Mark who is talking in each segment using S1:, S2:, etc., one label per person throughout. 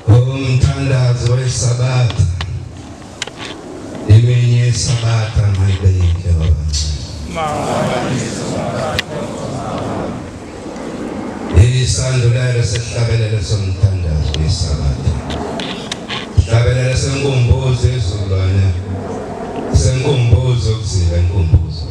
S1: Umthandazo weSabatha. Imini yeSabatha mayibe yinhle baba. Isandulelo sehlabelelo somthandazo weSabatha. Hlabelelo senkumbuzo yezulwane. Senkumbuzo ukuzila inkumbuzo.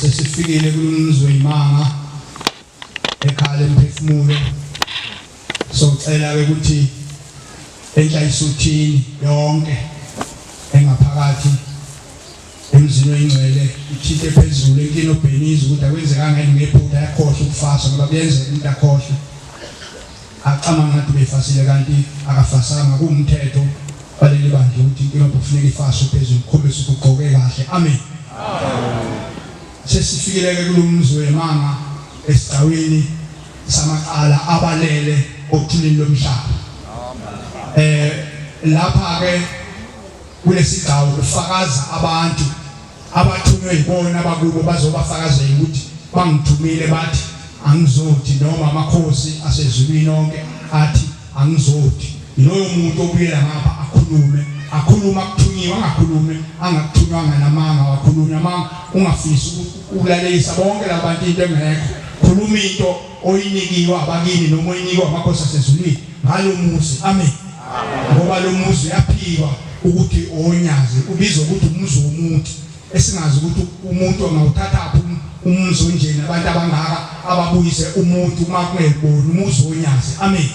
S2: Sesifikile kulomzi weyimanga ekhaya lemphefumulo. Socela ke ukuthi entsha isuthini yonke engaphakathi emzini oyingcwele ithinte phezulu enkini obheniza ukuthi akwenzekanga yini ngephutha yakhohlwa ukufasa, ngoba kuyenzeka umuntu akhohlwe acama ngathi befasile kanti akafasanga. Kuwumthetho baleli bandla ukuthi inkinobho kufuneka ifaswe phezulu kukhombisa ukuthi ugqoke kahle. Amen. Sesifikile-ke kulo mzi wemanga esigcawini samacala abalele othulini lomhlaba. Lapha ke kulesigcawu kufakaza abantu abathunywe yibona abakubo bazobafakazela ukuthi bangithumile bathi angizothi, noma amakhosi asezulwini onke athi angizothi. Yiloyo muntu obuyela ngapha akhulume, akhulume akuthunyiwe, angakhulume angakuthunywanga, namanga wakhulunywa amanga. Ungafisi ukulalelisa bonke labantu into engekho. Khuluma into oyinikiwe abakini noma oyinikwe amakhosi asezulwini ngalo muzi. Amen. Ngoba lo muzi uyaphikwa ukuthi onyazi ubizwa ukuthi umuzi womuntu, esingazi ukuthi umuntu angawuthathaphi umuzi onjena, abantu abangaka ababuyise umuntu uma kungeboni umuzi wonyazi. Amen.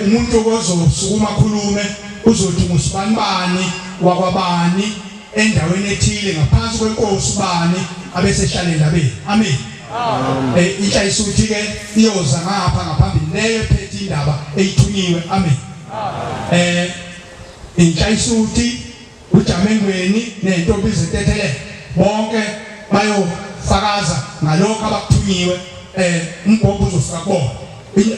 S2: Umuntu ozosukuma akhulume uzothi ngusibanibani wakwabani endaweni ethile ngaphansi kwenkosi ubani, abesehlala endabeni. Amen. Intsha isuthi ke iyoza ngapha ngaphambili leyo ephethe indaba eyithunyiwe. Amen. Intsha isuthi uJamengweni nentombi zentethelelo bonke bayofakaza ngalokho abakuthunyiwe. Umbhobho uzofika kubona.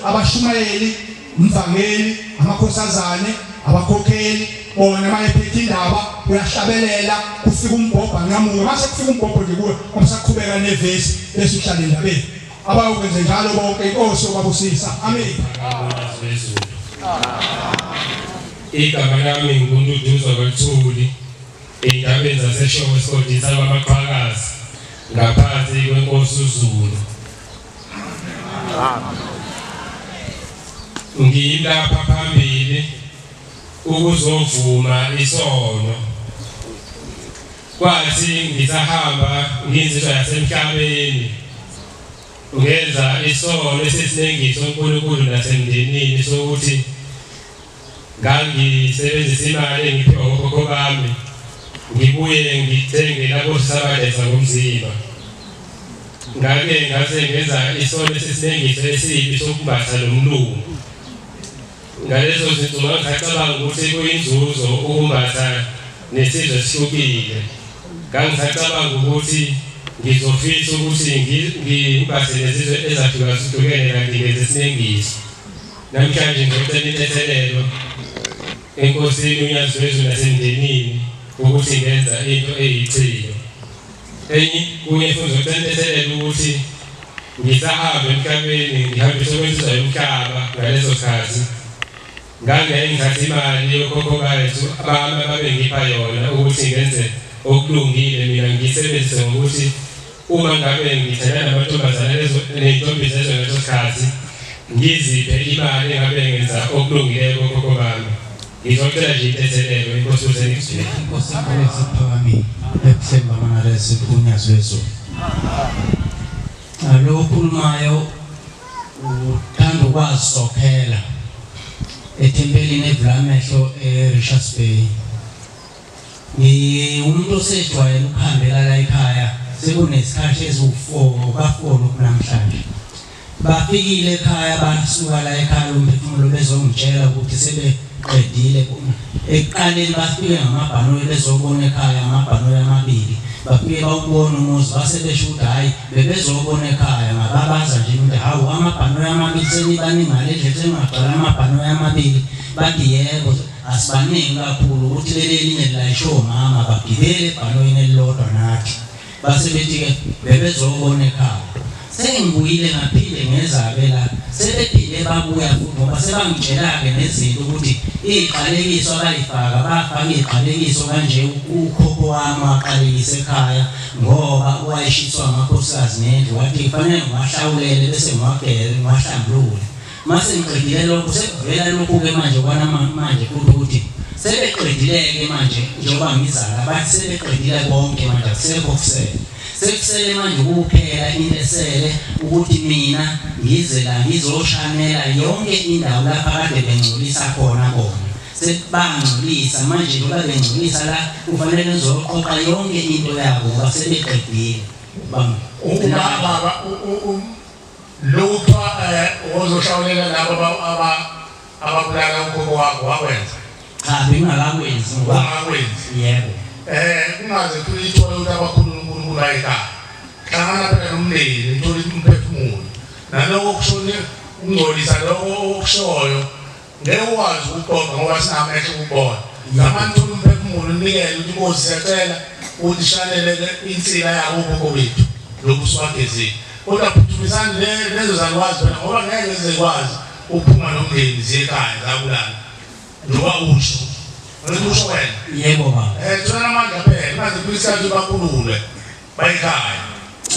S2: Abashumayeli, umvangeli, amakhosazane, abakhokheli, bona mayephethe indaba uyahlabelela, kufika umbhobho anqamuke. Mase kufika umbhobho nje kuwe umsaqhubeka nevesi bese uhlala endabeni. Abayokwenze njalo bonke, inkosi yobabusisa. Amen.
S3: Igama lami nguNduduzo Lwethuli, ey'ndabeni zaseShowe esigodini sakwaMaqhakazi ngaphansi kwenkosi uZulu. Ngilapha phambili ukuzovuma isono. Kwathi ngisahamba nginsizwa yasemhlabeni ngenza isono esisinengiso uNkulunkulu nasemndenini sokuthi ngangisebenzisa imali engiphiwa ngokhokho bami ngibuye ngithenge lapho sisabadayisa ngomzimba. Ngake ngase ngenza isono esisinengiso esibi sokumbatha nomlungu. Ngalezo zinsuku ngangisacabanga ukuthi kuyinzuzo ukumbatha nesizwe esihlukile. Ngangisacabanga ukuthi ngizofisa ukuthi ngimbathe nezizwe ezahlukahlukene kanti ngenze isinengiso. Namhlanje ngicela intethelelo enkosini uNyazi lwezulu nasemndenini ukuthi ngenza into eyichilo. Enye kunye futhi ngizocela intethelelo ukuthi ngisahamba emhlabeni ngihambise kwensizwa yomhlaba ngaleso sikhathi. Ngangiyaye ngithathe imali yokhokho bethu abami ababengipha yona ukuthi ngenze okulungile mina ngiyisebenzise ngokuthi uma ngabe ngithandana namantombazane lezo ney'ntombi zezwe ngaleso sikhathi ngiziphe imali engabe ngenza okulungileyo kokhokho bami. Ngizocela nje intethelelo inkosi ukuze ngizwile.
S4: Inkosi enkulu yasekuphakameni ebuhleni bamanaresi unyazi lwezulu. Lo okhulumayo uthanda ukwazisokhela ethempelini evula amehlo e-Richards Bay. Ngiwumuntu osejwayele ukuhambela la ekhaya sekunesikhathi eziwu-4 ka-4 lokhu namhlanje. Bafikile ekhaya basuka la ekhaya umphefumulo bezongitshela ukuthi sebeqedile. Ekuqaleni bafike ngamabhanoyi bezobona ekhaya amabhanoyi amabili. Bafike bawubona umuzi base besho ukuthi hhayi bebezobona ekhaya ngababaza nje ukuthi hawu amabhanoyi amabili senibaningi ngale ndlela sengagcwala amabhanoyi amabili. Bathi yebo asibaningi kakhulu ukuthi leli elinye lilayishe omama bagibele ebhanoyini elilodwa nathi. Base bethi-ke bebezobona ekhaya. Sengibuyile ngaphinde ngeza-ke la sebephinde babuya futhi ngoba sebangitshela-ke nezinto ukuthi iy'qalekiso abayifaka bafaka iy'qalekiso kanje ukhokho wami waqalekisa ekhaya ngoba wayeshiswa amakhosikazi nendlu wathi kufanele ngiwahlawulele bese ngiwagele ngiwahlambulule Mase ngiqedile lokho sekuvela lokhu-ke manje kwanamanje futhi ukuthi sebeqedile-ke manje njengoba ngizala bathi sebeqedile konke manje akusekho kusele sekusele manje kuphela into esele ukuthi mina ngize la ngizoshanela yonke indawo lapha kade bengcolisa khona bona sebangcolisa manje njengoba bengcolisa la kufanele ngizoqoqa yonke into yabo ngoba sebeqedile bam
S5: Ubaba Lokhu kuthiwa eh ozohlawulela labo aba ababulala ukhokho wakho wakwenza.
S4: Cha bengingakakwenzi
S5: ngoba ungakwenzi.
S4: Yebo.
S5: Eh kungaze kuyithole ukuthi abakhulu uNkulunkulu ayikhaya. Hlangana phela nomndeni uthole umphefumulo. Naloko kushone ukungcolisa lokho okushoyo ngeke ukwazi ukuqoqa ngoba sinamehlo ukubona. Zamani uthola umphefumulo unikele ukuthi inkosi siyacela ukuthi ishanele insila yabo ukhokho bethu lokhu siwagezile. Kodwa phuthumisani lezo zalukazi phela ngoba ngeke zikwazi ukuphuma nomndeni ziye ekhaya zabulala. Njengoba usho. Ngithi usho wena.
S4: Yebo baba.
S5: Eh thola amandla phela ungaze kuyisikhathi bakhululwe bayikhaya.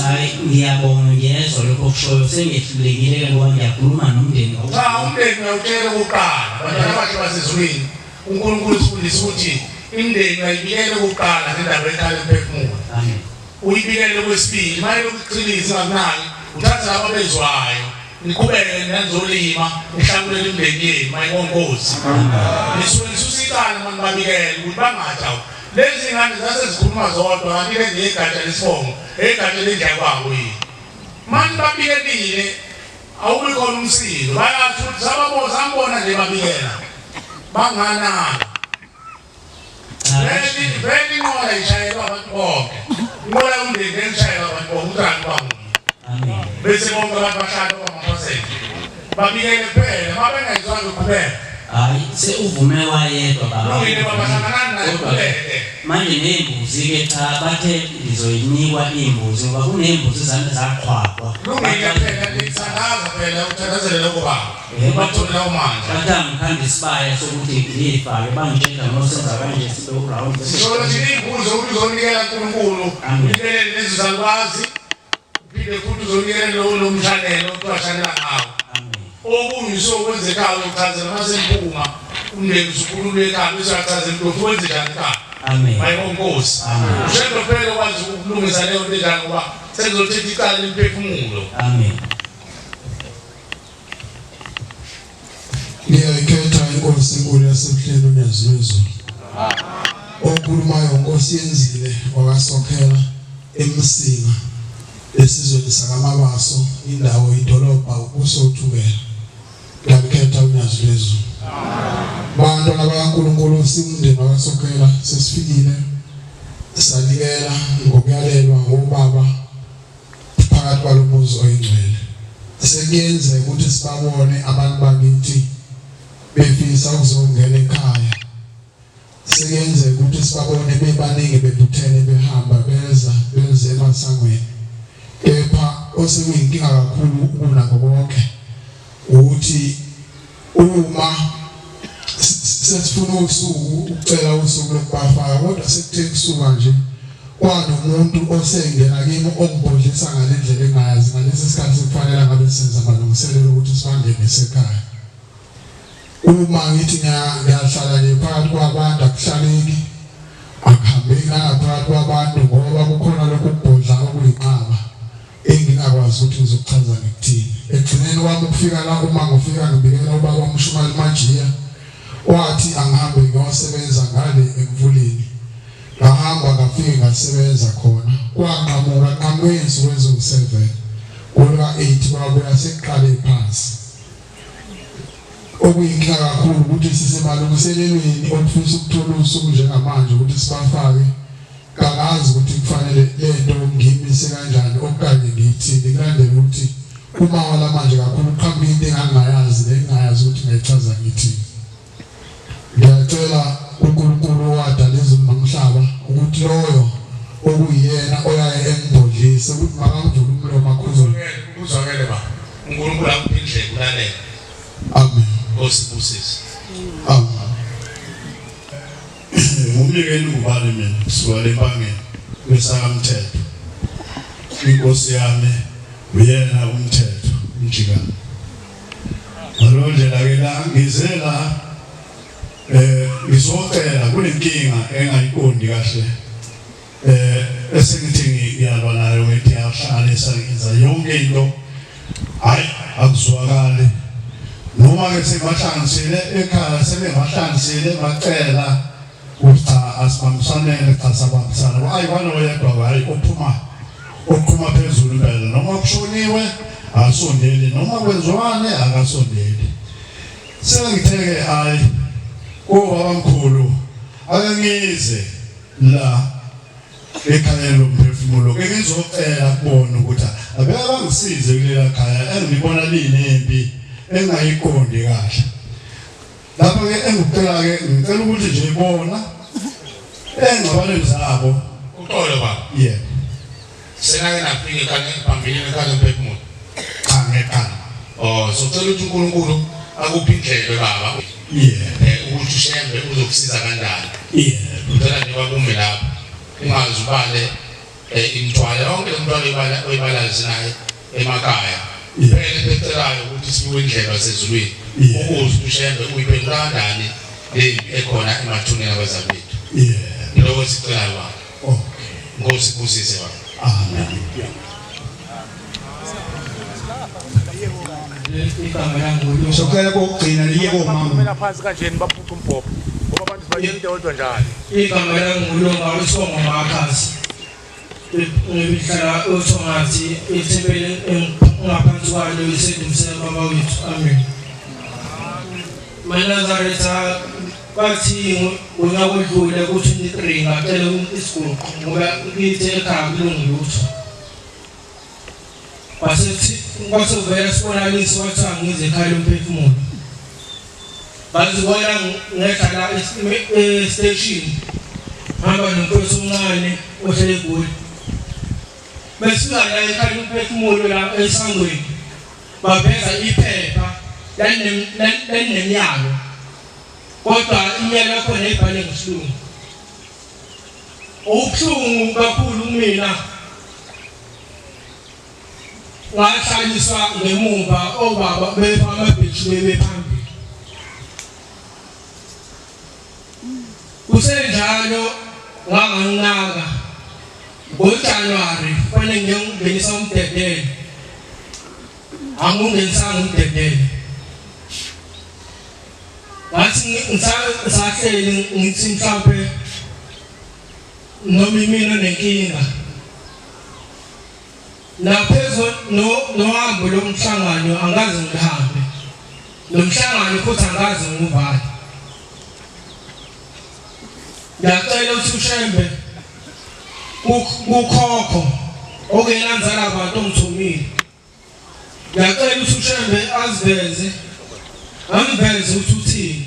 S4: Hayi ngiyabonga ngiyezwa lokho okushoyo sengehlulekile ke ngoba ngiyakhuluma nomndeni.
S5: Cha umndeni uyawutshela kuqala. Bantwana bakhe basezulwini. uNkulunkulu usifundisa ukuthi imindeni uyayibikela kuqala ngendaba ekhala emphefumulo.
S4: Amen.
S5: Uyibikele kwesibili maye lokuqinisa ingakunaki uthatha laba bezwayo niqhubeke nanizolima nihlakulele imindeni yenu mayibonkosi nisuke nisusa icala mani babikele ukuthi bangathi awu lezi ngane zase zikhuluma zodwa kanti lezi yegatsha lesibongo egatsha lenjakwabo yini mani babikelile awubi khona umsindo bayathi ukuthi sababona sambona nje babikela banganani Vele vele inqola ishayelwa abantu bonke. Inqola yomndeni ishayelwa abantu bonke uthando bangunye.
S4: Amen.
S5: Bese bonke abantu bahlala kwamaphasela. Babikele kuphela uma bengayizwanga uqhubeka.
S4: Hayi seuvume wayedwa baba.
S5: Lungile baba hlanganani naye
S4: Kodwa
S5: uqhubeke.
S4: manje nezimbuzi ke cha bathe ngizoyinikwa imbuzi ngoba kunembuzi zami zaqhwagwa.
S5: Lungile phela nithandaza phela uthandazele lokho baba. Bathole lawo mandla.
S4: Bathi angikhanda isibaya sokuthi ngiyifake bangitshela ngosenza kanje sibe uround.
S5: Sisho thina iy'mbuzi ukuthi uzonikela uNkulunkulu.
S4: Amen.
S5: Unikele lezo zalukazi. Uphinde futhi uzonikela lo lo mshanelo okuthiwa shanela ngawo.
S4: Amen.
S5: Okunye usokwenzekayo uchazela uma seniphuma umndeni usukhululwe ekhaya bese uyachazela ukuthi wenze njani ekhaya.
S4: Amen.
S5: Mayibonkosi.
S4: Amen.
S5: Ushendo phela okwazi ukulungisa leyo nto enjalo ngoba sengizothetha icala lemphefumulo.
S4: Amen.
S6: Ngiyayikhetha inkosi enkulu yasemhleni unyazi lwezulu. Okhulumayo inkosi yenzile wakaSokhela eMsinga esizweni sakaMabaso indawo idolobha uSothukela. Ngiyakhetha unyazi lwezulu. Bantwana bakaNkulunkulu siwumndeni wakaSokhela sesifikile sanikela ngokuyalelwa ngobaba phakathi kwalomuzi oyingcwele. Sekuyenzeka ukuthi sibabone abantu bakithi befisa ukuzongena ekhaya. Sekuyenzeka ukuthi sibabone bebaningi bebuthene behamba beza beze emasangweni. Kepha osekuyinkinga kakhulu kunakho konke ukuthi uma sesifuna usuku ukucela usuku lokubafaka kodwa sekuthe kusuka nje kwanomuntu osengena kimi ongibhodlisa ngale ndlela engayazi ngalesi sikhathi sekufanele ngabe senza amalungiselelo ukuthi sibangenise ekhaya. Uma ngithi ngiyahlala nje phakathi kwabantu akuhlaleki akuhambeki nangaphakathi kwabantu ngoba kukhona lokhu kubhodla okuyinqaba engingakwazi ukuthi ngizokuchaza ngikuthini. Ekugcineni kwami ukufika la uma ngifika ngibikela ubaba uMshumayeli Majiya wathi angihambe ngiyosebenza ngale emfuleni. Ngahamba ngafike ngasebenza khona kwanqamuka nqamuka izinsuku eziwu-7 koluka-8 kwabuya sekuqale phansi. Okuyinkinga kakhulu ukuthi sisemalungiselelweni okufisa ukuthola usuku njengamanje ukuthi sibafake. Kangazi ukuthi kufanele lento ngiyimise kanjani okanye ngiyithini kulandela ukuthi kumawala manje kakhulu kuqhamuka into engangingayazi nengingayazi ukuthi ngayichaza ngithini. Ngiyacela kuNkulunkulu owadala izulu nomhlaba ukuthi loyo okuyena oyaye engibhodlise ukuthi makangivule umlomo akhulume.
S5: Kuzwakele baba. uNkulunkulu akuphe indlela ulalele.
S6: Amen.
S5: Nkosi ibusise.
S6: Amen.
S7: Ngumnikeli ngubani mina kusuka lempangeni kwesakamthetho. Inkosi yami uyena umthetho umjikana. Ngaleyo ndlela ke la ngize la eh ngizocela kunenkinga engayiqondi kahle eh esengithi ngiyalwa nayo ngithi yahlanganisa ngenza yonke into hayi akuzwakali noma ke sebahlanganisile ekhaya sebebahlanganisile bacela ukuthi cha asibambisanele cha sabambisana ayi kwanoyedwa hayi ophuma oqhuma phezulu impela noma kushoniwe asondeli noma kwenziwane akasondeli sengitheke hayi kobaba mkhulu ake ngize la ekhaya lomphefumulo ke ngizocela kubona ukuthi abeke bangisize kulela khaya engibona linempi engayiqondi kahle lapha ke engikucela ke ngicela ukuthi nje bona engxabanweni zabo
S5: uxolo baba
S7: yebo
S5: senake nafika ekhaya phambilini ekhaya lomphefumulo
S7: cha ngeqala
S5: oh so cela ukuthi uNkulunkulu akuphe indlebe baba
S7: yebo
S5: eh ukuthi ushembe uzokusiza kanjani
S7: yebo
S5: ngicela nje bakume lapho ungaze ubale eh, imithwalo yonke imithwalo oyibala oyibalayo sinayo emakhaya kuphela into ecelayo ukuthi sibuke indlela sezulwini ukuze ushembe uyiphendula kanjani le ekhona emathuneni abazakwethu
S7: yebo
S5: lokho sicelayo baba
S7: okay
S5: Nkosi ibusise baba
S7: amen
S4: Igama lami
S2: Socela kokugcina liye komama.
S8: Baphumela phansi kanjeni baphuca umbhobho ngoba abantu sibayeka into eyodwa njalo.
S4: Igama lami nguLunga uSongo Makhasi. Ngihlala oThongathi ethempelini engaphansi kwalo isedumisela baba wethu. Amen. MaNazaretha kwathi ngonyaka odlule ku-23 ngacela isiguqo ngoba kithi ekhaya kulungi lutho. Kwase kwase kuvela isibonakaliso kwathiwa ngize ekhaya lomphefumulo. Ngazibona ngehla la e-station hamba nomfowethu omncane ohlele eGoli. Besifika la ekhaya lomphefumulo la esangweni baveza iphepha lalinemiyalo kodwa imiyalo yakhona ibhale ngesilungu. Okubuhlungu kakhulu kumina ngahlaliswa ngemumva obaba bepha amabhentshi bebephambili. Kusenjalo nganganginaka ngoJanuwari kufanele ngiyongenisa umdedelo angungenisanga umdedelo ngathi ngisahleli ngithi mhlawumbe noma imina nenkinga naphezu nohambo lomhlangano angaze ngihambe nomhlangano futhi angaze ngivale ngiyacela ukuthi ushembe kukhokho okungenanzala abantu ongithumile Ngiyacela ukuthi uShembe aziveze, amveze ukuthi uthini.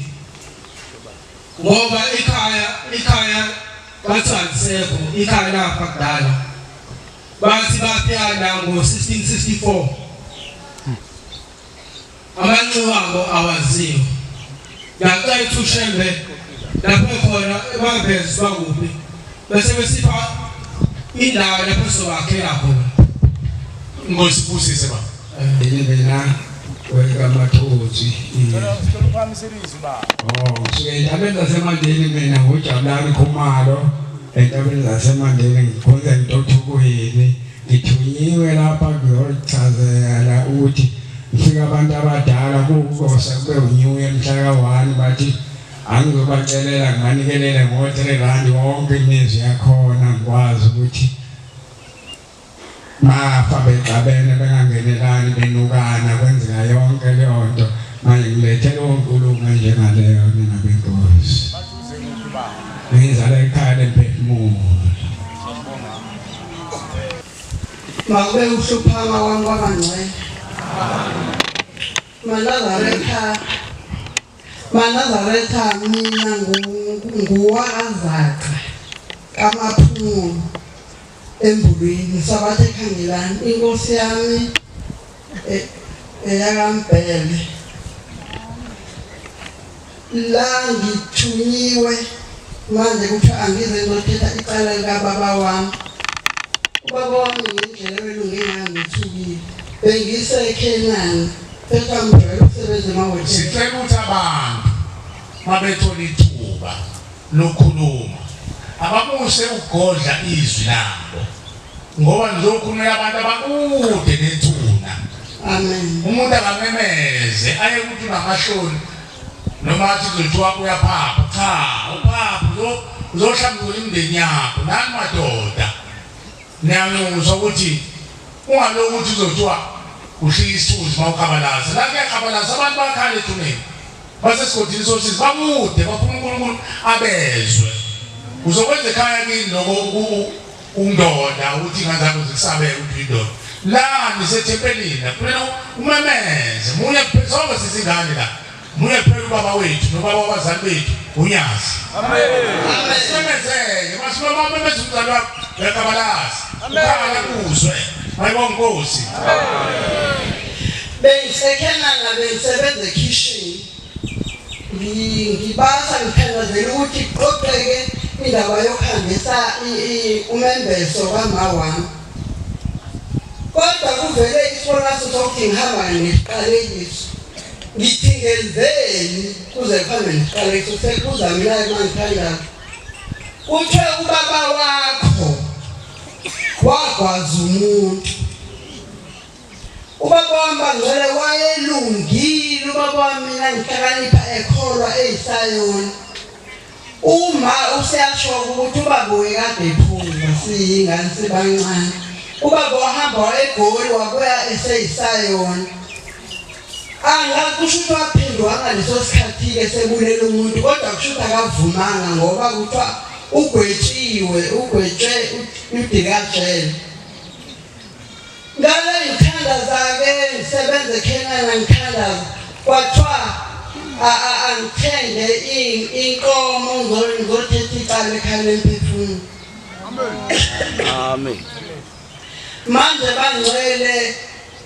S9: Ngoba ikhaya ikhaya bathi alisekho ikhaya lafa kudala. Bathi bafika la ngo-1664. Amanxiwa abo awaziwa. Ngiyacela ukuthi uShembe lapho khona baveze bakuphi bese besipha indawo lapho sizobakhela khona.
S5: Inkosi ibusise baba.
S1: Mina wekamathozi.
S8: Sicela uphakamise ilizwi baba.
S1: Oh, ngisuke entabeni zaseMandeni mina nguJabulani Khumalo. Entabeni zaseMandeni ngikhonza entothukweni. Ngithunyiwe lapha ngiyochazela ukuthi ngifika abantu abadala kukosa kube unyuke mhla ka-1 bathi angizobacelela ngibanikelela ngo-3 rand wonke imizi yakhona ngikwazi ukuthi bafa bexabene bengangenelani benukana kwenzeka yonke leyo nto manje ngilethe leyo nkulumo enjengaleyo nina benkosi ngizala ekhaya lemphefumulo.
S10: Makube uhluphama kwami kwabangcwele. MaNazaretha, MaNazaretha mina nguwakaZaca kaMaphumulo eMbulwini Sabatha ekhangelani inkosi yami eyakaMbhele la ngithunyiwe manje kuthiwa angize ngizothetha icala likababa wami ubaba wami ngendlela ebelunge ngayo ngithukile bengisekhenani phetha ngijwayele ukusebenza emahhotela
S5: Sicela ukuthi abantu mabethola ithuba lokukhuluma abamuse ukugodla izwi labo ngoba nizokhulumela abantu abakude nethuna.
S10: Amen.
S5: Umuntu akamemeze aye ukuthi unamahloni noma athi kuzothiwa uyaphapha. Cha, uphapha uzohlambulula imindeni yakho nani madoda. Niyanxuswa ukuthi ungalokhu uthi kuzothiwa uhlika isithunzi uma ukhabalaza. La kuyakhabalaza abantu bakhala ethuneni. Basesigodini sosizi bakude bafuna uNkulunkulu abezwe. Uzokwenza ekhaya kini lokho undoda ukuthi ingane zakho zikusabele ukuthi uyindoda. La nisethempelini la kufanele umemeze munye kuphela sonke sizingane la. Munye kuphela ubaba wethu nobaba wabazali bethu uNyazi.
S8: Amen.
S5: Simemezeke masimemeze umzali wakho uyakabalaza. Ukhala kuzwe. Mayibonga Nkosi.
S10: Bengisekhenana bengisebenza ekhishini ngibasa ngithandazela ukuthi kuqoqeke indaba yokuhambisa umembeso kama wami kodwa kuvele isibonakaliso sokuthi ngihamba nesiqalekiso ngithi ngenzeni kuze kuhambe nesiqalekiso sekuza mina-ke uma ngithandaza kuthiwe ubaba wakho wagwaza umuntu Ubaba wami bangcwele wayelungile ubaba wami mina ngihlakanipha ekholwa eyisayoni. Uma useyasho ukuthi ubaba wekade ephuza siyingane sibancane. Ubaba wahamba wayeGoli wabuya eseyisayoni. Angazi kusho ukuthi waphendukanga ngaleso sikhathi-ke sebulela umuntu kodwa kusho ukuthi akavumanga ngoba kuthiwa ugwetshiwe ugwetshwe udikajele. Ngale ngithandaza-ke ngisebenza eKhenana ngithandaza kwathiwa angithenge inkomo ngizothetha icala ekhaya lemphefumulo.
S11: Amen.
S10: Manje bangcwele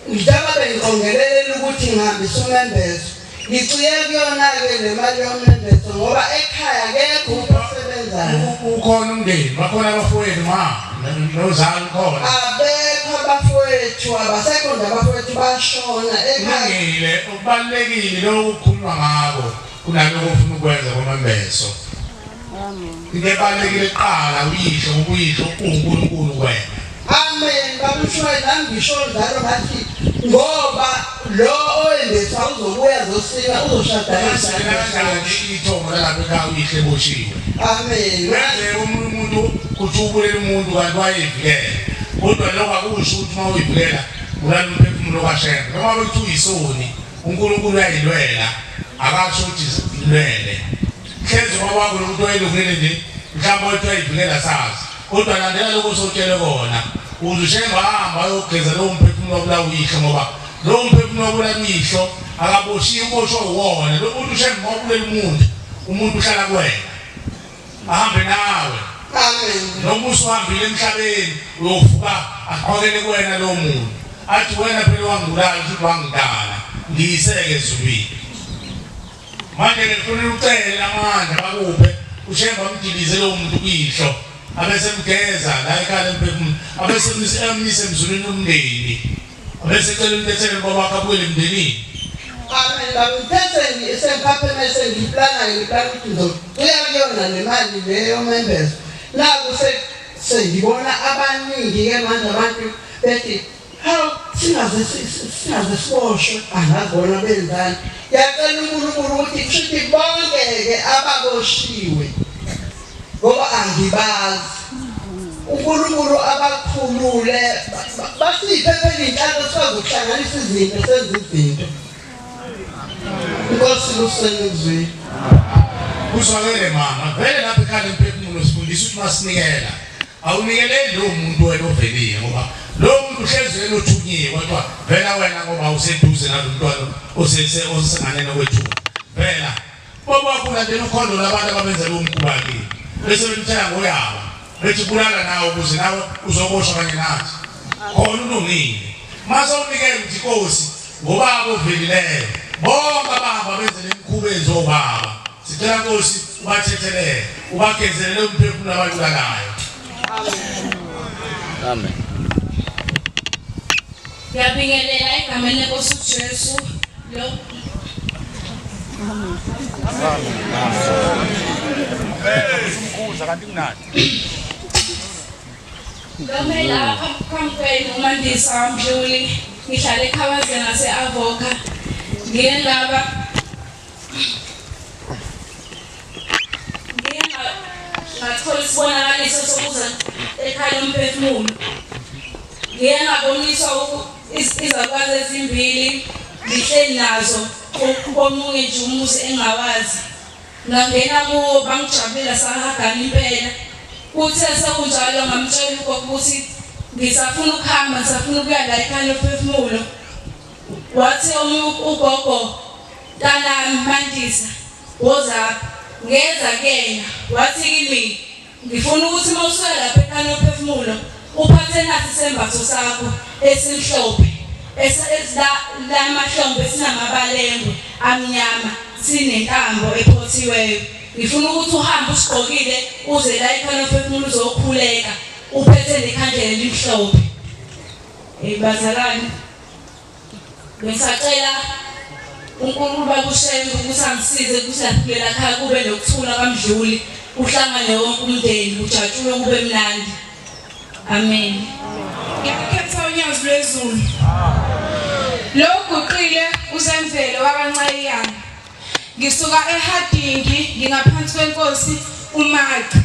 S10: njengoba bengiqongelelela ukuthi ngihambise umembeso ngiciye kuyona-ke le mali yomembeso ngoba ekhaya akekho umuntu osebenzayo.
S5: Ukhona umndeni, bakhona abafowenu ma nozalo ukhona.
S10: Abekho abafowethu, abasekho nje abafowethu bashona ekhaya.
S5: Kulungile, okubalulekile lokhu kukhulunywa ngako kunaloko ofuna ukwenza komembeso. Into ebalulekile kuqala uyisho ngoba uyisho uwuNkulunkulu kuwena.
S10: Amen baba uShumayeli nami ngisho njalo ngathi ngoba lo oyembetha uzobuya azosika uzoshada
S5: Kwenzeka kanjani ithongo lalapha ekhaya uyihle eboshiwe?
S10: Amen.
S5: Kwenzeka omunye umuntu kuthi ubulela umuntu kanti wayevikela. Kodwa lokho akusho ukuthi uma uyivikela ulala umphefumulo kaShembe. Noma bethi uyisoni uNkulunkulu uyayilwela akasho ukuthi ilwele. Hlezi ubaba wakho nomuntu wayelungile nje mhlawumbe wayethi wayivikela sazi. Kodwa landela lokho osewutshele kona ukuze uShembe ahambe ayogeza lowo mphefumulo wabulawa uyihlo ngoba lowo mphefumulo wabulawa uyihlo akaboshiwe uboshwa uwona. Lo muntu uShembe wabulela umuntu. Umuntu uhlala kuwena. Ahambe nawe.
S10: Amen.
S5: Noma usuhambile emhlabeni uyovuka aqhwakele kuwena lowo muntu. Athi wena phela wangibulala futhi wangidala. Ngiyiseke ezulwini. Manje ke kufanele ucele amandla bakuphe uShembe amdilize lowo muntu kuyihlo abese mgeza la ekhaya lemphefumulo abese emnise emzulwini umndeni abese cela umthethelelo baba wakhe abuyele emndenini.
S10: Amen. Baba ngithethe sengiphapheme sengiplana ngiplana ukuthi ngizobuya kuyona le mali le yomembezo. Naku sengibona abaningi ke manje abantu bethi hawu singaze singaze siboshwe angazi bona benzani. Ngiyacela uNkulunkulu ukuthi kushuthi bonke-ke ababoshiwe ngoba angibazi. uNkulunkulu abakhulule basiphe phela inhlanhla sikwazi ukuhlanganisa izinto senze izinto. Inkosi kuseni kuzwile.
S5: Kuzwakele mama, vele lapha ekhaya lemphefumulo sifundisa ukuthi masinikela. Awunikeleli lowo muntu wena ovelile ngoba lowo muntu uhlezi yena othunyiwe kodwa vela wena ngoba useduze nalo mntwana osese osenganeni kwethu. Vela baba wakho ulandela ukhondo labantu ababenza lowo mkhuba kini. Bese bemthela ngoyaba. Bethi bulala nawe ukuze nawe uzoboshwa kanye nathi. Khona ulungile. Mase unikele uthi Nkosi ngobaba ovelileyo. Bonke abahamba benze lemikhuba enziwa Sicela Nkosi ubathethelele, ubagezelele umphefumulo abalulalayo.
S11: Amen.
S12: Ngiyabingelela egameni lenkosi uJesu. Lo
S8: Umkhuza kanti kunani?
S12: Lome lapha phambi kwenu uMandisa Mdluli ngihlala eKhabazela ngase-Avoca. Ngike ngaba Ngike ngathola isibonakaliso sokuza ekhaya lomphefumulo. Ngike ngaboniswa izalukazi ezimbili ngihleli nazo komunye nje umuzi engingawazi. Ngangena kuwo bangijabulela sahagana impela. Kuthe sekunjalo ngamtshela ugogo ukuthi ngisafuna ukuhamba ngisafuna ukuya la ekhaya lomphefumulo. Wathi omunye ugogo Mntanami Mandisa woza ngeza kuyena wathi kimi ngifuna ukuthi uma usuka lapha ekhaya lomphefumulo uphathe nasi isembatho sakho esimhlophe esilamahlombe esinamabalengwe amnyama sinentambo ephothiweyo ngifuna ukuthi uhambe usigqokile uze la ekhaya lomphefumulo uzokhuleka uphethe nekhandlela elimhlophe. Hey bazalwane Ngisacela uNkulunkulu bakushembe ukuthi angisize ukuthi lapha kulela khaya kube nokuthula kwaMdluli kuhlangane wonke umndeni kujatshulwe kube mnandi. Amen.
S13: Ngiyakhetha unyazi lwezulu. Lo uguqile uZemvelo wakaNcayiyana. Ngisuka eHadingi ngingaphansi kwenkosi uMaci.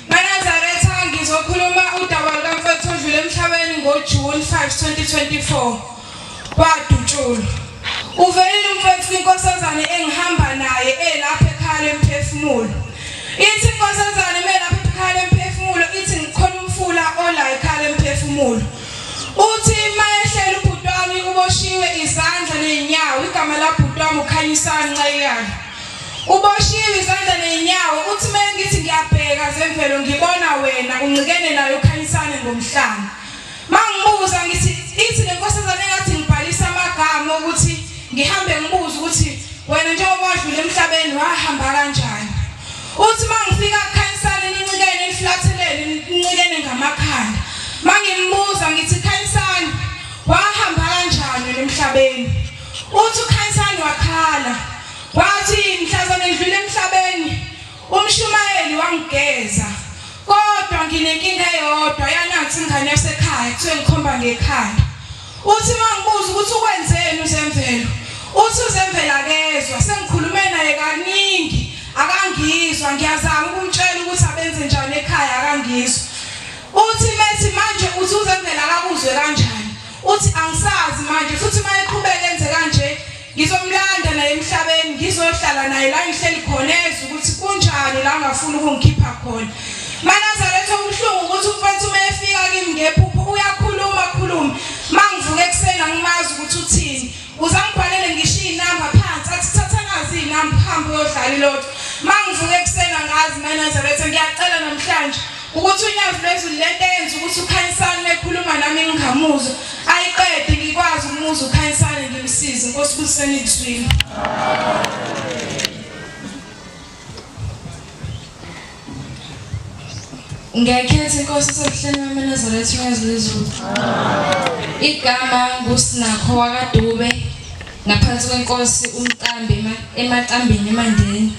S13: MaNazaretha ngizokhuluma udaba lukamfowethu odlule emhlabeni ngoJune 5 2024. Wadutshulwa. Uvelile umfowethu kwinkosazane engihamba naye elapha ekhaya lemphefumulo. Ithi inkosazane melapha ekhaya lemphefumulo ithi ngikhona umfula ola ekhaya lemphefumulo. Uthi mayehlela ubhuti wami uboshiwe izandla nezinyawo igama labhuti wami uKhanyisani Ncayiyana. Uboshiwe izandla nezinyawo uthi mengithi ngiyabheka zemvelo ngibona wena uncikene naye uKhanyisani ngomhlanga. Mangibuza ngithi ithi lenkosazane engathi ngibhalisa amagama ukuthi ngihambe ngibuza ukuthi wena njengoba wadlula emhlabeni wahamba kanjani. Uthi mangifika kuKhanyisani nincikene niflathelene nincikene ngamakhanda. Mangimbuza ngithi Khanyisani wahamba kanjani wena emhlabeni? Uthi uKhanyisani wakhala. Wathi mhlazane ngidlula emhlabeni umshumayeli wangigeza. Kodwa nginenkinga eyodwa yanansi ingane yasekhaya kuthiwe ngikhomba ngekhanda. Uthi mangibuza ukuthi ukwenzeni uZemvelo, uthi uZemvelo akezwa, sengikhulume naye kaningi akangizwa, ngiyazama ukumtshela ukuthi abenze njani ekhaya akangizwa. Uthi methi manje uthi uZemvelo akakuzwe kanjani? Uthi angisazi manje futhi uma eqhubeka enze kanje ngizomlanda naye emhlabeni ngizohlala naye la ngihleli khona ezwe ukuthi kunjani la angafuni ukungikhipha khona. MaNazaretha okubuhlungu ukuthi umfowethu uma efika kimi ngephupho uyakhuluma akhulume mangivuka ekuseni angimazi ukuthi uthini uze angibhalele ngisho iy'namba phansi athi thatha nazi iy'namba uhambe uyodlala ilotho. ngivuka ekuseni angazi maNazaretha ngiyacela namhlanje ukuthi unyazi lwezulu lento eyenza ukuthi ukhanyisani mekhuluma nami ngingamuzwa ayiqede ngikwazi ukumuzwa ukhanyisani ngimsize inkosi kuseni izwini
S12: Ngiyakhetha inkosi esebuhleni bamaNazaretha uNyazi lwezulu. Igama nguSinakho wakaDube ngaphansi kwenkosi uMcambi emaCambini eMandeni.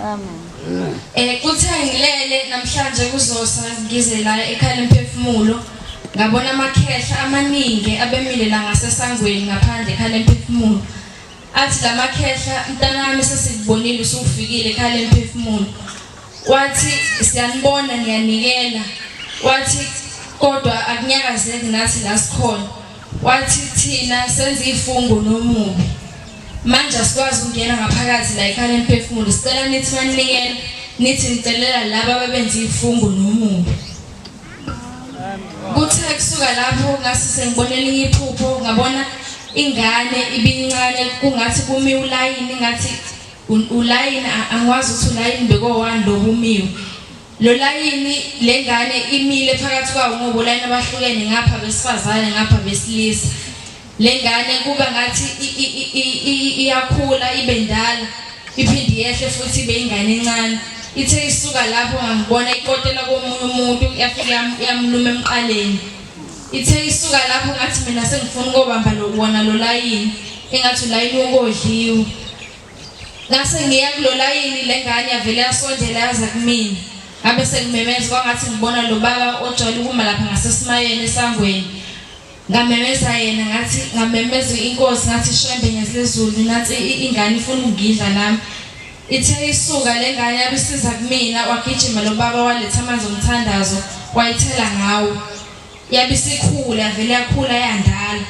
S12: Amen. Eh kuthe ngilele namhlanje kuzosa ngize la ekhaya lemphefumulo ngabona amakhehla amaningi abemile la ngasesangweni ngaphandle ekhaya lemphefumulo. Athi lamakhehla mntanami sesikubonile usufikile ekhaya lemphefumulo. Wathi siyanibona niyanikela. Wathi kodwa akunyakazeki nathi la sikhona. Wathi thina senza ifungo nomubi. Manje asikwazi ukungena ngaphakathi la ekhaya lemphefumulo. Sicela nithi maninikela nithi nicelela laba ababenza ifungo nomubi. Kuthe kusuka lapho ngase sengibona elinye iphupho ngabona ingane ibincane kungathi kumiwe ulayini ngathi ulayini angikwazi ukuthi ulayini bekowani lo bumiwe lo layini le ngane imile phakathi kwawo ngoba ulayini abahlukene ngapha besifazane ngapha besilisa le ngane kuba ngathi iyakhula ibe ndala iphinde yehle futhi ibe ingane encane ithe isuka lapho ngangibona ikotela komunye umuntu yafika yamluma emqaleni ithe isuka lapho ngathi mina sengifuna ukobamba lo wona lo layini engathi ulayini wokodliwa ngase ngiya kulo layini le ngane yavele yasondela yaza kumina ngabe sengimemeza kwangathi ngibona lo baba ojwayele ukuma lapha ngasesimayeni esangweni Ngamemeza yena ngathi ngamemeza inkosi ngathi Shembe ngesilezulu nathi ingane ifuna ukungidla nami. Ithe isuka le ngane yabisiza kumina wagijima lo baba waletha amanzi omthandazo wayithela ngawo. Yabisikhula yavele yakhula yandala.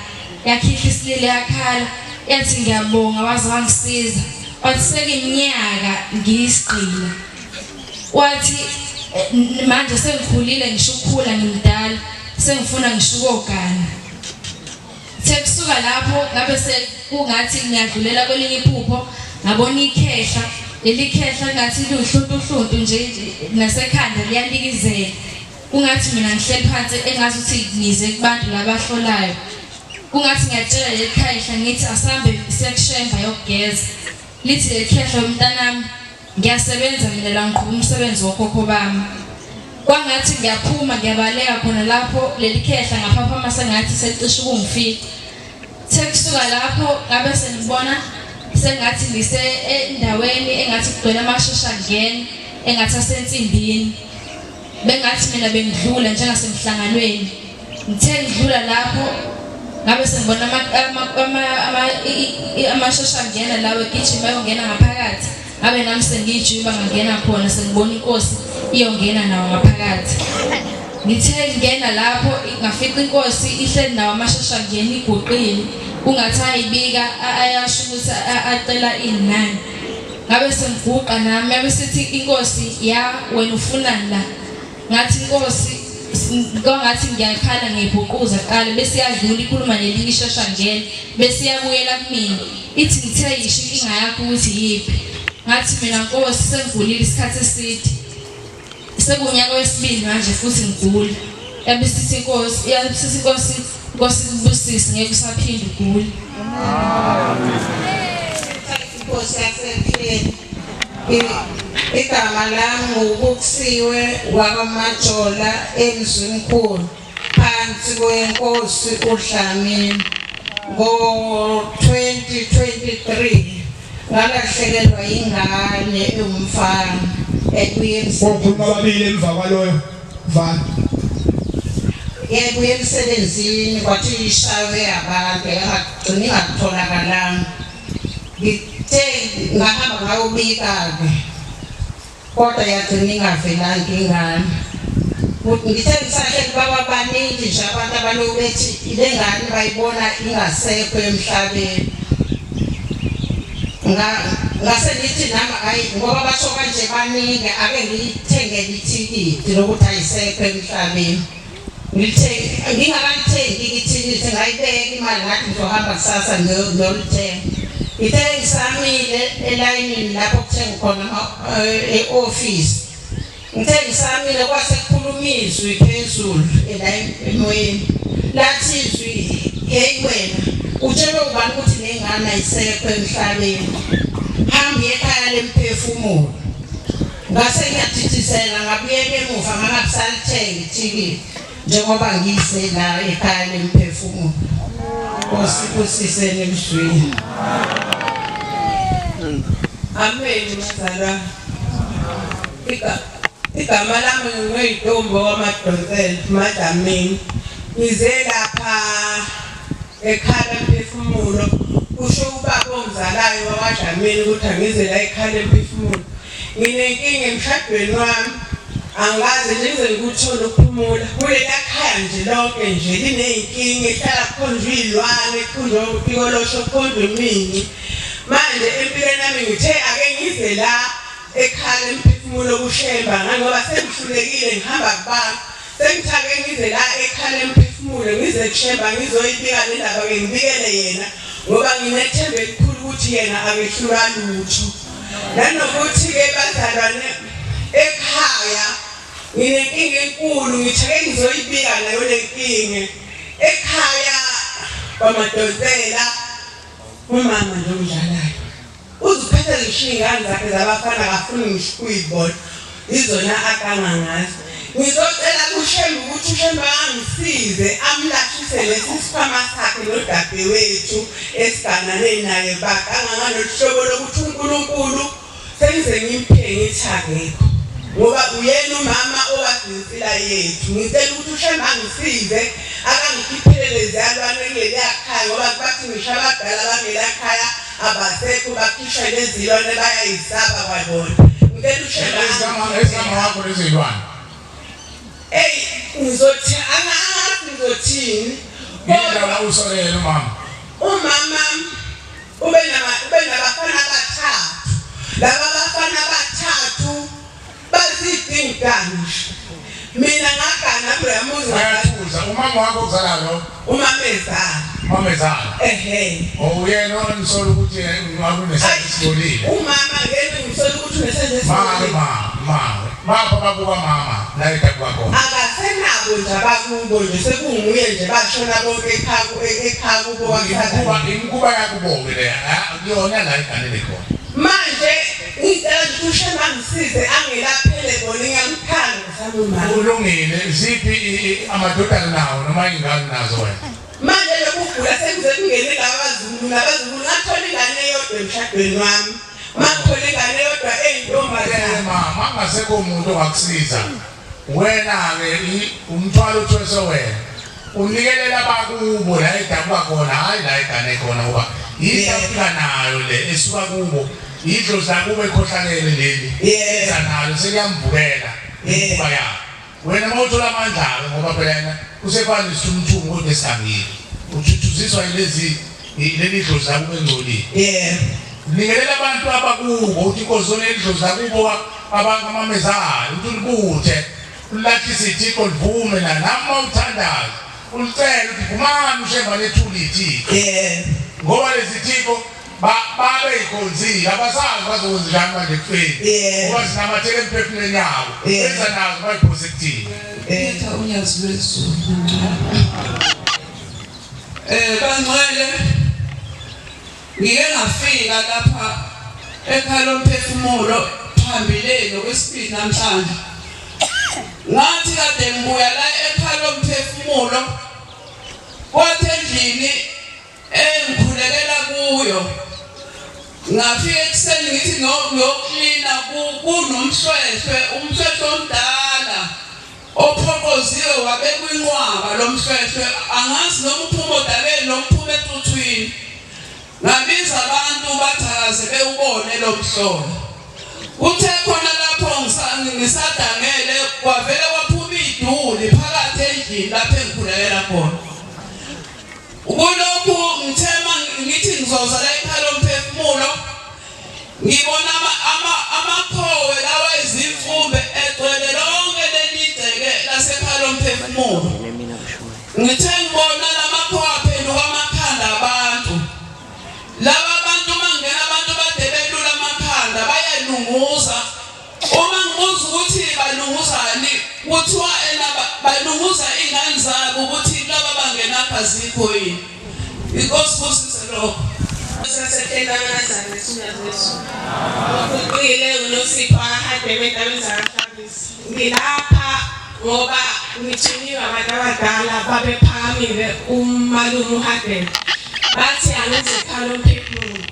S12: Yakhihla isililo yakhala yathi ngiyabonga waze wangisiza. Wathi sekiminyaka ngiyisigqila. Wathi manje sengikhulile ngisho ukukhula ngimdala sengifuna ngisho ukogana. Sekusuka lapho ngabe sekungathi ngiyadlulela kwelinye iphupho ngabona ikhehla leli khehla ngathi liwuhluntuhluntu nje nasekhanda liyalikizela kungathi mina ngihleli phansi engazi ukuthi ngize kubantu labahlolayo kungathi ngiyatshela leli khehla ngithi asambe sekushemba yokugeza lithi leli khehla mntanami Ngiyasebenza mina la ngiqhuba umsebenzi wokhokho bami. Kwangathi ngiyaphuma ngiyabaleka khona lapho leli khehla ngaphaphama sengathi selicishe ukungifica. Sekusuka lapho ngabe sengibona sengathi ngise endaweni engathi kugcwele amashosha ngena engathi asensimbini. Bengathi mina bengidlula njengasemhlanganweni. Ngithe ngidlula lapho ngabe sengibona amashosha angena lawo egijima ayongena ngaphakathi ngabe nami sengiyijuba ngangena khona sengibona inkosi iyongena nawo ngaphakathi ngithe ngena lapho ngafica inkosi ihleli nawo amashosha angena iguqile kungathi ayibika ayasho ukuthi acela ini nani ngabe sengiguqa nami yabe sithi inkosi ya wena ufunani la Ngathi Nkosi kwangathi ngiyakhala ngiyibhuquza kuqala bese iyadlula ikhuluma nelinye ishosha ngena bese iyabuyela kumina ithi ngithe yisho inkinga yakho ukuthi yiphi ngathi mina Nkosi sengigulile isikhathi eside sekunyaka wesibili manje futhi ngigula yabisithi inkosi yabisithi inkosi Nkosi kubusise ngeke usaphinda ugule
S10: Inkosi yasehleni Igama lami nguBuksiwe wakwaMajola eMzimkhulu phansi kwenkosi uDlamini. Ngo-2023 ngalahlekelwa ingane ewumfana ebuye
S2: Kokhuluma ababili emva kwaloyo vala.
S10: Ebuye emsebenzini kwathi ishaywe abantu yangagcina ingatholakalanga. Ngithe ngahamba ngayobika-ke kodwa yagcina ingavelanga ingane. Ngithe ngisahleli baba baningi nje abantu abalokhu bethi le ngane bayibona ingasekho emhlabeni. Ngase ngithi nami hhayi ngoba basho kanje baningi ake ngiyithengele ithikithi lokuthi ayisekho emhlabeni. Ngilithenge ngingakalithengi ithikithi ngayibeka imali ngathi ngizohamba kusasa ngiyolithenga. Ngithe ngisamile elayinini lapho kuthenga khona e-office. Ngithe ngisamile kwase kukhuluma izwi phezulu emoyeni. Lathi izwi, hey wena, utshelwe ubani ukuthi nengane ayisekho emhlabeni? Hamba uye ekhaya lemphefumulo. Ngase ngiyathithisela ngabuyela emuva ngangabisalithenga ithikithi njengoba ngise la ekhaya lemphefumulo. Nkosi ibusise emzwini.
S11: Amen bazalwane. Igama lami nginguNtombi wakwaMadonsela, Madlamini. Ngize lapha ekhaya lemphefumulo kusho ubaba ongizalayo wakwaDlamini ukuthi angize la ekhaya lemphefumulo. Nginenkinga emshadweni wami angikaze nje ngize ngikuthole ukuphumula kulela khaya nje lonke nje liney'nkinga ehlala kukhonjwa iy'lwane kukhonjwa utikolosho kukhonjwa iminci manje empilweni yami ngithe ake ngize la ekhaya lemphefumulo kushemba ngangoba sengihlulekile ngihamba kubantu sengithi ake ngize la ekhaya lemphefumulo ngize kushemba ngizoyibika le ndaba ke ngibikele yena ngoba nginethemba elikhulu ukuthi yena akehlulwa lutho nanokuthi-ke bazalwane ekhaya nginenkinga enkulu ngithi ake ngizoyibika nayo le nkinga ekhaya kwamadonsela umama nje omdlalayo Uziphethe ngisho iy'ngane zakhe zabafana akafuni ngisho ukuyibona. Yizona aganga ngazo. Ngizocela kuShembe ukuthi uShembe angisize amlahlise lesi sikhwama sakhe nodadewethu esiganane naye baganga ngalolu hlobo lokuthi uNkulunkulu sengize ngimphe ngithi akekho ngoba uyena umama owazi insila yethu. Ngicela ukuthi uShembe angisize akangikhiphele leziyalwane kuleliya khaya ngoba bathi ngisho abadala bakuleliya khaya abasekho bakhishwa lezilwane bayayisaba kwabona ngicela ushembe
S5: Ezikama wakho lezilwane.
S11: Ey ngizothi angazi ngizothini
S5: Yindaba usolele umama.
S11: Umama ube nama ube nabafana abathathu laba bafana abathathu Bazidingane nje. Mina ngagana kuloya muzi.
S5: Bayathuza umama wakho okuzala lo.
S11: Umama ezala.
S5: Umama ezala.
S11: Ehhe.
S5: Oh uyena onisola ukuthi ngabe unesandla esibolile.
S11: Umama ngeke ngisola ukuthi unesandla esibolile.
S5: Ma ma ma. Bapha bakuka mama la edabuka khona.
S11: Akasenabo nje abakubo nje sekunguye nje bashona bonke ekhaya ekhaya kubo
S5: kwakhe. Imikhuba yakubo ke leya akuyona la eganele khona.
S11: Manje ngicela nje uShembe angisize angelaphele bona ngiyamthanda sami umama.
S5: Kulungile ziphi amadodana nawo noma ingane nazo wena?
S11: Manje lokugula sekuze kungene labazukulu nabazukulu ngathola ingane eyodwa emshadweni wami. Mangithola ingane eyodwa eyintombazane.
S5: Mama angasekho umuntu ongakusiza. Wena-ke umthwalo uthweswe wena. Unikelela abakubo la edabuka khona hhayi la egane khona ngoba yinto afika nayo le esuka kubo. Idlozi lakubo ekhohlakele leli. Eza nalo seliyamvukela imikhuba yabo. Wena uma uthola amandla-ke ngoba phela yena usefana nesithumuthumu kodwa esigangile. Uthuthuziswa yilezi leli dlozi lakubo engcolile.
S11: Yebo.
S5: Nikelela abantu abakubo uthi inkosi zona idlozi lakubo abantu amamezayo uthi ulibuthe ulahlise ithixo livume na nami uma uthandaza ulicele uthi vumani ushemba lethule ithixo.
S11: Yebo.
S5: Ngoba lezi thixo babeyikhonzile abasazi bazokwenza njani manje ekufeni ngoba zinamathele emphefumulweni yabo benza nazo bayiphose kuthina.
S14: Letha unyazi lwezulu bangcwele ngike ngafika lapha ekhaya lomphefumulo phambileni okwesibili namhlanje ngathi kade ngibuya la ekhaya lomphefumulo kwathi endlini engikhulekela kuyo ngafika ekuseni ngithi ngiyoklina kunomhlwehlwe umhlwehlwe omdala ophoqoziwe wabekwa inqwaba lomhlwehlwe angazi noma uphuma odakeni noma uphuma entuthwini ngabiza abantu bathakaze bewubone lo mhlolo kuthe khona lapho ngisadangele kwavele kwaphuma iduli phakathi endlini lapho engikhulekela khona Kulokhu ngithema ngithi ngizoza la ekhaya lomphefumulo ngibona amakhowe lawa izimfumbe egcwele lonke leli gceke lasekhaya lomphefumulo. Ngithe ngibona lamakhowe aphenduka amakhanda abantu. Laba bantu uma Kuthiwa ena balunguza ingane zabo ukuthi laba bangenapha azikho yini. Inkosi busise lokho.
S11: Uguqile uNosipho akahadebe entabeni zakaHlabisa. Ngilapha ngoba ngithunyiwe abantu abadala babephakamile umalume uHadebe. Bathi angize ekhaya lomphefumulo.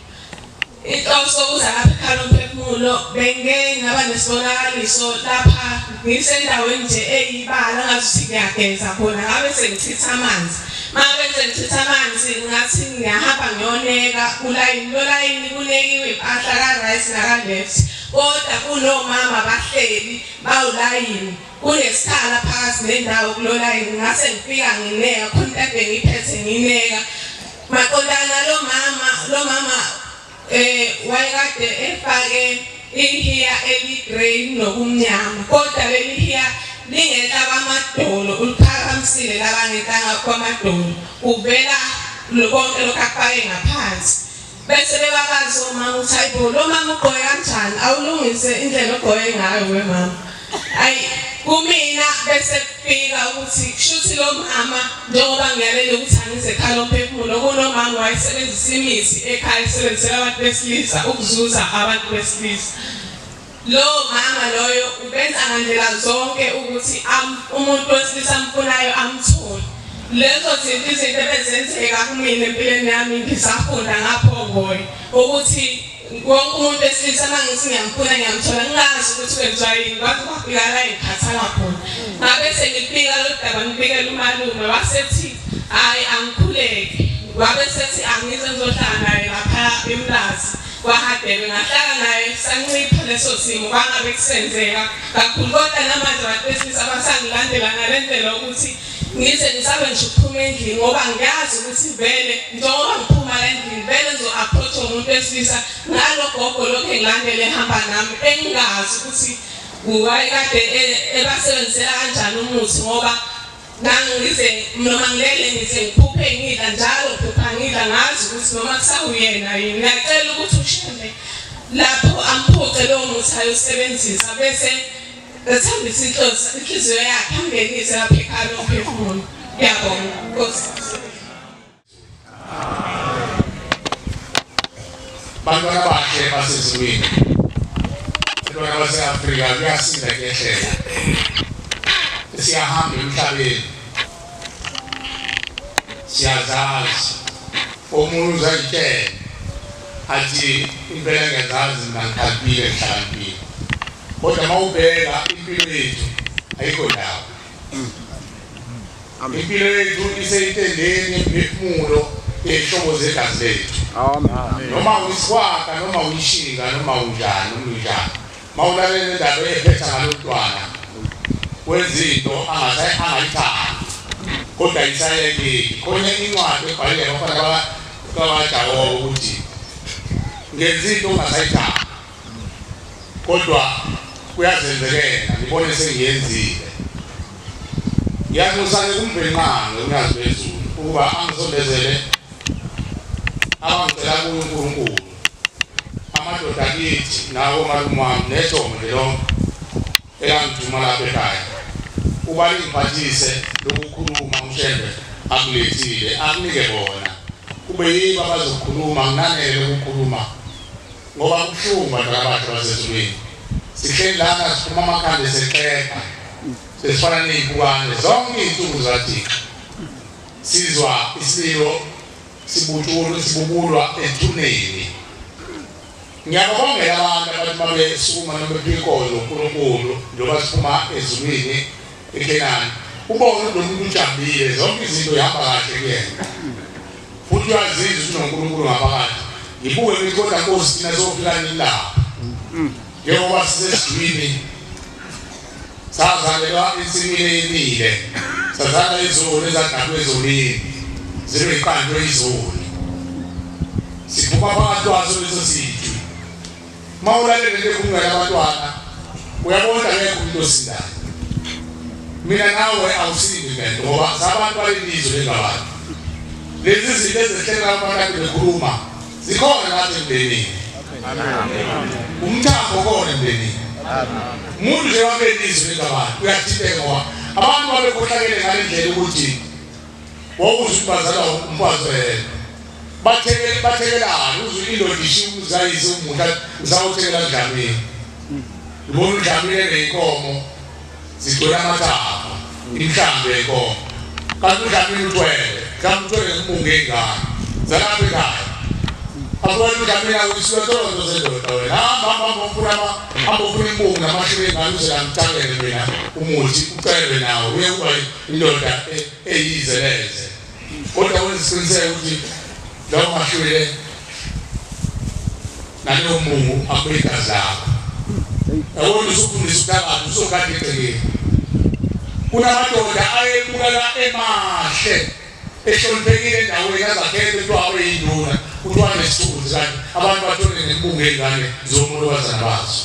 S11: Inhloso ukuza lapha ekhaya lomphefumulo bengike ngaba nesibonakaliso lapha ngisendaweni nje eyibala ngazuthi ngiyageza khona ngabe sengichitha amanzi. Mangabe sengichitha amanzi ngathi ngiyahamba ngiyoneka kulayini lo layini kunekiwe impahla ka-right naka-left kodwa kunomama bahleli bawulayini kunesikhala phakathi nendawo kulo layini ngase ngifika ngineka khona into ade ngiyiphethe ngineka maqondana lo mama lo mama eh wayekade efake ihiya eli-grey nokumnyama kodwa leli hiya lingenhla kwamadolo uliphakamisile laba ngenhla kwamadolo kuvela konke lokhu akufake ngaphansi bese bebabazi omama ukuthi hayi bo lo mama ugqoke kanjani awulungise indlela ogqoke ngayo we mama ayi kumina bese kufika ukuthi kushuthi lo mama njengoba ngiyalele ukuthi angize ekhaya lomphefumulo kunomama wayesebenzisa imithi ekhaya esebenzisela abantu besilisa ukuzuza abantu besilisa Lowo mama loyo ubenza ngandlela zonke ukuthi umuntu wesilisa amfunayo amthole. Lezo zinto izinto ebezenzeka kumina empilweni yami ngisafunda ngapho ngoye ukuthi wonke umuntu wesilisa uma ngithi ngiyamfuna ngiyamthola ngingazi ukuthi kwenziwa yini kwaze kwafika la engikhathala khona. Ngabe sengibika lolu daba ngibikela umalume wasethi hhayi angikhuleke wabe sethi angize ngizohlala naye lapha eMlazi. KwaHadebe ngahlala naye sancipha leso simo kwangabe kusenzeka kakhulu kodwa namanje abantu besilisa basangilandela ngale ndlela yokuthi ngize ngisabe ngisho ukuphuma endlini ngoba ngiyazi ukuthi vele njengoba ngiphuma la endlini vele ngizo-approach umuntu wesilisa ngalo gogo lokhu engilandele ehamba nami engingazi ukuthi wayekade ebasebenzisela kanjani umuthi ngoba Ngangize noma ngilele ngize ngiphuphe ngidla njalo ngiphupha ngidla ngazi ukuthi noma kusawuyena yini. Ngiyacela ukuthi uShembe lapho amphuce lowo muthi ayosebenzisa bese ethambisa inhloso inhliziyo yakhe amngenise lapha ekhaya lomphefumulo. Ngiyabonga. Nkosi.
S5: Bantwana bakhe basezulwini, bantwana base-Afrika, kuyasinda kuyehlela, siyahamba emhlabeni, siyazazi. Omunye uzayitshela athi impela ngiyazazi mina ngikhaliphile ngihlakaniphile, kodwa uma ubheka impilo yethu ayikho ndawo. Impilo yethu iseyintendeni yemphefumulo yey'hlobo zegazi lethu. Noma uyisikwaka, noma uyishinga, noma unjani, noma unjani. Uma ulalela le ndaba ephetha ngalo mntwana, wenza into angayithandi, kodwa ayisayekeki. Khona incwadi ebhalile abafana bakaJakobe ukuthi ngenza into ongasayithandi. Kodwa kuyazenzekela ngibone sengiyenzile. Ngiyanxusa-ke kuMvelinqangi uNyazi lwezulu ukuba angisondezele abangicela kuye uNkulunkulu, amadoda akithi nawo omalume wami nethongo nje lonke elangithuma lapha ekhaya uba lingiphathise lokukhuluma uShembe akulethile akunike bona kube yibo abazokhuluma nginanele ukukhuluma ngoba kubuhlungu bantwana abahle basezulwini sihleli lana siphuma amakhanda sexega sesifana ney'mpukane zonke iy'nsuku zikathixo sizwa isililo sibutshulwa sibubulwa ethuneni ngiyababongela abantu abathi uma besukuma noma bephiwa inkonzo uNkulunkulu njengoba siphuma ezulwini eKhenani ubone ukuthi lo muntu ujabulile zonke izinto ihamba kahle kuyena futhi uyazizwa ukuthi unoNkulunkulu ngaphakathi ngibuke ngithi kodwa Nkosi thina sofika nini lapha njengoba sisesizwini sazalelwa ensimini eyemile sazalwa izoni ezadalwa ezonini zibe yiqandwe izoni siphuma phakathi kwaso leso sijwi uma ulalele le khuluma yabantwana uyabona akekho umuntu osindayo mina nawe awusindi ngento ngoba sabantu balelizwe lengabantu lezi zinto ezehlela abantu kade bekhuluma zikhona lapha emndenini umthambo khona emndenini. Umuntu nje wabelizwe ngabantu uyathinteka ngoba abantu babekhohlakele ngale ndlela ukuthi wawuzwa ukuthi bazalwa umfazi oyedwa. Bathekele bathekelana uzwe indoda ishiya umzayise umuntu usawuthekela Dlamini. Ubona uDlamini eneyinkomo zigcwele amathafa imihlambi yenkomo. Kanti uDlamini uthwele, mhlawumbe uthwele ngembungu yengane. Zalapha ekhaya. Akubona uDlamini akusiyo tolo zendoda wena. Hamba hamba hamba ufuna ama hamba ufuna imbungu namashumi engane uze la ngithakele mina umuthi ucebe nawo uye kuba indoda eyize leze. Kodwa wenza isiqiniseko ukuthi lawo mahlwele nalowo mbungu akube igazi lakho. Yabona usufundisa uthakathi usukade egcekeni. Kunamadoda ayebukeka emahle ehloniphekile endaweni azakhele kuthiwa abe yinduna kuthiwa nesithunzi kanti abantu bathole nembungu yey'ngane zomolokazana bazo.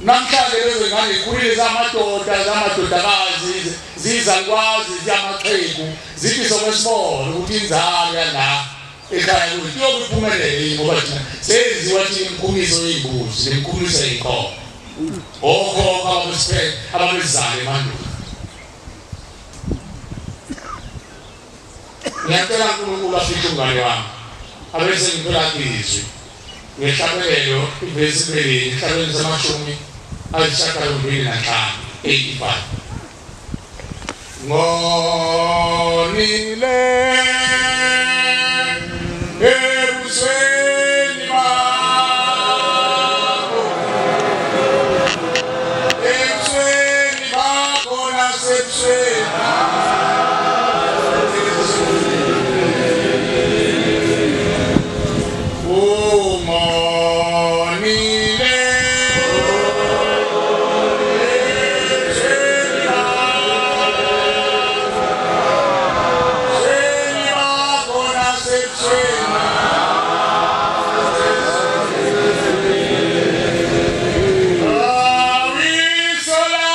S5: Namhlanje lezo ngane zikhulile zamadoda zamadodakazi zizalukwazi ziyamaxhegu zithi sokwesibona ukuthi inzalo yala ekhaya kuthi iyobe iphumelele yini ngoba thina senziwa thina imikhumiso yey'mbuzi nemikhumiso yey'nkomo okhokho ababesiphethe ababezizale emandulo. Ngiyacela uNkulunkulu afihle umngane wami abese ngithola izwi ngehlabelelo ivesi kubelini ehlabelweni samashumi ayisishiyagalombili nanhlanu 85 ngonile ebusweni bakho ebusweni bakho nasebusweni ungonile ebusweni bakho nasebusweni awisola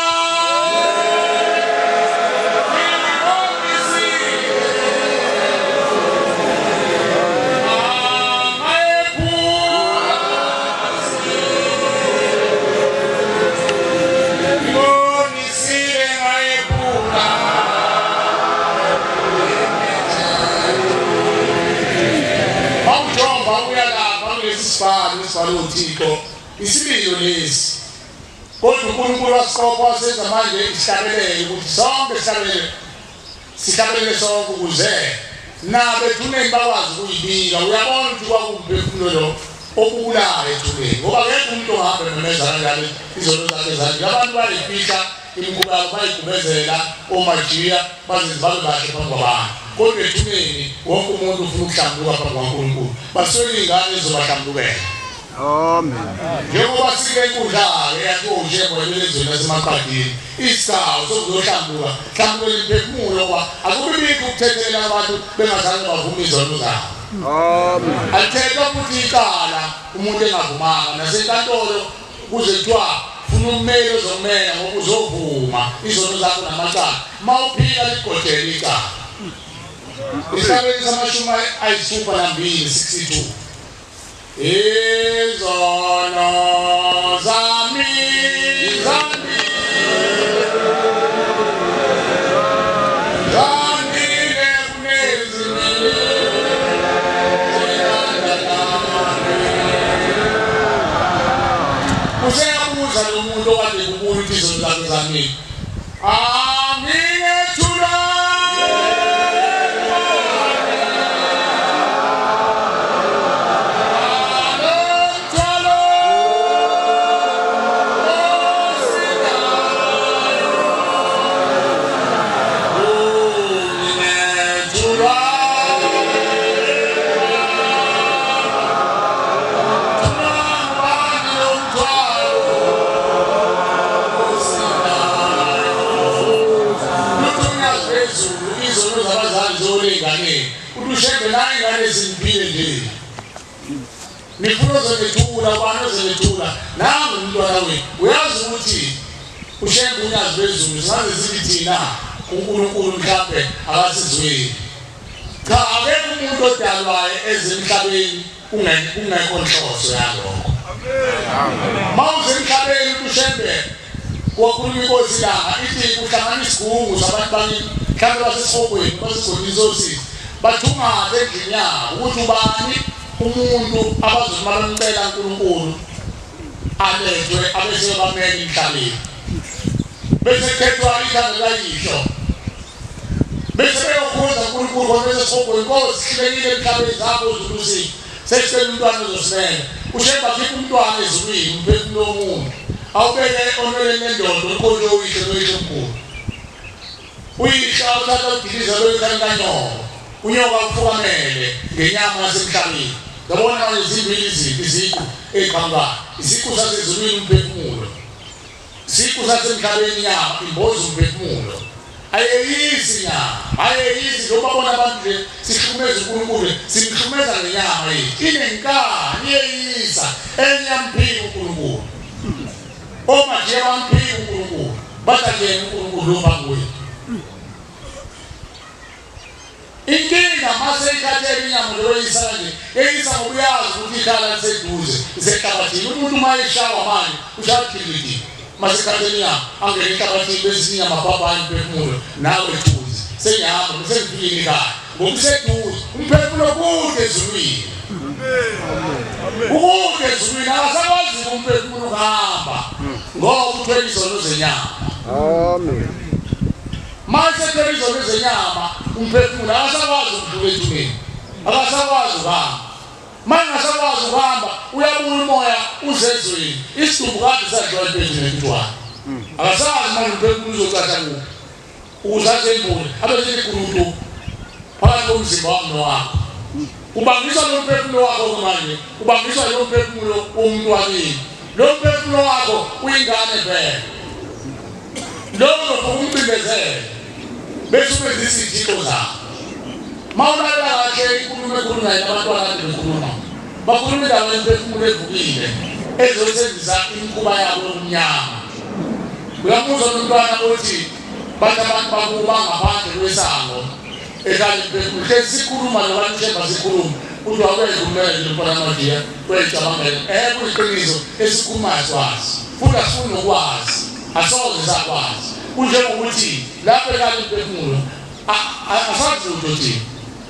S5: Awujomba uya lapha kulesi sibalo esibhalwe uThixo isimilo lesi kodwa uNkulunkulu wasiqopha wasenza manje isihlabelelo ukuthi sonke sihlabelele sihlabelele sonke ukuze nabo ethuneni bakwazi ukuyibika. Uyabona ukuthi kwakuwumphefumulo lo obulayo ethuneni ngoba akekho umuntu ongahamba ememeza kanjalo izono zakhe zanje. Abantu bayayifihla imikhuba yabo bayigubezela omajiya bazenze babe bahle phambi kwabantu, kodwa ethuneni wonke umuntu ufuna ukuhlambuluka phambi kwaNkulunkulu. Baswele iy'ngane ezizobahlambulukela.
S8: Amen.
S5: Njengoba sike inkundla-ke eyakhiwa uShembe wayebele ezweni lasemaqadini isigcawu sokuzohlambuka hlambukela imiphefumulo ngoba akubibikho ukuthethelela abantu bengazange bavume izono zabo.
S8: Amen.
S5: Alithethwa futhi icala umuntu engavumanga nasenkantolo kuze kuthiwa funa ummeli ozokumela ngoba uzovuma izono zakho namacala uma uphika ligojele icala. Isihlabelelo samashumi ayisithupha nambili 62 Izono zami zami zandile kunezimini Useyabuza lo muntu okade kubuya ukuthi izono zakhe zamile Angingethula Izono zabazali zoley'nganeni uthi uShembe la iy'ngane ezimphile nje nifuna ozonethula ubani ozonethula nangu umntwana wenu uyazi ukuthi uShembe unyazi lwezulu singaze sithi thina uNkulunkulu mhlampe akasizweli cha akekho umuntu odalwayo eze emhlabeni kungekho nhloso yalokho. Mawuze emhlabeni uShembe wakhuluma inkosi ilanga ithi kuhlangana isigungu sabantu bakini mhlawumbe basesihogweni basesigodini sosizi bathungathe endlini yabo ukuthi ubani umuntu abazothi uma bemcela uNkulunkulu alethwe abese bamele emhlabeni bese kukhethwa ikhanda likayihlo bese beyokhonza uNkulunkulu khona bese sihogweni inkosi hlulekile emhlabeni zakho uZulu Sesicela umntwana ozosimela. UShembe akhiphe umntwana ezulwini, umphefumulo womuntu. Awubeke onweleni lendoda ukhonje uyihlo noyihlo omkhulu. Uyihlo awuthatha udiliza loyo ekhaya kanyoko. Unyoko awufukamele ngenyama yasemhlabeni. Yabona manje zimbili izinto iziqu eziqhamukayo. Isiqu sasezulwini umphefumulo. Siqu sasemhlabeni inyama imboza umphefumulo. Ayeyisi inyama, ayeyisi njengoba bona abantu nje sihlukumeza uNkulunkulu, simhlukumeza ngenyama yethu. Inenkani iyeyisa, enye yamphika uNkulunkulu. Omajiya bamphika uNkulunkulu, bathi akuyena uNkulunkulu lo phambi kwethu. Inkinga mase ikhathele inyama njengoba eyisa kanje, eyisa ngoba uyazi ukuthi ikhala liseduze, lisehlabathini. Umuntu uma eshawa manje ushaya khilidi. Mase ikhathele inyama, angene ehlabathini bese inyama bhabha imphefumulo nawe thuzi. Sengihamba bese ngifikile ekhaya. Ngoba useduze, umphefumulo kude ezulwini. Ukude ezulwini akasakwazi umphefumulo ukuhamba ngoba uthwele izono zenyama.
S8: Amen.
S5: Mase phela izono zenyama umphefumulo akasakwazi ukudlula ethuneni. Akasakwazi ukuhamba. Manje ngasakwazi ukuhamba uyabuya umoya uzezweni. Isidumbu kade sadliwa impethu nentwana. Akasazi manje umphefumulo uzocatsha kuphi. Ukuze azembule abe seligulutu phakathi komzimba wami nowakho. Ubangiswa lo mphefumulo wakho manje, ubangiswa lo mphefumulo womuntu wakini. Lo mphefumulo wakho uyingane vele. Lokho ukumcindezela bese ubenza izithixo zakho. Mawulalela kahle inkulumo ekhulunywa yabantwana kade bekhuluma, bakhuluma indaba yemphefumulo evukile ezosebenzisa imikhuba yabo yobumnyama. Uyamuzwa nomntwana othi bathi abantu bakuba ngaphandle kwesango ehlala imphefumulo. Hlezi sikhuluma nobantu Shemba sikhuluma uthi awuyayikhulumela nje mfana Madiya uyayicabangela. Kuyiqiniso esikhulumayo sikwazi futhi asifuni nokwazi asoze sakwazi. Kunjengokuthi lapho ehlala imphefumulo asazi lutho thina,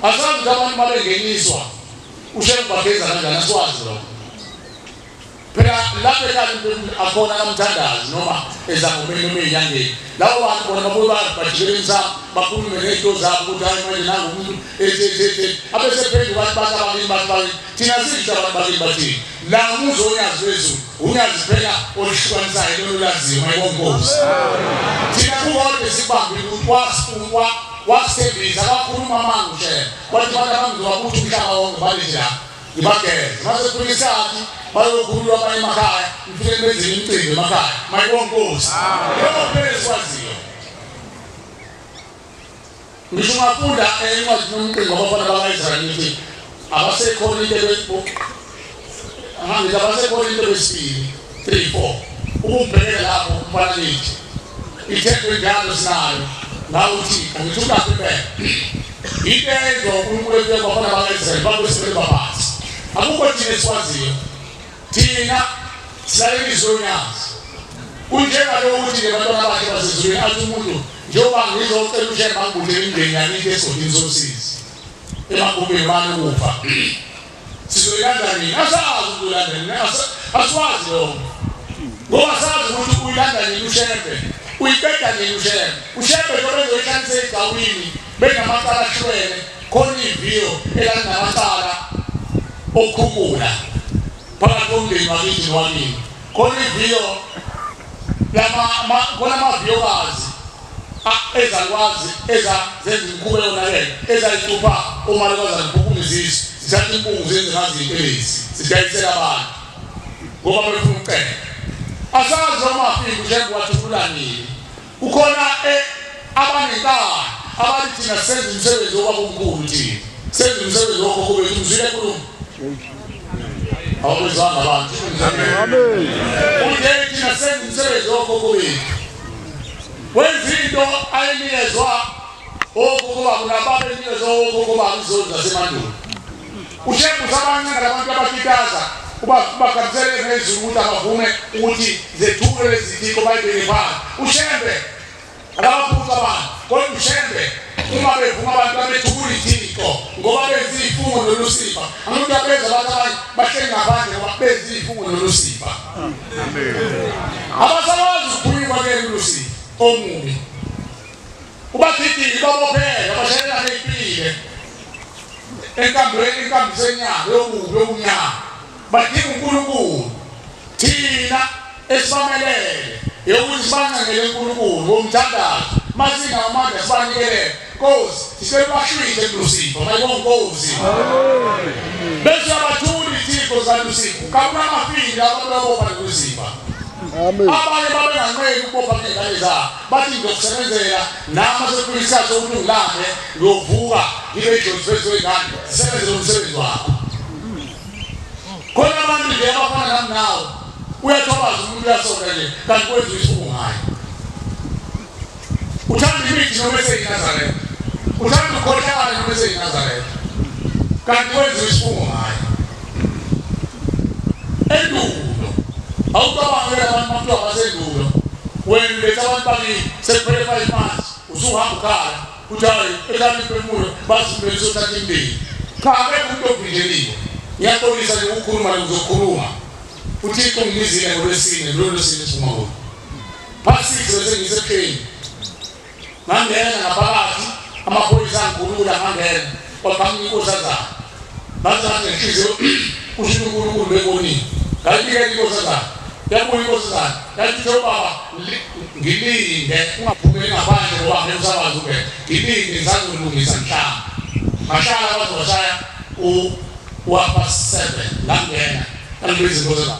S5: asazi ukuthi abantu babengeniswa uShembe bageza kanjani, asikwazi lokho. Phela lapho ehlala imphefumulo akhona kamthandazi noma ezangomeni noma ey'nyangeni. Labo bantu bona babuye bajikele emsamo bakhulume ney'nto zabo ukuthi hayi manje nangu umuntu ethi ethi ethi abesephenduka athi bathi abakini bathi bakini. Thina sithi abantu bakini bathini. La umuzi wonyazi lwezulu unyazi kuphela oluhlukanisayo lolu laziyo mayibonkosi. Thina kukodwa esikubambile ukuthi wasithembisa kakhuluma amanga uShembe wathi abantu abangizobabutha umhlaba wonke balethe la ngibageze mase kufika isikhathi bayokhululwa abanye emakhaya ngifike ngibenzele imicimbi emakhaya mayibonkosi. Lokho kuphela esikwaziyo. Ngisho ungafunda encwadini yomqingo abafana baka-Israyeli ngithi abasekhona into ngithi abasekhona into besibili 3 4 ukumbhekela lapho umfana kithi ithemba enjalo sinayo ngawe uthixo ngithi unakho impela into eyenziwa uNkulunkulu efike kubafana baka-Israyeli babesebele baphansi akukho thina esikwaziyo thina silalela izwi lonyazi kunjengalokhu ukuthi-ke abantwana bakhe basezulwini athi umuntu njengoba ngizocela uShembe angibutele imindeni yakithi esigodini somsizi emagumbini bani ukufa sizoyilanda nini asazi ukuthi uyilanda nini asiwazi lokho ngoba sazi ukuthi uyilanda nini uShembe uyiqeda nini uShembe uShembe njengoba ezoyihlanganisa egcawini benamacala ahlukene khona iviyo elalинamacala okukhumula phakathi komndeni wakithi nowakini khona iviyo lama khona amaviyokazi ezalukwazi eza zenza imikhuba eyonakele ezayicupha omalokazana kuphuphuma izisu zithatha impungu zenze ngazo iy'ntelezi zidayisela abantu ngoba befuna ukucela asazi noma afike uShembe wathulula nini kukhona abanenkani abathi thina senza umsebenzi wobabomkhulu thina senza umsebenzi wokhokho bethu mzwile khuluma awubezwanga abantu uthe thina senza umsebenzi wokhokho bethu wenza into ayinikezwa okhokho babo nababenikezwa okhokho babo izono zasemandulo uShembe usabancane labantu abakitaza Ubakhabisele phezulu ukuthi abavume ukuthi zethule lezi thixo bayibeke phansi. UShembe akabaphuca abantu, kodwa uShembe uma bevuma abantu babethula ithixo ngoba benza izifungo noLusifa. Angithi abenza abantu abanye bahleli ngaphandle ngoba benza izifungo noLusifa. Abasakwazi ukuphunyuka kuyena uLusifa omubi. Ubadidile babophele bashayela ngeyipile enkambweni inkambiso yenyama yobubi yobunyama. Badinga uNkulunkulu. Thina esibamelele yokuthi sibancengele uNkulunkulu ngomthandazo masingawo amandla sibanikelele Nkosi sicela ubahlwithe kuLusifa mayibonga Nkosi bese uyabathula ithixo zikaLusifa kakunamafili abantu abopha noLusifa abanye babenganqeni ukubopha ngey'ngane zabo bathi ngizokusebenzela nami sekufika isikhathi sokuthi ungilambe ngiyovuka ngibe ijozi phezu kwey'ngane zisebenzele umsebenzi wakho khona abantu nje abafana nami nawe uyathobaza umuntu uyasonta nje kanti kwenziwa isifungo ngayo uthanda imithi noma eseyinazaretha uthanda ukukhohlakala noma eseyinazaretha kanti wenziwa isifungo ngayo endulo awucabangela abantu bakuthiwa basendulo wena uletha abantu bakini sekuphele 5 months usuhamba ukhala uthi hayi ekhaya imphefumulo bathi sothatha imndeni cha akekho umuntu ovinjeliwe ngiyaxolisa nje ukukhuluma la ngizokhuluma uthixo ungibizile ngolwesine lolo lwesine siphuma kulo past 6 bese ngisebuhleni ngangena ngaphakathi amaphoyisa angikhulula ngangena kwaqhamuka inkosazana ngathi ngathi ngenhliziyo kusho ukuthi uNkulunkulu bebonile ngayibikela inkosazana yabuya inkosazana yathi uthe ubaba ngilinde ungaphumeli ngaphandle ngoba ngeke usakwazi ukungena ngilinde ngisazolungisa ngihlamba ngahlala kwaze kwashaya u-half 7 ngangena ngangibiza inkosazana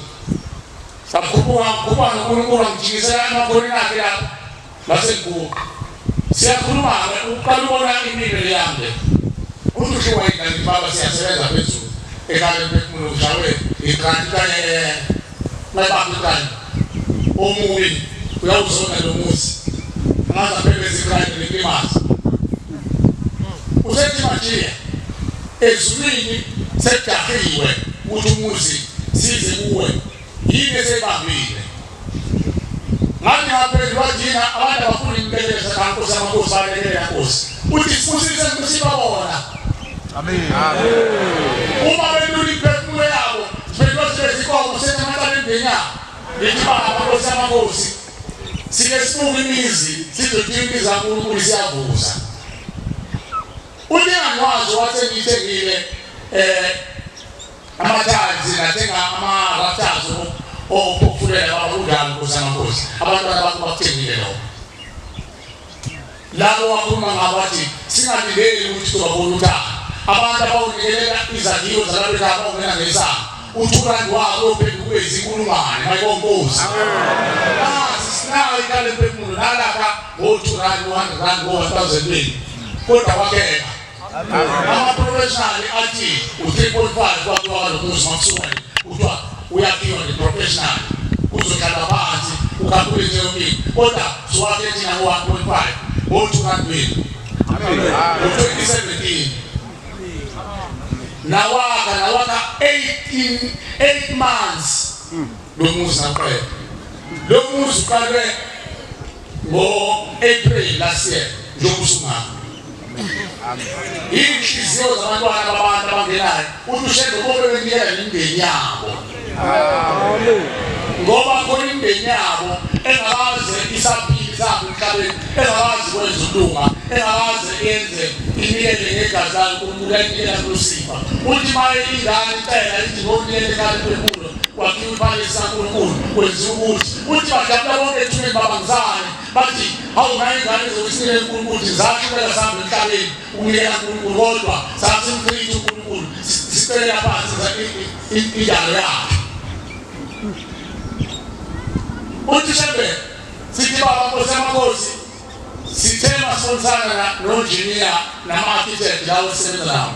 S5: sakhuphuka ngikhuphuka noNkulunkulu angijikisela emakhoneni akhe lapho ngase ngiguqa siyakhuluma-ke uqala ubona impilo yami le uthi ushiwa yini baba siyasebenza phezulu ekhaya emphefumulo ushawe igranti kanye mayibamba igranti omubi uyawuzona lo muzi angaze aphebeze igranti nelimazi usethi majiya ezulwini sekujahiwe ukuthi umuzi size kuwe yini eseyibambile ngathi ngaphendula wathi yini abantu abafuna imibeleza cha nkosi yamakhosi balekelela nkosi uthi sibusise nkosi babona amen uma belula imphefumulo yabo siphendula sibe zinkomo senamacala emndeni yabo ngithi baba nkosi yamakhosi sike sibuke imizi sizothi imizi kaNkulunkulu siyavuza uthi angikwazi wathi ngiyithengile eh amathanzi ngathenga ama-rafters okufulela baba kunjalo nkosi yamakhosi abantwana bakho bakuthengile lokho labo wakhuluma ngabo wathi singalindeli ukuthi tobabona uthando abantu abawunikelela izakhiwo zalapha ekhaya bawungena ngesango uthurandi wabo uyophenduka ube izinkulungwane mayibonkosi nasi sinayo ikale mphefumulo nalapha ngo-two rand ngo-hundred rand ngo-one thousand kodwa kwakheka Ama-professional athi u-3.5 kwakhiwa kwalo muzi makusuka nje kuthiwa uyakhiwa nje professional kuzohlalwa phansi ukhalkulate yonke into kodwa siwakhe thina ngo-1.5 ngo-200 ngo-2017 nawakha nawakha 18 8 months lo muzi naqeda lo muzi uqalwe ngo-April last year njengoba usungaka iy'nhliziyo zabantwana babantu abangenayo uthi ushembe bobe benikela nemindeni yabo ngoba khona imindeni yabo engakaze isaphile isaphi emhlabeni engakazi kwenza ukulunga engakaze yenze inikele ngegazi layo uNkulunkulu yayinikela kuLusifa uthi maye ingane icela ithi ngokunikela ekhaya kuNkulunkulu kwakhiwa iphalisi kaNkulunkulu kwenziwa ukuthi uthi bajabula bonke ethuneni babangisane bathi hawu nayo ingane izokusinikela uNkulunkulu ukuthi zahlukela sihamba emhlabeni ukunikela uNkulunkulu kodwa sasimchitha uNkulunkulu sicelela phansi indalo yakhe uthi shembe sithi baba nkosi yamakhosi Sithe masifundisana nonjiniya nama-architect lawo esisebenza nawo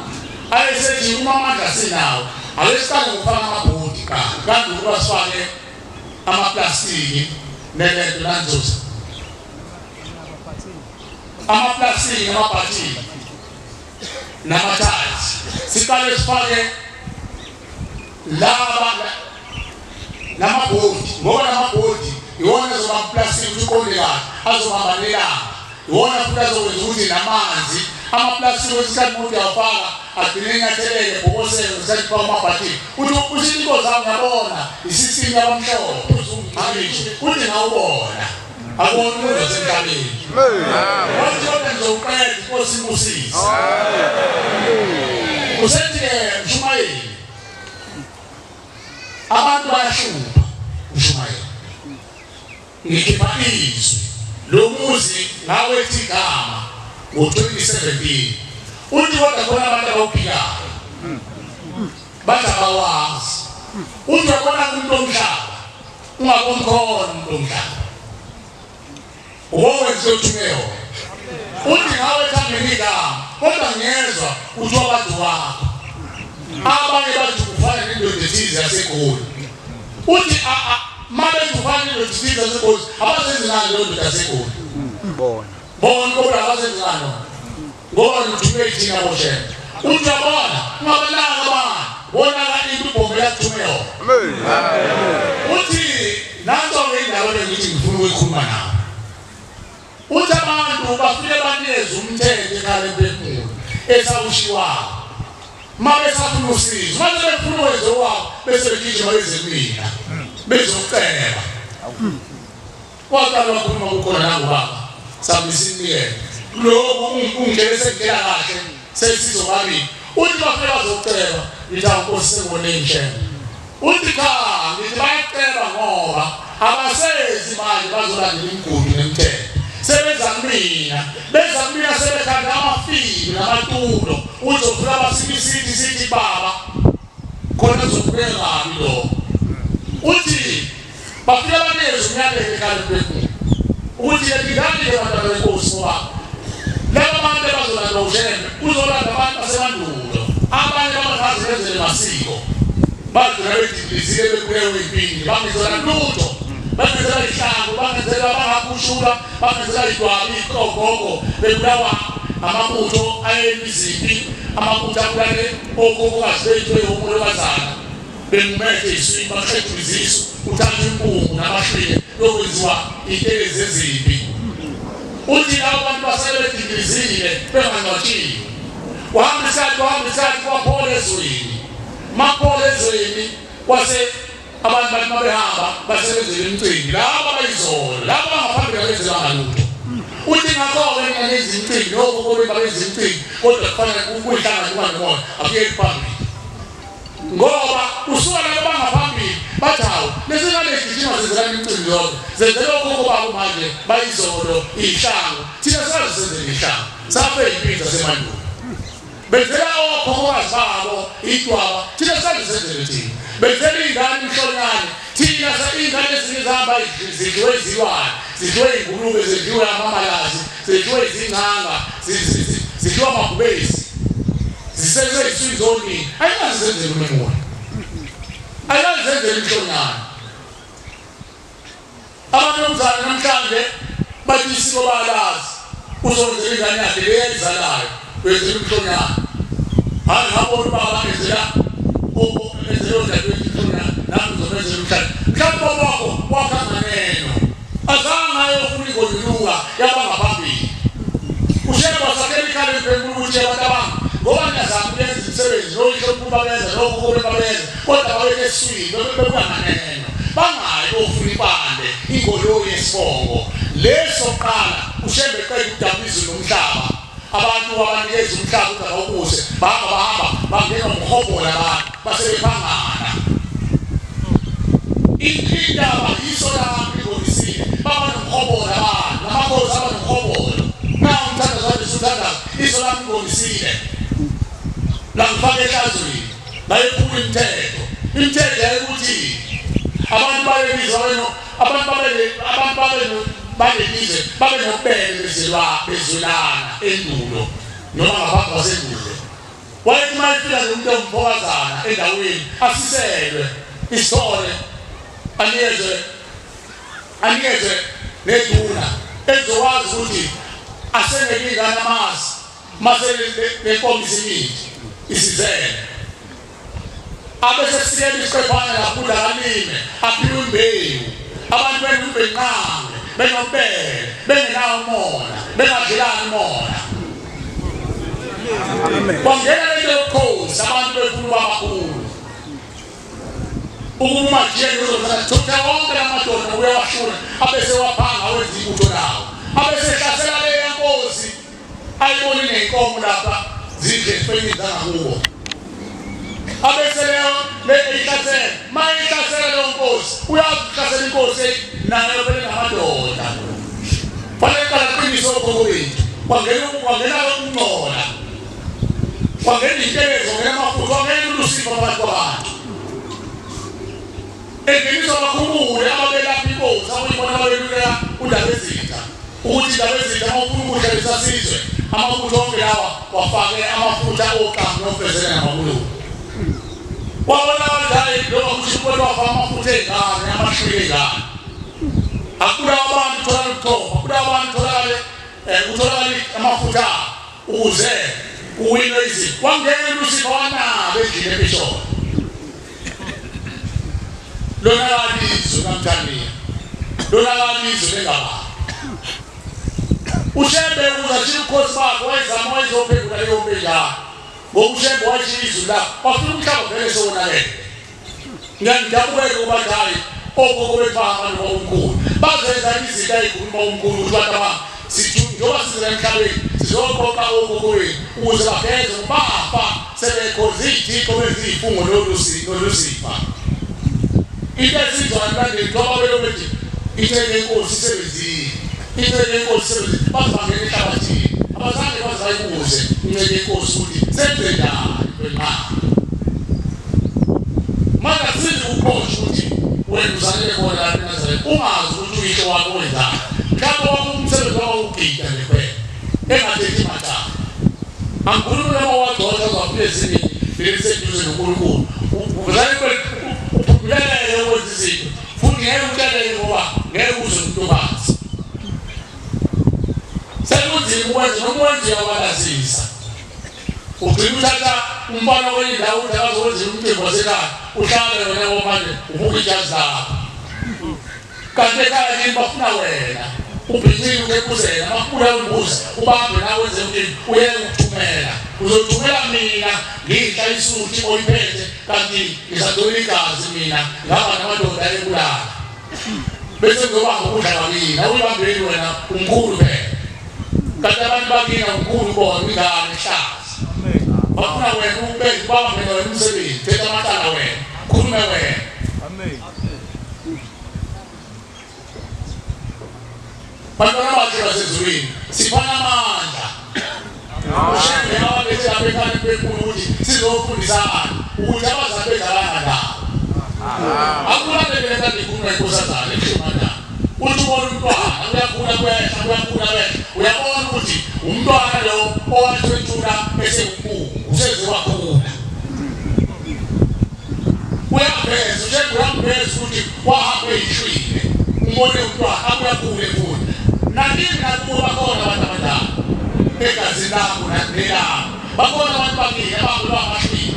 S5: ayesethi uma amandla sinawo ake siqale ngokufaka amabhodi kuqala kanti ukuba sifake amaplastiki nelento nanzuza amaplastiki namabhathini nama-tiles siqale sifake Laba lamabhodi ngoba lamabhodi iwona azoba plastic ukuthi uqonde kahle azobamba nelanga iwona futhi azokwenza ukuthi namanzi amaplastic kwesikhathi umuntu uyawafaka agcine enyatheleke bhokoseke ngesikhathi kufaka amabhathini uthi uthi into zami ngiyabona isystem yabamhlophe angisho uthi ngawubona akubona umuntu wasemhlabeni wathi kodwa ngizowuqeda inkosi ibusise usethi-ke mshumayeli abantu bayashupha mshumayeli ngikhipha izwi lo muzi ngawethi igama ngo-2017 uthi kodwa khona abantu abawuphikayo bathi abawazi uthi uyabona umuntu omhlaba ungabomkhona umuntu omhlaba ubowenza othume yona uthi ngawe thambeni igama kodwa ngiyezwa kuthiwa bathi wakho abanye bathi ufana nendoda ethize yasegoli uthi mabethi ufana nendoda ethize yasegoli abazenzi ngani leyo ndoda yasegoli bona bona kodwa abazenzi ngani ngoba nithume thina boshembe uthi uyabona ungabanaka abantu bonaka into ubhombe yakuthume yona uthi nanso-ke indaba bengithi ngifuna ukuyikhuluma nawe uthi abantu bafike banikeze umthetho ekhaya lemphefumulo esawushiwayo uma besafuna usizo uma sebefuna ukwenza okwabo bese begijima beze kumina bezoceba Waqala wakhuluma kukhona nangubaba sambisa iminikelo lokhu ungitshele sengitshela kahle sesizobabili uthi bafike bazokuceba ngithi awunkosi sengibone ngishela uthi cha ngithi bayaceba ngoba abasezi manje bazolandela imigudu nemithetho sebenza kumina benza kumina sebekhanda amafibi namatulo uzofika basibisithi sithi baba khona zobukeka kabi lokho uthi Bafike banikeze umyalelo ekhaya lomphefumulo ukuthi lindani-ke bantwana benkosi ngoba laba bantu abazolanda uShembe kuzolanda abantu basemandulo abanye abangazi benzele masiko bagcina bedilizile bekuleyo impini bangenzela lutho bangenzela ihlangu bangenzela bangakhushula bangenzela idwabi ogogo bebulawa amabutho ayemizimpi amabutho abulale okhokhokazi bethu bewomolokazana Bemumethe iswi baqedwa izisu kuthathwa inkungu namashwile yokwenziwa intelezi ezimbi. Uthi labo bantu basele bedindilizile bengangcwatshiwe. Wahamba isikhathi wahamba isikhathi kwaphola ezweni. Maphola ezweni kwase abantu bathi mabehamba basebenzele imicimbi laba bayizolo laba bangaphambili abenzelanga lutho. Uthi ngakho-ke mina nenza imicimbi nokhokho benu babenza imicimbi kodwa kufanele kuyihlangane kuba nomoya akuyeki phambili. ngoba usuka labo bangaphambili bathi hawu lezi ngane zigijima zenzela imicimbi yonke zenzela okhokho babo manje bayizolo iy'hlangu thina sazi senzele iy'hlangu safe iy'mpini zasemandulo benzela okhokhokazi babo idwaba thina sazi senzele thina benzela iy'ngane imhlonyane thina iy'ngane ezinye zihamba zidliwe izilwane zidliwe iy'ngulube zidliwe amamalazi zidliwe izingcanga zidliwe amabhubesi Zisenze iswini zonini. Ayikaze zenzele umemulo. Ayikaze zenzele imhlonyana. Abantu bomzana namhlanje bathi isiko bayalazi. Uzonzela ingane yakhe le ayizalayo. Wenzela umhlonyana. Hayi ngabona ubaba enzela enzela odadewethu umhlonyana. Nami ngizomenzela umhlonyana. Mhlawumbe ubaba wakho wakha nganeno. Azange ayofuna ingonyuluka yabangaphambili. Ushemba sakhela ikhala emphefumulo ukuthi abantu abami ngoba niyazama ukuyenza imisebenzi noyihlo omkhulu babenza nokhokho benu babenza kodwa babekho esiswini bebuka nganeno bangayi kofuna impande ingoloyi yesibongo leso kuqala ushembe qeda ukudabula izulu nomhlaba abantu abanikeza umhlaba ukuthi abawubuse bahamba bahamba bangena ngomhobhola abantu basebephangana indaba yiso lami libonisile baba nomhobhola abantu namakhosi aba nomhobhola na umthandazo wami usuthandaza iso lami libonisile langifaka ehlazweni layephula imithetho imithetho yayikuthi abantu babebizwa beno abantu babe abantu babe balelizwe babe nobubele bezwelana bezwelana endulo noma ngaphambi kwasendulo Wayethi uma efika nomuntu ongumfokazana endaweni asiselwe isithole anikezwe anikezwe neduna ezokwazi ukuthi asengeke ingane amasi mase lenkomo isimithi isizele. Abese sikela isiqephana lapho udakalime aphiwe imbewu. Abantu benombenqange, benobele, bengenawo umona, bengadlelani umona. Kwangena lento yobukhosi abantu befuna ukuba bakhulu. Uma nje uzothatha thutha wonke lamadoda uyawashuna abese waphanga wenza ibutho lawo. Abese hlasela le yenkosi ayiboni nenkomo lapha zidle esifeni zangakubo. Abese leyo le ihlasela, mayihlasela leyo nkosi uyahlasela inkosi nayo phela namadoda. Fanele qala qiniso okhokho bethu. Kwangena kwangena ukungcola. Kwangena intelezo, kwangena amafutha, kwangena ulusipho phakathi kwabantu. Engeniswa bakhumbule ababelapha inkosi abuyibona ababeluleka uNdabezitha ukuthi Ndabezitha uma ufuna ukudla lesasizwe amabutho onke lawa wafake amafutha oqamu nofezela namabulungu. Wabona kanjani njengoba kusho ukuthi wafaka amafutha ey'ngane amashwili ey'ngane. Akubulawa abantu kutholakala ubuchopho, akubulawa abantu kutholakale kutholakale amafutha ukuze kuwinwe izinto. Wangena uLusifa wanaba endlini ePisholo. Lona kalizwe kaMthaniya. Lona kalizwe lengababa. uShembe ukuze ashiye ubukhosi bakhe wayezama wayezophendula leyo mpi njalo. Ngoba uShembe wayeshiya izulu lakhe. Wafika umhlaba vele sewonakele. Ngiyangidabukela ukuba hayi okhokho bethu bahamba nobabomkhulu. Bazenza izinto ayikhuluma ubabomkhulu ukuthi bantu abami sithu njengoba sizela emhlabeni sizoqoqa okhokho bethu ukuze bageze bafa sebekhonza iy'thixo benza iy'fungo nolusifa. Into esizwayo emlandweni kuthiwa babelokhu bethi inceku yenkosi isebenzile, inceku yenkosi isebenzile, baze bangena ehlabathini. Abazange baze bayibuze inceku yenkosi ukuthi senze njani kwenqaba. Manje akusizi ukuqosha ukuthi wena uzalele khona lapha eNazaretha ungazi ukuthi uyihlo wakho wenzani. Mhlawumbe wakho umsebenzi wakho ukugida nje kuphela engathethi macala. Angikhulumi noma wagxotshwa uzafika ezingeni leliseduze noNkulunkulu. Uzale uphumelele ukwenza izinto futhi ngeke utsheleke ngoba ngeke uze umuntu. Sekunzima ukwenza noma wenza uyabalazisa. Ugcina uthatha umfana kwenye indawo ukuthi akazokwenza umcimbi wasekhaya uhlale wena ngoba manje ubuka ijazi lakho. Kanti ekhaya kini bafuna wena ubhincile ukepuzela makubula umbuzi ubambe nawe wenze umcimbi uyeke ukuthumela. Uzothumela mina ngidla isuthi oyiphethe kanti ngisagcwele igazi mina ngaba namadoda ebulala. Bese ngizobamba ukudla kwakini awuyibambeli wena umkhulu phela. Kanti abantu bakini awumkhulu bona ingane ehlaza. Bafuna wena ube ubambe wena umsebenzi, thetha amacala wena, khulume wena. Amen. Bantwana bakhe basezulwini siphana amandla. UShembe abalethe lapha ekhaya benkulu ukuthi sizofundisana ukuthi abazali bethu abangandawo. Akulalele lento engikhuluma inkosazana ehlumana. Uthi ubona umntwana uyakhula kwehla uyakhula kwehla uyabona ukuthi umntwana lo owathwetshula esewumbungu useze wakhula. Uyaveza uShembe uyamveza ukuthi wahamba eyishwile umbone umntwana akuyakhule futhi. Nakimi nakubo bakhona abantu abadala egazini lakho nelami bakhona abantu bakini abangulwa amashwile.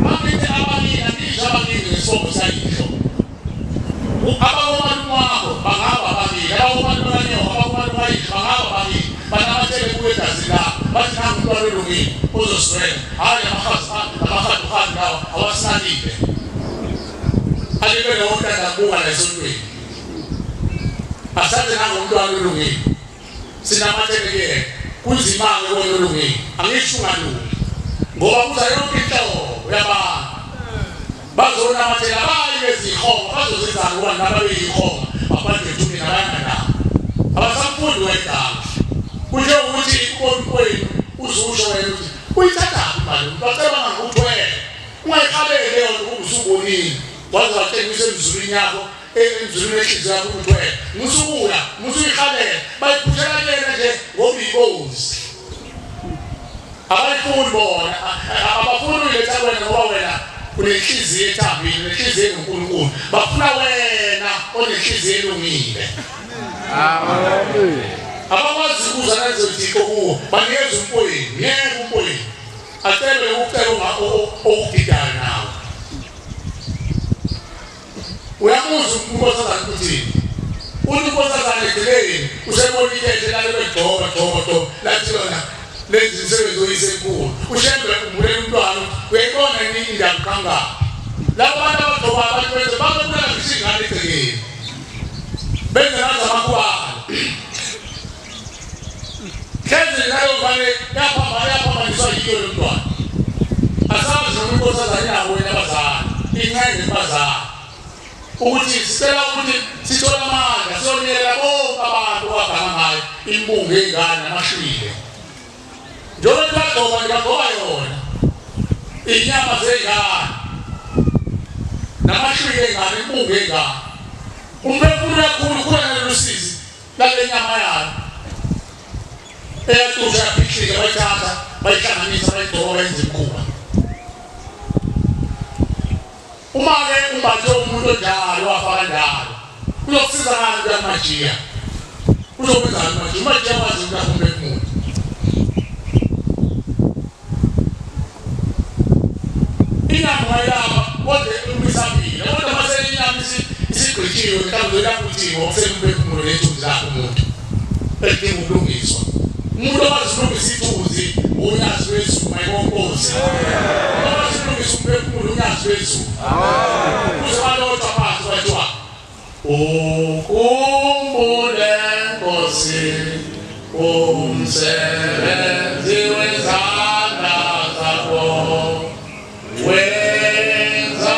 S5: Mangithi abakini angisho abakini ngesibongo sayihlo. Abakomalume wakho bangaba abakini, abakomalume kanyoko, abakomalume kayihlo bangaba abakini. Banamathele kuwe egazini lakho bathi nangu umntwana olungile ozoswela. Hhayi amahaduhadu lawa awasinakile. Alibe lowo mntana kubuka la esontweni. Asathe nangu umntwana olungile. Sinamathele kuyena. Kunzima-ke kona olungile. Angisho ungalungi. Ngoba kuza yonke inhlobo yabantu. Bazonamathela bayi bezihonga bazozenzani ngoba nabo beyihonga babanjwe ethuneni abayanga ndawo. Abasamfundi wegama. Kusho ukuthi ubona kwenu uzusho wena ukuthi uyithathaphi imali umuntu wacabanga ngokuthwele. Ungayihaleli leyo nto ngoba usubonile. Waze watshengisa emzulwini yakho emzulwini wenhliziyo yakho ukuthi uthwele. Musubuya, musuyihalela. Bayiphuthela kuyena nje ngoba uyinkosi. Abayifuni bona, abafuni uyiletha kuwena ngoba wena unenhliziyo ethambile, unenhliziyo enguNkulunkulu. Bafuna wena onenhliziyo elungile. Amen. Abakwazi ukuza nalezo zithixo kuwo, banikeza umfowenu, ngeke umfowenu. Acebe ukuceba okugidayo nawe. Uyamuzwa unkosazana ukuthi uthi unkosazana egcineni usebona ikhehla lalo begcoba gcoba gcoba lathi lona lenza umsebenzi oyisenkulu. UShembe umbulela umntwana uyayibona yini indaba kangaka. Labo bantu abagcoba abantu benze babebulala ngisho ingane egcekeni. Benze ngazo amakubala. Hlezi naleyo ngane yaphambana yaphambaniswa yiyo lo mntwana. Asazi noma inkosazana inabo yini abazali, incenge kubazali. Ukuthi sicela ukuthi sithole amandla siyonikela bonke abantu abaganga ngayo imbungu yey'ngane namashwile. Njengoba bagcoba nje bagcoba yona inyama zey'ngane namashwile ey'ngane imbungu yey'ngane. Umphefumulo uyakhula ukhula nalolu sizi lale nyama yayo eyacusha yaphihlika bayithatha bayihlanganisa bayigcoba bayenza imikhuba. Uma-ke umbathe umuntu onjalo wafa kanjalo kuzokusiza ngani ukuya kumajiya? Uzokwenzani umajiya? Umajiya wazi ukuthi akumphefumulo. Inyama ungayilapha kodwa umisapile kodwa mase inyama isigqitshiwe mhlawumbe uzoyilapha uthini ngoba kusele umphefumulo nethunzi lakhe umuntu elidinga ukulungiswa. Umuntu okwazi ukulungisa ithunzi unyazi lwezulu mayibonkosi. Okwazi ukulungisa umphefumulo unyazi lwezulu. Kuze kwalotshwa phansi kwathiwa ukhumbule Nkosi umsebenzi wezandla zakho wenza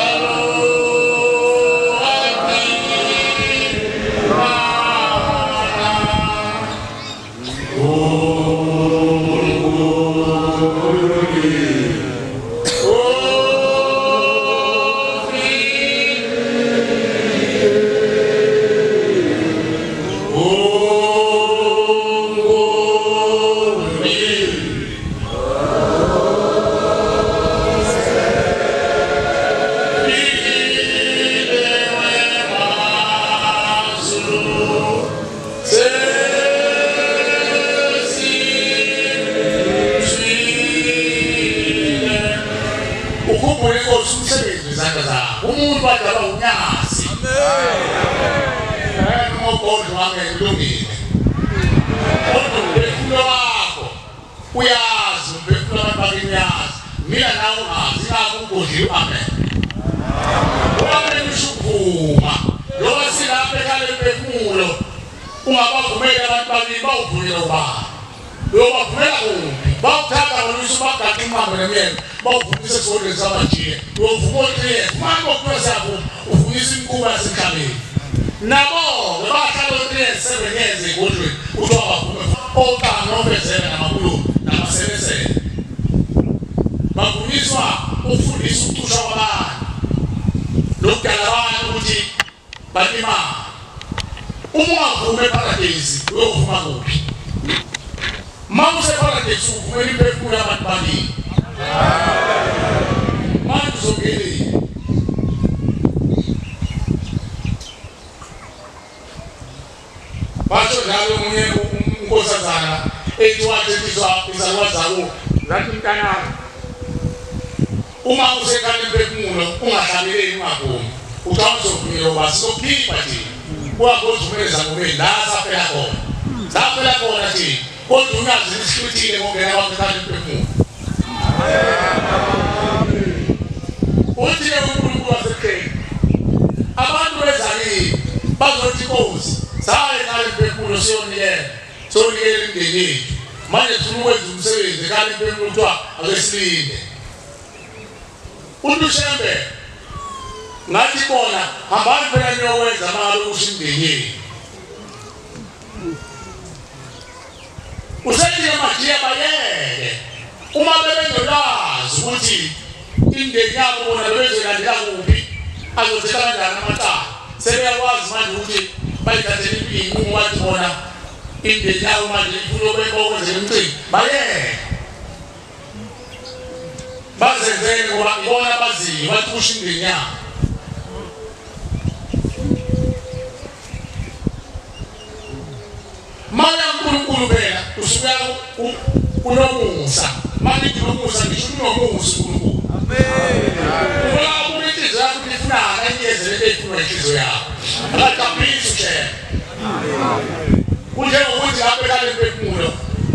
S5: Ukhumbule Nkosi umsebenzi wezandla zakho. Umuntu wadalwa unyazi. Amen. Noma ugodlo wami kulungile. Kodwa umphefumulo wakho uyazi, umphefumulo wabantu bakini uyazi. Mina nawe ungazi, ingakho ugodliwe. Amen. Amen usho ukuvuma. Loba silapha ekhaya lemphefumulo ungabavumeli abantu bakini bawuvumele ubani. Uyobavumela kuphi? Bawuthatha wena usubagaxa umhambo nemyeni, bawuvumisa esigodlweni samajiya. Uyovuma o-three Uma kuthiwa siyavuma, uvumisa imikhuba yasemhlabeni. Nabo-ke bahlala o-three years, 7 years egodlweni, kuthiwa bavume oqanga nofezela namakhulu namaselesele. Bavunyiswa ukufundisa ukucushwa kwabantu nokudala abantu ukuthi balimale. Uma ungavumi ePharadesi uyovuma kuphi? Uma usePharadesi uvumela imphefumulo yabantu bakini. Manje uzongenile. Basho njalo omunye unkosazana ethi wathethiswa izalukazi zakubo zathi mntanami uma usekhaya imphefumulo ungahlabeleli ungavumi ucabanga uzovunyelwa uba sizokukhipha thina uhambe ozivumeleza ngomeni la safela khona safela khona thina kodwa unyazi lisihlwithile ngokungena kwakho ekhaya imphefumulo. Uthi-ke uNkulunkulu wasebuhleni abantu beza kimi bazothi Nkosi saye ekhaya imphefumulo siyonikela siyonikela imindeni yethu manje sifuna ukwenza umsebenzi ekhaya imphefumulo kuthiwa ake silinde. Uthi uShembe ngathi bona hambani phela niyowenza mangabe kusho imindeni yenu. Usethi majiya bayeke uma bebenolwazi ukuthi imindeni yabo bona bebezolandela kuphi azothetha kanjani amacala sebeyakwazi manje ukuthi bayithathele iy'nqumo bathi bona imindeni yabo manje ifuna ukwenzela umcimbi bayeke bazenzele ngoba ibona abaziyo bathi kusho imindeni yabo. Maya uNkulunkulu phela usuke unomusa. Mangithi nomusa ngisho unomusa uNkulunkulu. Amen. Uma inhliziyo yakho ifunana inikeze lento eyifunwa inhliziyo yakho. Akaqaphisi ushela. Kunjengokuthi lapho ekhale imphefumulo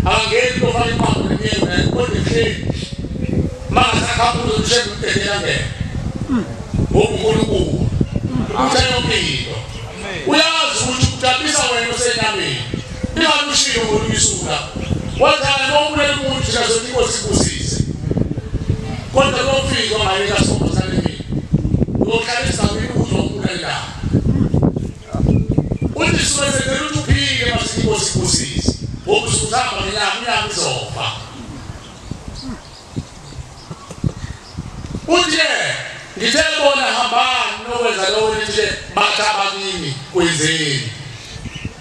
S5: akangeni kofaka impahla nemiyeni kodwa ehleli. Mangasakhamuza ushela udedela ngeke. Ngoba uNkulunkulu uthe yonke into. Uyazi ukuthi ujabulisa wena osenyameni. Ingani ushilo ngolunye usuku lapho. Wathi hayi noma umuntu thina sothi inkosi ibusise. Kodwa kuyofika mayeka sonke salemini. Uyohlala esigabeni uzwa umuntu indaba. Uthi suke senzela ukuthi uphile mase inkosi ibusise. Ngoba usuhamba ngenyama inyama izofa. Uthi ngithe bona hambani nokwenza lokho nithi bathi abakini kwenzeni.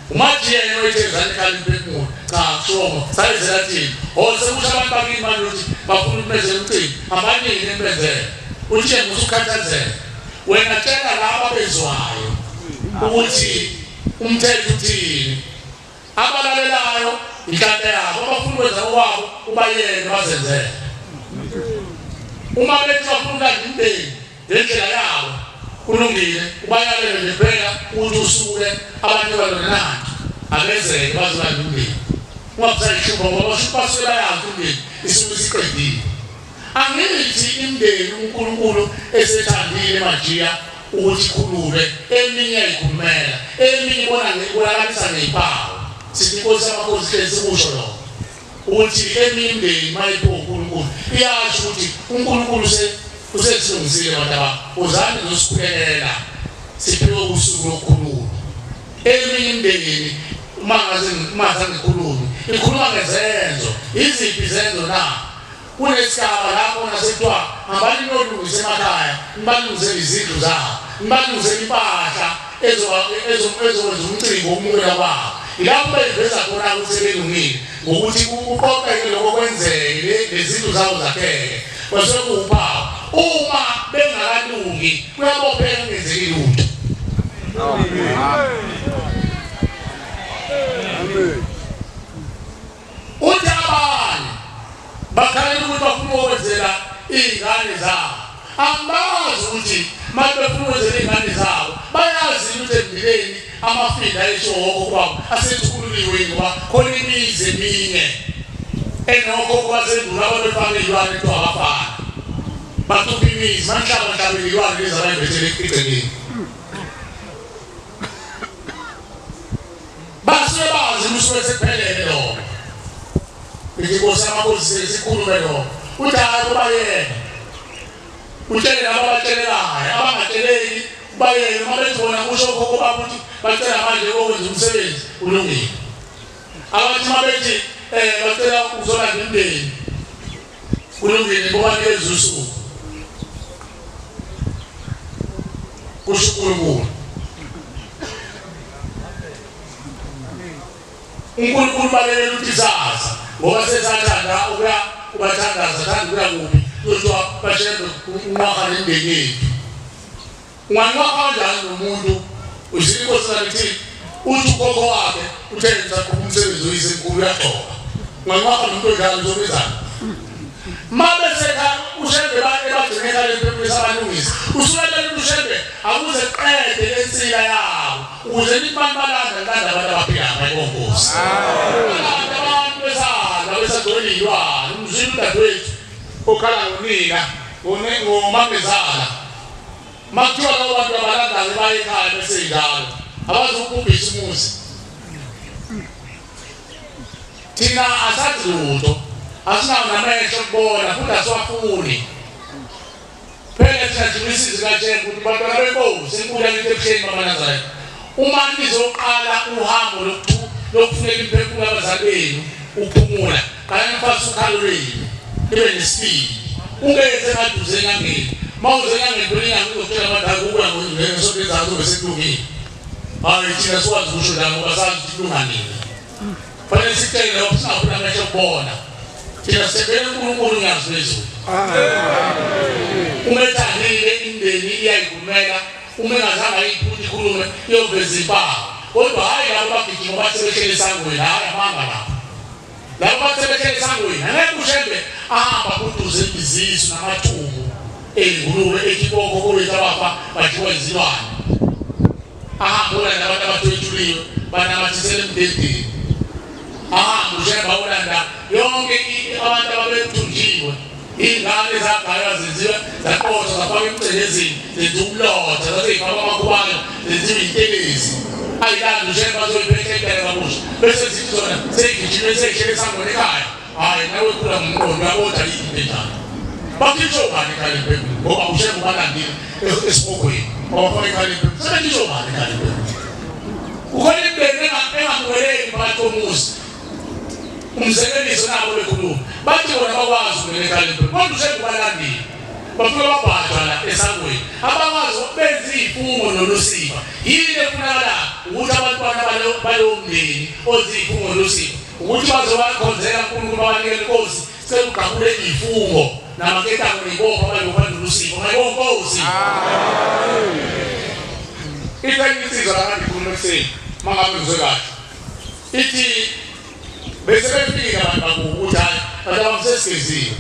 S5: Umathi yena oyithe zani khala imphefumulo cha shomo sayizela thina. Oh sekusho abantu bakini manje ukuthi bafuna ukumenzela umcimbi hambani nini nimenzele. Uthi yena usukhathazeka. Wena tshela laba abezwayo ukuthi umthetho uthini. Abalalelayo inhlanhla yabo, abafuna ukwenza okwabo ubayeke bazenzele. Uma bethi bafuna ukulanda imndeni ngendlela yabo kulungile, ubayalele nje kuphela ukuthi usuke abantu balona nanti abezeke bazolanda umndeni. Ungabusayihlupha ngoba basho basuke bayazi umndeni isuke isiqedile. Angithi imndeni uNkulunkulu esethandile majiya ukuthi ikhulume eminye ikhulumela eminye ibona ngikubonakalisa ngezimpawu sithi inkosi yamakhosi hlezi kusho lokho ukuthi eminye imndeni mayiphiwe uNkulunkulu iyasho ukuthi uNkulunkulu usesilungisile bantu abami uzani zosikhulekela siphiwe usuku lokukhuluma eminye imndeni uma ngaze uma zangikhulumi ikhuluma ngezenzo iziphi izenzo na Kunesigaba lapho nasekuthiwa hambani niyolungisa emakhaya, nibalungisele izindlu zabo, nibalungisele impahla ezokwenza umcimbi wokumukela kwabo. Yilapho beyiveza khona ukuthi sebelungile ngokuthi kuqoqeke lokho kwenzeke nezindlu zabo zakheke. Kwase kuwuphawu. Uma bengakalungi kuyabopheka kungenzeki lutho. Amen. Uthi abanye bakhalela ukuthi bafuna ukwenzela iy'ngane zabo. Angibazi ukuthi manje befuna ukwenzela iy'ngane zabo bayazi ukuthi emndenini amafinda ayeshiwo wokhokho babo asethukuliwe ngoba khona imizi eminye enokhokho basendulo ababefaka iy'lwane kuthiwa abafana bacupha imizi manhlaba nhlaba iy'lwane lezi abayibethele egcekeni. Basuke bazi kusuke sekuphelele lokho. Ithi inkosi yamakhosi sikhulume lokho. Uthi hayi kuba yena. Utshele labo abatshelelayo, abangatsheleki bayeke uma bethi bona kusho okhokho babo ukuthi bacela manje kokwenza umsebenzi ulungile. Abathi uma bethi bacela ukuzolanda imndeni kulungile ngobanikeza usuku. Kusho uNkulunkulu. uNkulunkulu balekela ukuthi isaza ngoba sesathanda ukuya kubathandaza thanda ukuya kuphi kuthiwa bashembe unqwaha nemndeni yethu unganqwaha kanjani nomuntu uzile inkosi ithini uthi ukhokho wakhe uthe ngisaqhuba umsebenzi oyise mkhulu uyagcoba unganqwaha nomuntu onjalo uzobizana mabe sekha ushembe ebagcine ekhale emphefumulisa abalungisa usuke ushembe akuze qede lensila yabo ukuze nithi bantu balanda nilanda abantu abaphilayo bayibongozi balanda abantu besala besagcwele iy'lwane umzwile udadewethu okhala ngonina ngomamezala makuthiwa labo bantu abalandayo baye ekhaya beseyinjalo abazukubhubhisa umuzi thina asazi lutho asinawo namehlo okubona futhi asiwafuni Phela thina nje imisizi kaShembe ukuthi bantwana benkosi enkulu yakithi ebuhleni bamaNazaretha uma nizoqala uhambo lokufunela imphefumulo abazali benu ukuphumula qalani nifase ukhalo lwenu nibe nesibindi ungenze ngathi uze enyangeni uma uze enyangeni phela inyanga izokutshela abantu akubuya ngesonto ezayo kuzobe sekulungile hayi thina sikwazi ukusho njalo ngoba sazi ukuthi kulunga nini Fanele sicele lapho singafuna amehlo okubona. Thina sithembele uNkulunkulu nyazi lwezulu. Uma ethandile imindeni iyayikhulumela, uma engazange ayiphuthe ikhulume iyoveza impawu. Kodwa hhayi labo bagijima bathi sebehlele esangweni, hhayi amanga lapho. Labo bathe behlele esangweni angeke uShembe ahamba kuduze izisu namathumbu ey'ngulube ethi bokhokho bethu abafa badliwa izilwane. Ahambe olanda abantu abathwetshuliwe banamathisele emdedeni. Ahambe uShembe olanda yonke abantu ababethunjiwe Iy'ngane zagaywa zenziwa zaqothwa zafakwa emgcelezini zenziwa umlotha zase zifakwa amakhubane zenziwa iy'ntelezi ayilandi ushembe bazoyiphetha intela kabusha bese zithi zona seyigijime seyihlele esangweni ekhaya hhayi nawe khula ngomqondo uyabona yini into enjalo bakhishwe ubani ekhaya lempembulo ngoba ushembe ubalandile esihogweni wabafaka ekhaya lempembulo sebekhishwe ubani ekhaya lempembulo kukhona imindeni engamukeleki phakathi komuzi Umzekeliso nabo bekhuluma bathi bona bakwazi ukungena ekhaleni kodwa usekubalandile bafike babhajwa la esangweni abakwazi benza iy'fungo nolusiba yini efunakala ukuthi abantwana balowo mndeni ozi iy'fungo nolusiba ukuthi bazobakhonzela uNkulunkulu babanikele inkosi sekugqabule iy'fungo namaketango ney'bopho abayobopha nolusiba ngayibonga inkosi ithi enye insizwa la kade ikhuluma ekuseni uma ngabe ngizwe kahle ithi bese befika abantu bakubo ukuthi hayi bantu abami sesigezile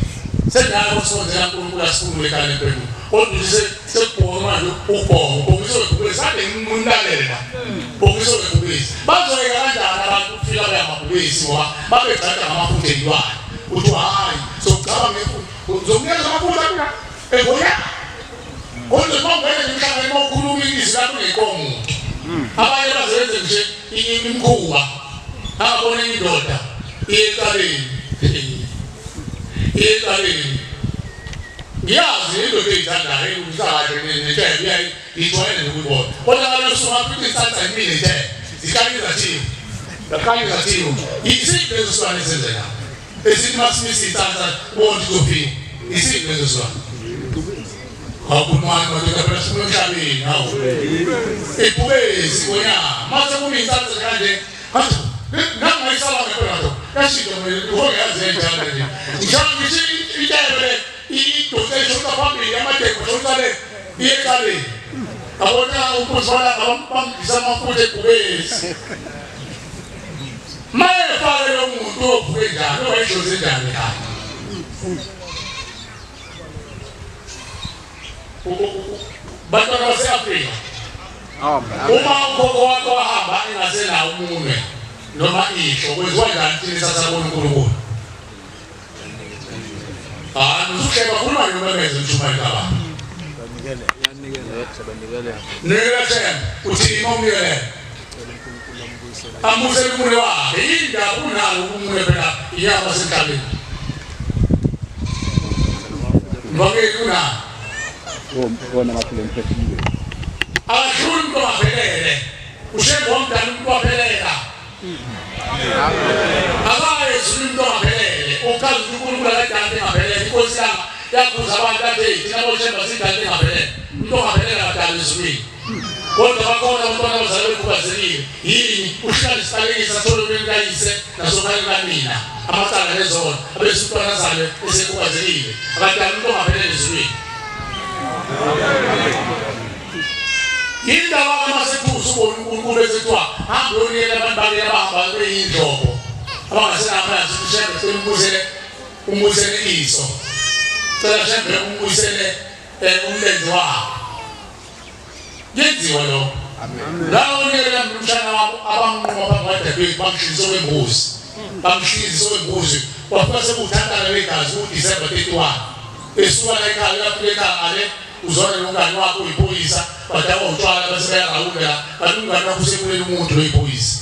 S5: sendala kusondela uNkulunkulu asikhulule ekhaya lempendulo kodwa nje sekubhonga manje ubhonga ubhongiswe webhubesi kade ngimuntalela bhongiswe webhubesi bazoyeka kanjani abantu ukufika beyamabhubesi ngoba babegcada ngamafutha eyilwane uthi hhayi sokugcaba ngefuthi uzokunikeza amafutha mina engoya kodwa uma ungene nje emhlangeni uma ukhuluma izwi lakho ungenkomuntu abanye bazenze nje imikhuba angabona indoda iye ecaleni iye ecaleni ngiyazi indoda eyithandayo ilungisa kahle nentshebe iyaye ngijwayele nokuyibona kodwa ngalo suku ngafika isandla imile nje zikhanyisa thiwe zakhanyisa thiwe yisiphi leso silwane esenzekayo Esithi masimisa isandla ubona ukuthi uzofika. Isiphi leso silwane? Awukhulumani madoda phela sifuna emhlabeni hawu. Ibhubesi ngonyama. Mase kumi isandla kanje. Hathi nangayisaba ngempela madoda. Yashintsha mina ngihonge yazi enjalo nje. Njalo ngithi intebe le idonse ishota phambili amadeko shota le iye ecaleni. Abona umbuzo wala bamdlisa amafutha ebhubesi. Mayefake lo muntu ovuke njani owayidlozi njani ekhaya. Bantwana base-Afrika uma ukhokho wakho wahamba engasenawo umunwe noma isho kwenziwa njani thina sasabona uNkulunkulu hayi usuhleka khuluma noma benze umshumayeli kababa nikela themba uthini uma umnikelela ambusele umunwe wakhe yindaba unalo umunwe phela inyama semhlabeni ngakhe unalo
S15: wona maphile emphefumulweni
S5: akahluli umuntu ongaphelele ushembe wamdala umuntu waphelela Akaye ezulwini umuntu ongaphelele uchaza ukuthi uNkulunkulu akadali engaphelele inkosi yami yakhuza abantu athi hey thina boshemba sidali engaphelele umuntu ongaphelele akadali ezulwini kodwa bakhona abantwana abazalwe bekhubazekile yini uhlala isiqalekiso athole umyeni kayise nasokhaya kanina amacala nezona abese umntwana azalwe esekhubazekile akadali umuntu ongaphelele ezulwini Yindaba ke masethusa ubona uNkulunkulu esethiwa hamba uyonikela abantu bakini abahamba beyinjobo abangasenamandla uShembe cela umbuyisele umbuyisele iso cela Shembe umbuyisele eh, umlenze wakhe yenziwa lokho lawo unikela umshana wabo abanquma phambi kwadadewethu bamshisa okwembuzi bamshisa okwembuzi wafika sekuwuthandana legazi uDisemba 31 esuka la ekhaya uyafika ekhaya ngale uzwana nomngani wakho uyiphoyisa badakwa utshwala bese bayarawunda kanti umngani wakho usekulele umuntu loyiphoyisa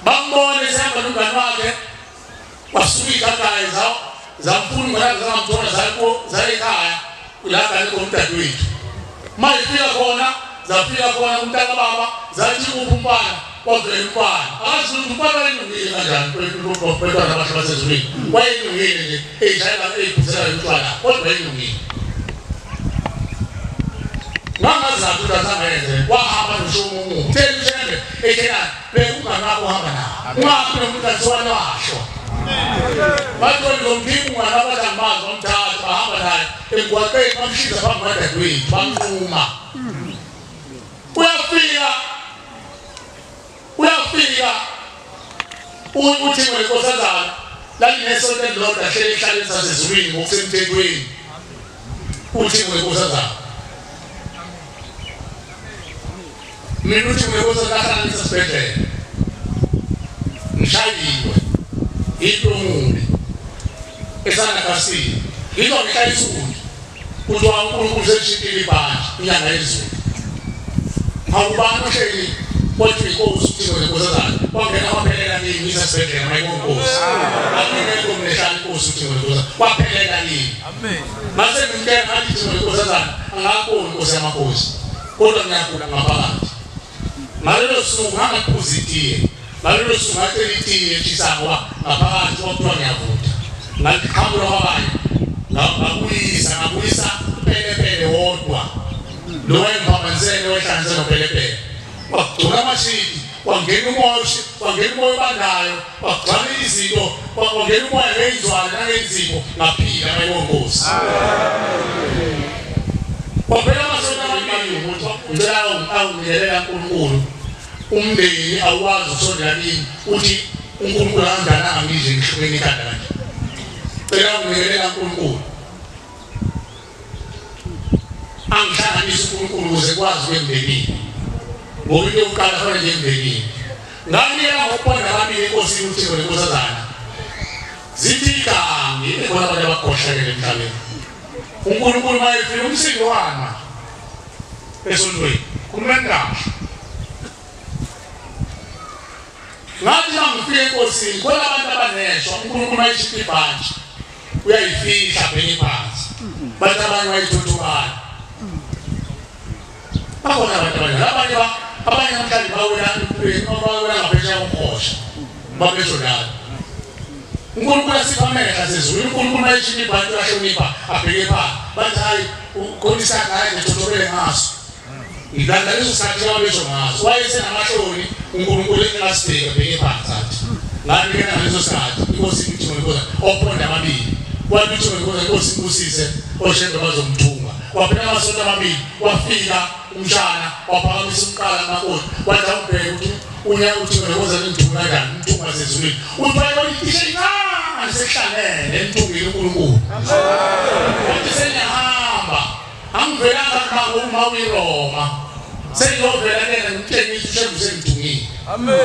S5: bambone esehamba nomngani wakhe wasuka igagayi zamfuna umngani wakhe zangamthola zaya ekhaya la kanye khona udadewethu uma ifika khona zafika khona umntaka baba zathi uphi umfana wavela umfana akazi ukuthi umfana wayelungile kanjani bantwana abahle basezulwini wayelungile nje eyishayela eyiphuzela utshwala kodwa wayelungile ngangazazi ukuthi azangayenze wahamba noshomo omubi theni ushembe ethena bheka umngane wakho uhamba nawo ungaphi nomuntu athiwana washo bathi ngomphika umngane wakho athi angimazi wamthatha bahamba naye emgwaqeni bamshiza phambi kwadadewethu bamnquma uyafika uyafika Uthingo lenkosazana lalinesonto elilodwa hlele ehlaleni sasezulwini ngokusemthethweni. Uthingo lenkosazana. Mina uthingo lenkosazana lahlala ngisesibhedlela. Ngishayiwe. Into omubi. Esanakasini. Ngizwa ngihlala isukudla. Kuthiwa uNkulunkulu seshintshile ibandla inyanga yezulu. Awubani ohleli wathi inkosi uThixo nenkosazana wangena kwaphelela kimi ngisesibhedlela mayinkosi. Angingekho mina ehlala inkosi uThixo nenkosazana kwaphelela kimi. Amen. Ngase ngimtshela ngathi Thixo nenkosazana angakuboni inkosi yamakhosi kodwa ngiyagula ngaphakathi. Ngalelo suku ngangaphuza itiye. Ngalelo suku ngacela itiye eshisa ngoba ngaphakathi kwakuthiwa ngiyavutha. Ngaliqhamula kwabanye ngabuyisa ngabuyisa upelepele wodwa. Lo wayengiphambanisele wehlanganise nopelepele. Wagcwala amashidi, wangena umoya wangena umoya obandayo, wagcwala izinto, wangena umoya ngeyinzwane nangeyinzipho, ngaphila mayibongozi. Waphela amasonto amabili ukuthi ngicela awungiyelela uNkulunkulu. Umndeni awukwazi ukusondela kimi uthi uNkulunkulu angananga ngize ngihlukene ikhanda kanje. Cela ungiyelela uNkulunkulu. Angihlanganise uNkulunkulu ukuze kwazi kwemndenini. Ngoba into yokuqala fanele nje emndenini. Nganikela ngokubona ababili enkosini uThixo nenkosazana. Zithi igangi ekhona abantu abakhohlakele emhlabeni. uNkulunkulu mayefika umsindo wani manje esontweni khulumeni kahle ngathi uma ngifika enkosini khona abantu abaneshwa uNkulunkulu mayeshipha ibhantshi uyayifihla bheke phansi bathi abanye wayithuthukana bakhona abantu abanjalo abanye abanye namhlanje bawela empilweni bawela ngaphesheya komhosha babesho njalo uNkulunkulu asipha amehla asezulwini uNkulunkulu mayeshintsha ibhanti uyahlonipha abheke phansi bathi hayi khona isandla hayi ngithothobele ngaso ngilanda leso sikhathi ababesho ngaso wayesenamahloni uNkulunkulu engasibheka abheke phansi athi nganikela ngaleso sikhathi inkosi ithi inkosi ophonda ababili wathi uthi inkosi inkosi ibusise oshembe bazomthunga waphela amasonto amabili wafika umshana waphakamisa umqala kumakoti wathi awubheke ukuthi unya uthi wena woza ngithunga kanjani umthunga sezulwini uthi wayebona itishe incane sekuhlangene emthungile uNkulunkulu wathi sengiyahamba angivelanga kuma uma uyiRoma sengiyovela kuyena ngimtshengisa ushembe usengithungile amen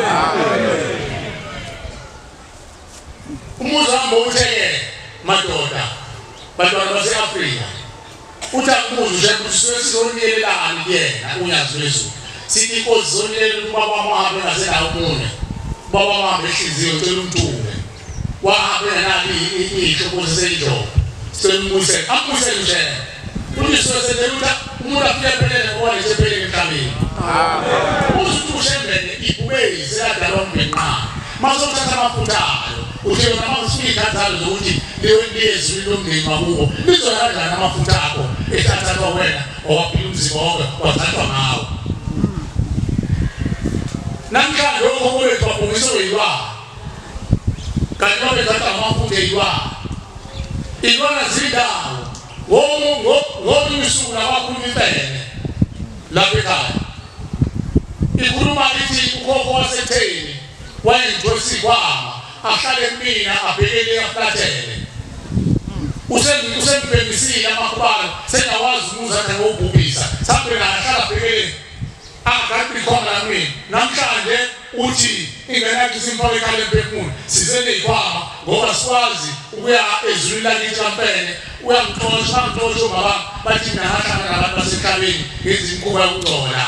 S5: Umuzi wami bowuthekele madoda bantwana base-Afrika uthi akubuze ushembe ukuthi suke sizoniyelelani kuyena unyazi lwezulu sithi inkosi zoniyelela ukuthi ubaba wami wahambe engasenawo umunwe ubaba wami wahambe ehlinziwe ngicela umthume wahambe engenalo isho inkosi seyinjobo sicela umbuyisele ambuyisele ushembe uthi suke senzela ukuthi umuntu afike ephelele ngoba lethe ephelele emhlabeni uze uthi ushembele ibhubesi eladalwa umbenqane Masothatha amafutha ayo uthe yona uma ufika iy'khathi zalo zokuthi liyezwini lomndeni wakubo lizoya kanjani amafutha akho ethathathwa wena owaphila umzimba wonke wathathwa ngawo namhlanje okhokho bethu babhungiswe yilwana kanti babethatha amafutha eyilwana ilwana zindawo ngolunye usuku labakhuluma impene lapha ekhaya ikhuluma ithi ukhokho wasetheni wayengithwesa ikwama ahlale kumina abhekele afulathele usengibhembisile amakhubalo sengawazi umuzi athi angowubhubhisa sabheka ahlala abhekele agade ikhwama lamina namhlanje uthi ingane yakhe simfake ikhala emphefumulo size neyikhwama ngoba sikwazi ukuya ezulwini lakithi kampene uyangixosha bangixosha omama bathi mina ngahlangana nabantu basemhlabeni ngenza imikhuba yokungcola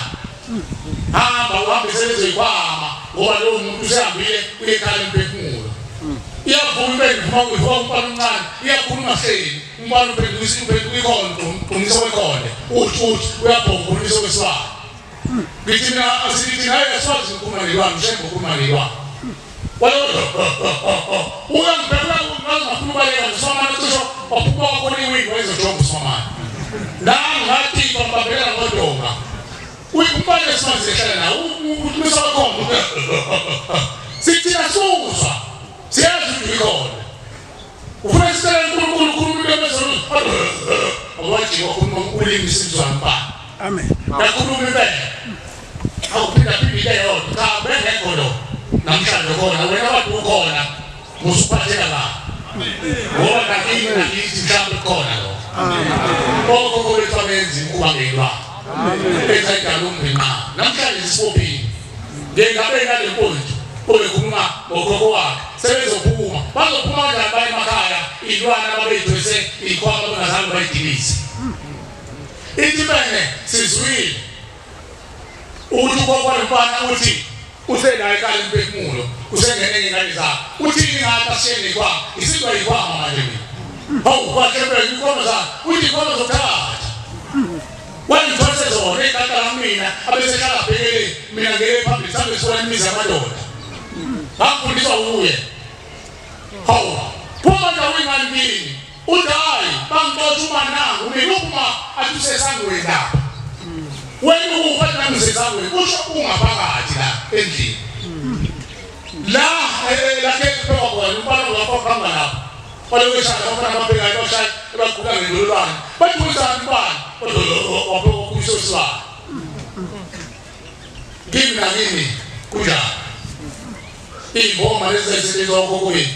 S5: hamba uhambise lezo yikhwama ngoba lowo muntu usehambile uyekhaya emphefumulo iyavuma into engivuma kuyivuka umfana omncane iyakhuluma hleli umfana uphendukisa uphenduka ikhonto umqhumisa wekhonde uthi uthi uyabhonga ukhulumisa okwesibani ngithi mina asithi naye asikwazi ukukhuluma nelwami ushembe ukhuluma nelwami uyangibhekula ngaze ngafuna ubaleka ngisomane cisho waphuma kwakhona iwindi wayezojonga usomane nami ngathi bambambelela ngodonga umfana esimazi ehlala nawo uqinisa wakhona sithina suzwa siyazi ukuthi ikhona ufuna isicela uNkulunkulu ukhuluma into ebezulu awajika ukhuluma ulimi sizwa mfana amen yakhuluma impela awuphinda phinde into eyodwa cha bengekho lo Namhlanje khona wena bathi ukhona musuphatheka kabi. Ngoba nakini nakithi mhlawumbe kukhona lokho. Okhokho bethu abenzi imikhuba ngeyilwane. Enza idala umbinqa. Namhlanje sibophile. Ngengabe nale mpontho obekhuluma ngokhokho wakhe sebezophuma. Bazophuma kanjani baye emakhaya iy'lwane ababeyithwese iy'khwama bengazange bayidilize. Ithi bene sizwile ukuthi ukhokho walo mfana uthi uselayo ekhaya umphefumulo usengene ngengane zakhe uthini ngathi ashiye neyikhwama isizwa yikhwama manje mina hawu kwahlebeka inkomo zakhe uthi inkomo zokuthatha wangithwase zona igada lamina abesehlala abhekele mina ngeke phambili sambe sibona imizi yamadoda ngafundiswa wuye hawu phuma nje uyingane kini uthi hayi bangixosha uma nangu mina uphuma athi usesangweni lapha wena ukufa nami usesangweni kusho ungaphakathi la endlini la la ke kuphekwa khona umfana wakho kuhamba lapho balokhu eshaya abafana ababhekayo bashaya ebagula ngendololwane bathi wenzani umfana kodwa waphekwa kukhulisa osilwane kimi nakimi kunjani iy'ngoma lezi ezisetshenziswa okhokho bethu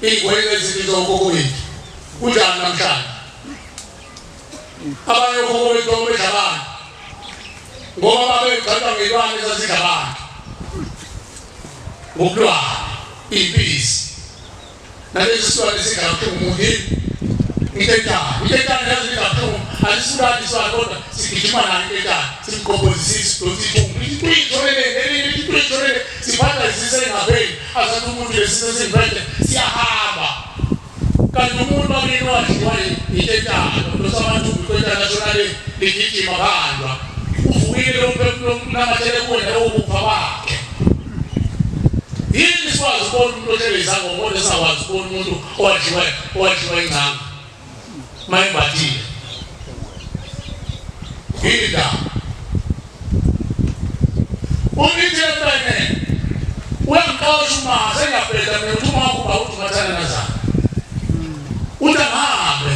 S5: iy'ngwenya ezisetshenziswa okhokho bethu kunjani namhlanje abanye okhokho bethu babedla abantu ngoba babegxekwa ngey'lwane ezazidla abantu ngobulwane iy'mpisi nalesi silwane singabuhlungu umuntu yini intetane intetane yazi ingabuhlungu alisibulali isilwane kodwa sigijima nayo intetane simgqobhozisise sidonsa ithumbu lithi siphatha isise engapheli azathi umuntu lesise singiphethe siyahamba kanti umuntu wakini wadliwa intetane udonsa amathumbu iqetana ashona le ligijima kuhanjwa uvukile lo mphefumulo unamathele kuwe nalowo kufa kwakhe yini sikwazi ukubona umuntu ohlele izangoma kodwa singakwazi ukubona umuntu owadliwa owadliwa ingcanga mayembathile yini ndaba umithi empene uyangixosha uma sengiyabheda mina ukuthi uma kuba uthi ungathanda nazana uthi angihambe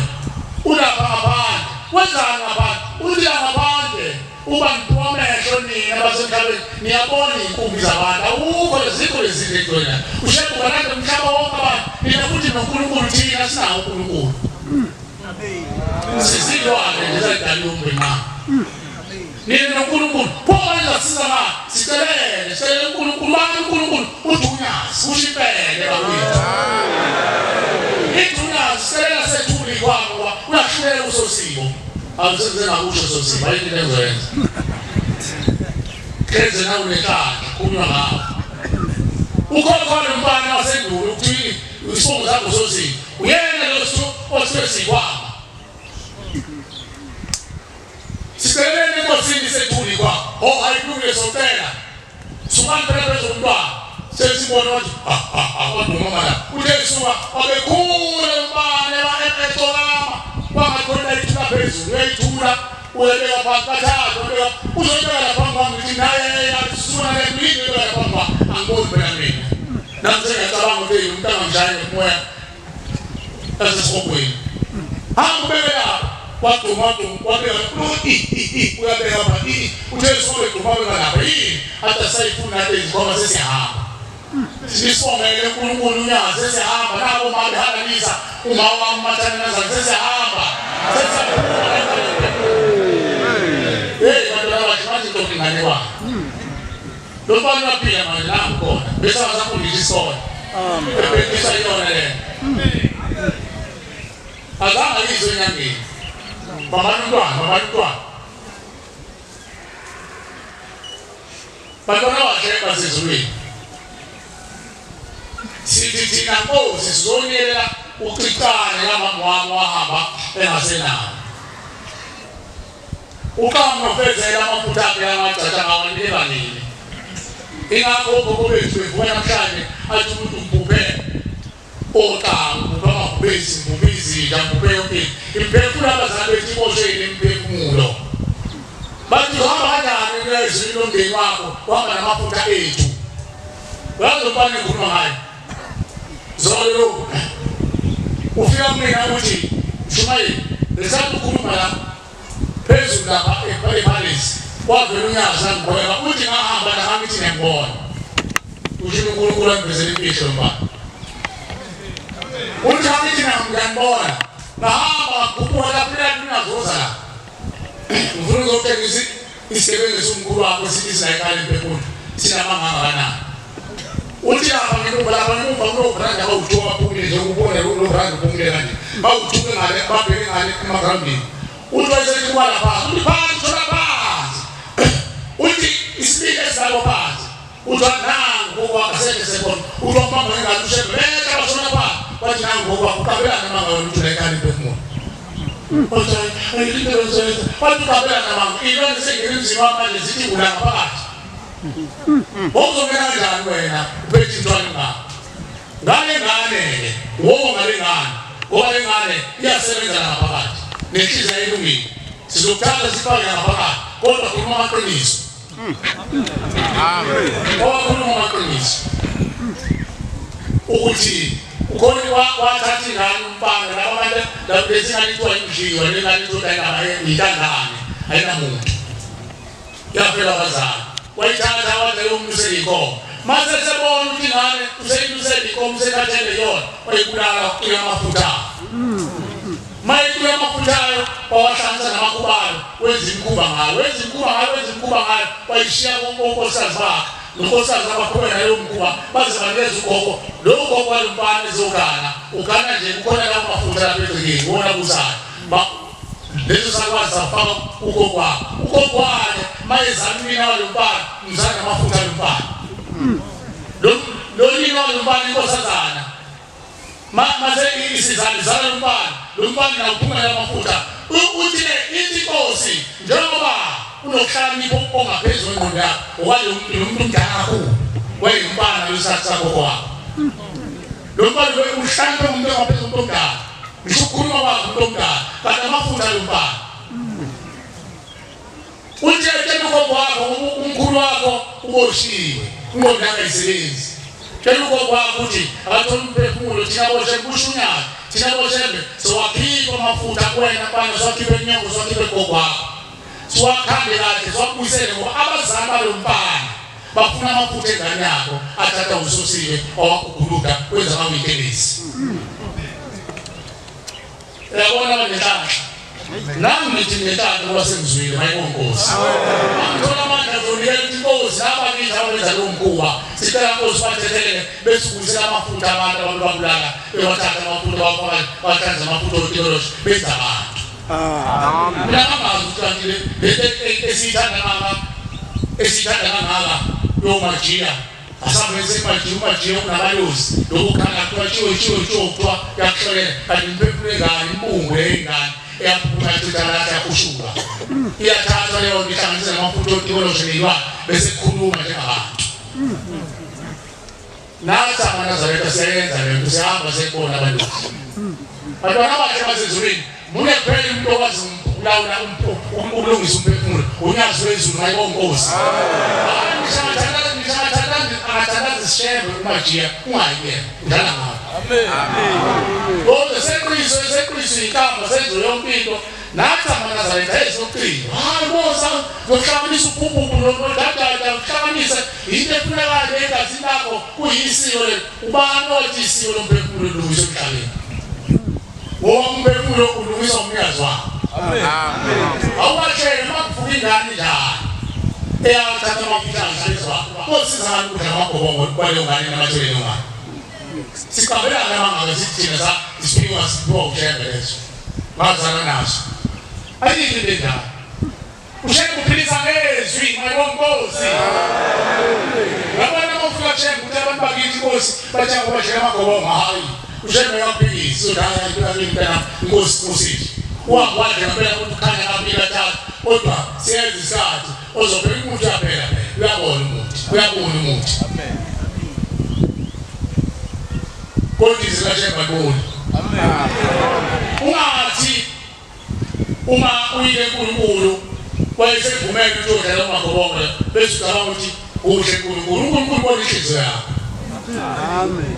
S5: ulapha ngaphandle wenzani ngaphandle uthi la ngaphandle uba ngiphuwa amehlo nina basemhlabeni niyabona iy'nkumbi zabantu awukho lezikho lezinto ey'gcwela ushebuka nade umhlaba wonke abantu nina futhi nonkulunkulu thina sinawo unkulunkulu sizilwane nje zayidala umbinqa nina nonkulunkulu pho manje zasiza nga sicelele sicelele unkulunkulu bani unkulunkulu uthi unyazi usho impele bakwethu ithi unyazi sicelela sethule ikwami ngoba uyahluleka usosibo awusenze ngakusho sosibo ayikho into engizoyenza hleze nawe unenhlanhla khulunywa ngawo ukhona umfana wasendulo ukuthi isibongo sakho usosibo uyena lo othiwe sikwama siceleni enkosini sethuli kwa oh ayikulungile socela sukani phela phezu komntwana sesibona wathi waduma mama la uthe suka wabekhula umbane ecokama wangakhona ithula phezulu uyayithula uyabeka phansi kathathu uyabeka uzobeka lapha phambi kwami ngithi naye akusuna le mlimi uyabeka lapha phambi kwami angiboni phela mina nami sengiyacabanga ukuthi umuntu angamshayi ngomoya esesihogweni hamba ubeke lapho waduma waduma wabeka uyabeka pha uthe sobe duma wabeka lapha yini athi asayifuni nathi izikhwama sesiyahamba sisibongele uNkulunkulu unyazi sesiyahamba nabo mali halalisa uma wami mathana nazani sesiyahamba sesiyaphuma hey bantwana bakhe manje ntombi ngane kwami Lo mfana uyaphila manje nangu khona. Bese akasafundisa isikole. Amen. Ebhekisa iyona le. Azange ayizwe enyangeni. Baba umntwana, baba umntwana. Bantwana bakhe basezulwini. Sithi thina Nkosi sizonyelela ucicane kamama wami wahamba engasenawo. Uqamba ufezela amafutha akhe angagcatsha ngawanikela nini. Ingakho okhokho bethu bevuka namhlanje athi umuntu ngibhubhe oxaku ngibhubhe amabhubesi ngibhubhe izinja ngibhubhe yonke into. Imphefumulo abazali bethu iboshwe imiphefumulo. Bathi uhamba kanjani kuya ezwini lomndeni wakho uhamba namafutha ethu. Uyazi umfana engikhuluma ngayo. Zolo lokhu ufika kumina uthi Mshumayeli ngesikhathi ukhuluma la phezulu lapha ePalace kwavela unyazi langibona uthi ngahamba la ngithi ngiyambona. Usho uNkulunkulu amvezele imfihlo mbani. Uthi angithi ngiyanibona. Ngahamba ngakhuphuka lapho lapho ningazoza la. Ngifuna ukuzotshengisa isisebenzi somkhulu wakho sithi sinayikhala imphefumulo. Sinamanga kangakanani. Uthi lapha ngemuva lapha ngemuva kunobrand abawuthiwa baphumile nje ukubona lo brand uphumile kanje. Bawuthuke ngale babheke ngale emagrawundini. Uthi wayesethi kuba lapha. Uthi phansi thola phansi. Uthi isibili esilapho phansi. Uthi nangu ngokwakho seke sekhona. Uthi wamama ngengane ushembe betha bashona phansi. Wathi nangu ngokwakho uqabelana namanga wena uthi layikhala imphefumulo. Wathi hayi into enzoyenza. Wathi uqabelana namanga. Ilwane sengena emzini wami manje zithi ula ngaphakathi. Wawuzongena kanjani wena uphethe intwana ngakho? Ngale ngane-ke, wowo ngale ngane, ngoba le ngane iyasebenza ngaphakathi, nenhliziyo ilungile. Sizokuthatha sifake ngaphakathi, kodwa khuluma amaqiniso. Amen. Ngoba khuluma amaqiniso. Ukuthi ukhona wathatha ingane umfana laba abantu laba lezi ngane kuthiwa imdliwa le ngane kuthiwa ayinantandane ayinamuntu. Yafela abazali. Wayithatha waze yomulusela inkomo. Mase sebona ukuthi ingane useyilusela inkomo usekhathele yona wayibulala wacwila amafutha. Mayicwila amafutha ayo wawahlanganisa namakhubalo wenza imikhuba ngayo wenza imikhuba ngayo wenza imikhuba ngayo wayishiya konkosikazi bakhe nonkosikazi abaqhubeka naleyo mkhuba baze banikeza ugogo lo gogo walo mfana ezogana ugana nje kukhona lawo mafutha lapha egcekeni wona buzayo Leso sakwazi safaka ugogo wakhe. Ugogo wakhe mayezala unina walo mfana, umzala namafutha lo mfana. Lo lo nina walo mfana inkosazana. Ma mase isizala izala lo mfana, lo mfana nawo uphuma lamafutha. Uthi le ithi inkosi njengoba unokuhlakanipha ongaphezulu kwengqondo yakho, ngoba lo muntu lo muntu mdala kakhulu. Wayengumfana lesikhathi sagogo wakhe. Lo mfana uhlakaniphe umuntu ongaphezulu komuntu omdala. Ngisho ukukhuluma kwakhe umuntu omdala kanti amafutha lo mfana. Uthe tshela ugogo wakho umkhulu wakho uboshiwe ingqondo yakhe ayisebenzi. Tshela ugogo wakho ukuthi akathole umphefumulo thina boshembe kusho unyaka thina boshembe sowakhipha amafutha kuwena mfana siwakhiphe enyongo siwakhiphe kugogo wakho. Siwakhande kahle siwabuyisele ngoba abazali balo mfana bafuna amafutha engane yabo athatha uSosile owaguguluda wenza amawintelezi. Uyabona banenhlanhla. Nami ngithi nginenhlanhla ngoba sengizwile mayibonkosi. Angithola amandla zonikela ukuthi inkosi laba kithi abenza lowo mkhuba. Sicela nkosi bathethelele bese ubuyisela amafutha abantu abantu babulala bewathatha amafutha bawafaka bahlanza amafutha otikoloshe benza abantu. Mina ngangazi ukuthi kanti lento esiyithanda kangaka esiyithanda kangaka yomajiya asambe semajiya umajiya unabayozi lokhu khala kuthiwa tshiwo tshiwo tshiwo kuthiwa yakuhlolela kanti imphefumulo engane imbungu leyingane eyaphuma yachitha lathi yakhushuka iyathathwa leyo nto ihlanganise namafutha otikoloshe neyilwane bese kukhuluma njengabantu. Nathi amaNazaretha siyayenza le nto, siyahamba siyekubona abantu. Bantwana abahle basezulwini, munye kuphela umuntu okwazi ukulawula ukulungisa umphefumulo, unyazi lwezulu mayibonkosi. Hayi ngisho angathandaza ngisho angathandaza angathandaza isishembe umajiya ungayi kuyena, udlala ngawo. Amen. Kodwa seqiso seqiso inkamba senzo yonke into. Nathi amaNazaretha ezoqina. Hayi boza zohlanganisa uphuphu nodadada uhlanganise into efunekayo egazini lakho kuyisiko leli. Ubani othi isiko lomphefumulo lilungiswe emhlabeni? Ngoba umphefumulo ulungiswa umnikazi wakho. Amen. Awubatshele uma kuvuka ingane njani eyathatha amafutha angihlezi wakho. Kosiza ngani ukudla amagobongo kwaleyo ngane namathele leyo ngane? Siqabelana amangaka sithi thina sa isiphiwa siphiwa uShembe leso. Ngazana naso. Ayikho into enjalo. UShembe uphilisa ngezwi mayibonkosi. Yabona uma ufika kuShembe ukuthi abantu bakithi inkosi bathi akubashela amagobongo hayi. UShembe uyakuphikisa uthi hayi hayi impela inkosi usizwe. Wakwazi ngempela ukuthi ukhanya kabili kathathu kodwa siyenza isikhathi ozobheka umuthi uyaphela phela uyabona umuthi uyabona umuthi. Amen. Kodwa izwi likaShembe aliboli. Ungathi uma uyile uNkulunkulu wayesevumela ukuthi uyodlala umagobongo bese ucabanga ukuthi uhle uNkulunkulu. UNkulunkulu ubona inhliziyo yakho. Amen.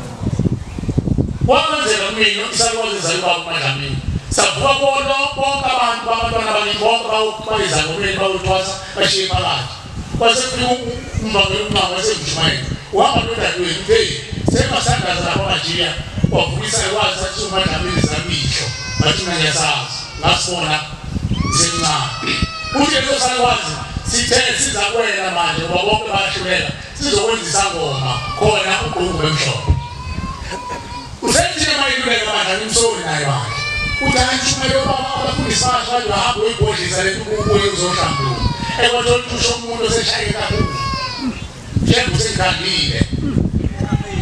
S5: Wakwenzeka kumina isalukazi zalubaba uMadlamini. Savuka bona bonke abantu babantwana bakithi bonke bayizangomeni bawuthwasa bashiye phakathi. Kwase kufika umvangeli umnqamo wasengishumayela. Uhamba nodadewethu hey sengasandaza lapha majiya wavukisa ikwazi sathi umadlamini zamihlo ngathi mina ngiyasazi ngasibona ngisemncane. Uthi leso salukwazi sithe siza kuwena manje ngoba bonke bayahluleka sizokwenza isangoma khona ugqungu bemhlophe. Usethile mayiluleka manje angimsoli naye manje. Uthi hayi shumayela obaba abafundisi basho manje bahamba uyibhodlisa lento ubuye uzohlambuluka. Ekwathola ukuthi usho umuntu oseshayeke kakhulu. Shembe usengikhandile.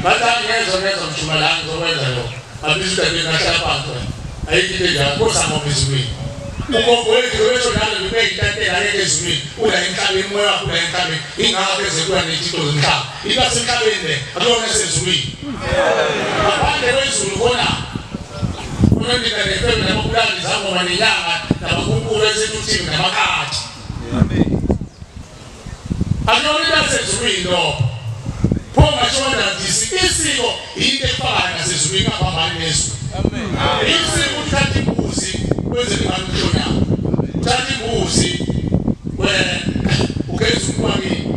S5: Ngathi hayi ngezwa ngezwa mshumayela hayi ngizokwenza lokho. Ngabiza udadewethu ngahlala phansi wena. Ayikho into enjalo Nkosi angoma ezulwini. Ugogo wethu lobesho njalo ngibeke intatela akekho ezulwini. Ula emhlabeni umoya wakhe ula emhlabeni. Ingakho eze kuya nezinto zomhlaba. Into yasemhlabeni le akuyona esezulwini. Ngaphandle kwezulu khona kunondika nefebe nababulali izangoma nenyanga nabakunkulu esethuthini namakhathi. Akuyona into yasezulwini lokho. Pho ngashona DC isiko yinto efanayo nasezulwini ingaphambani nezulu. Isiko uthatha imbuzi wenze ingane umshonyayo. Uthatha imbuzi we ugeza umuntu wakini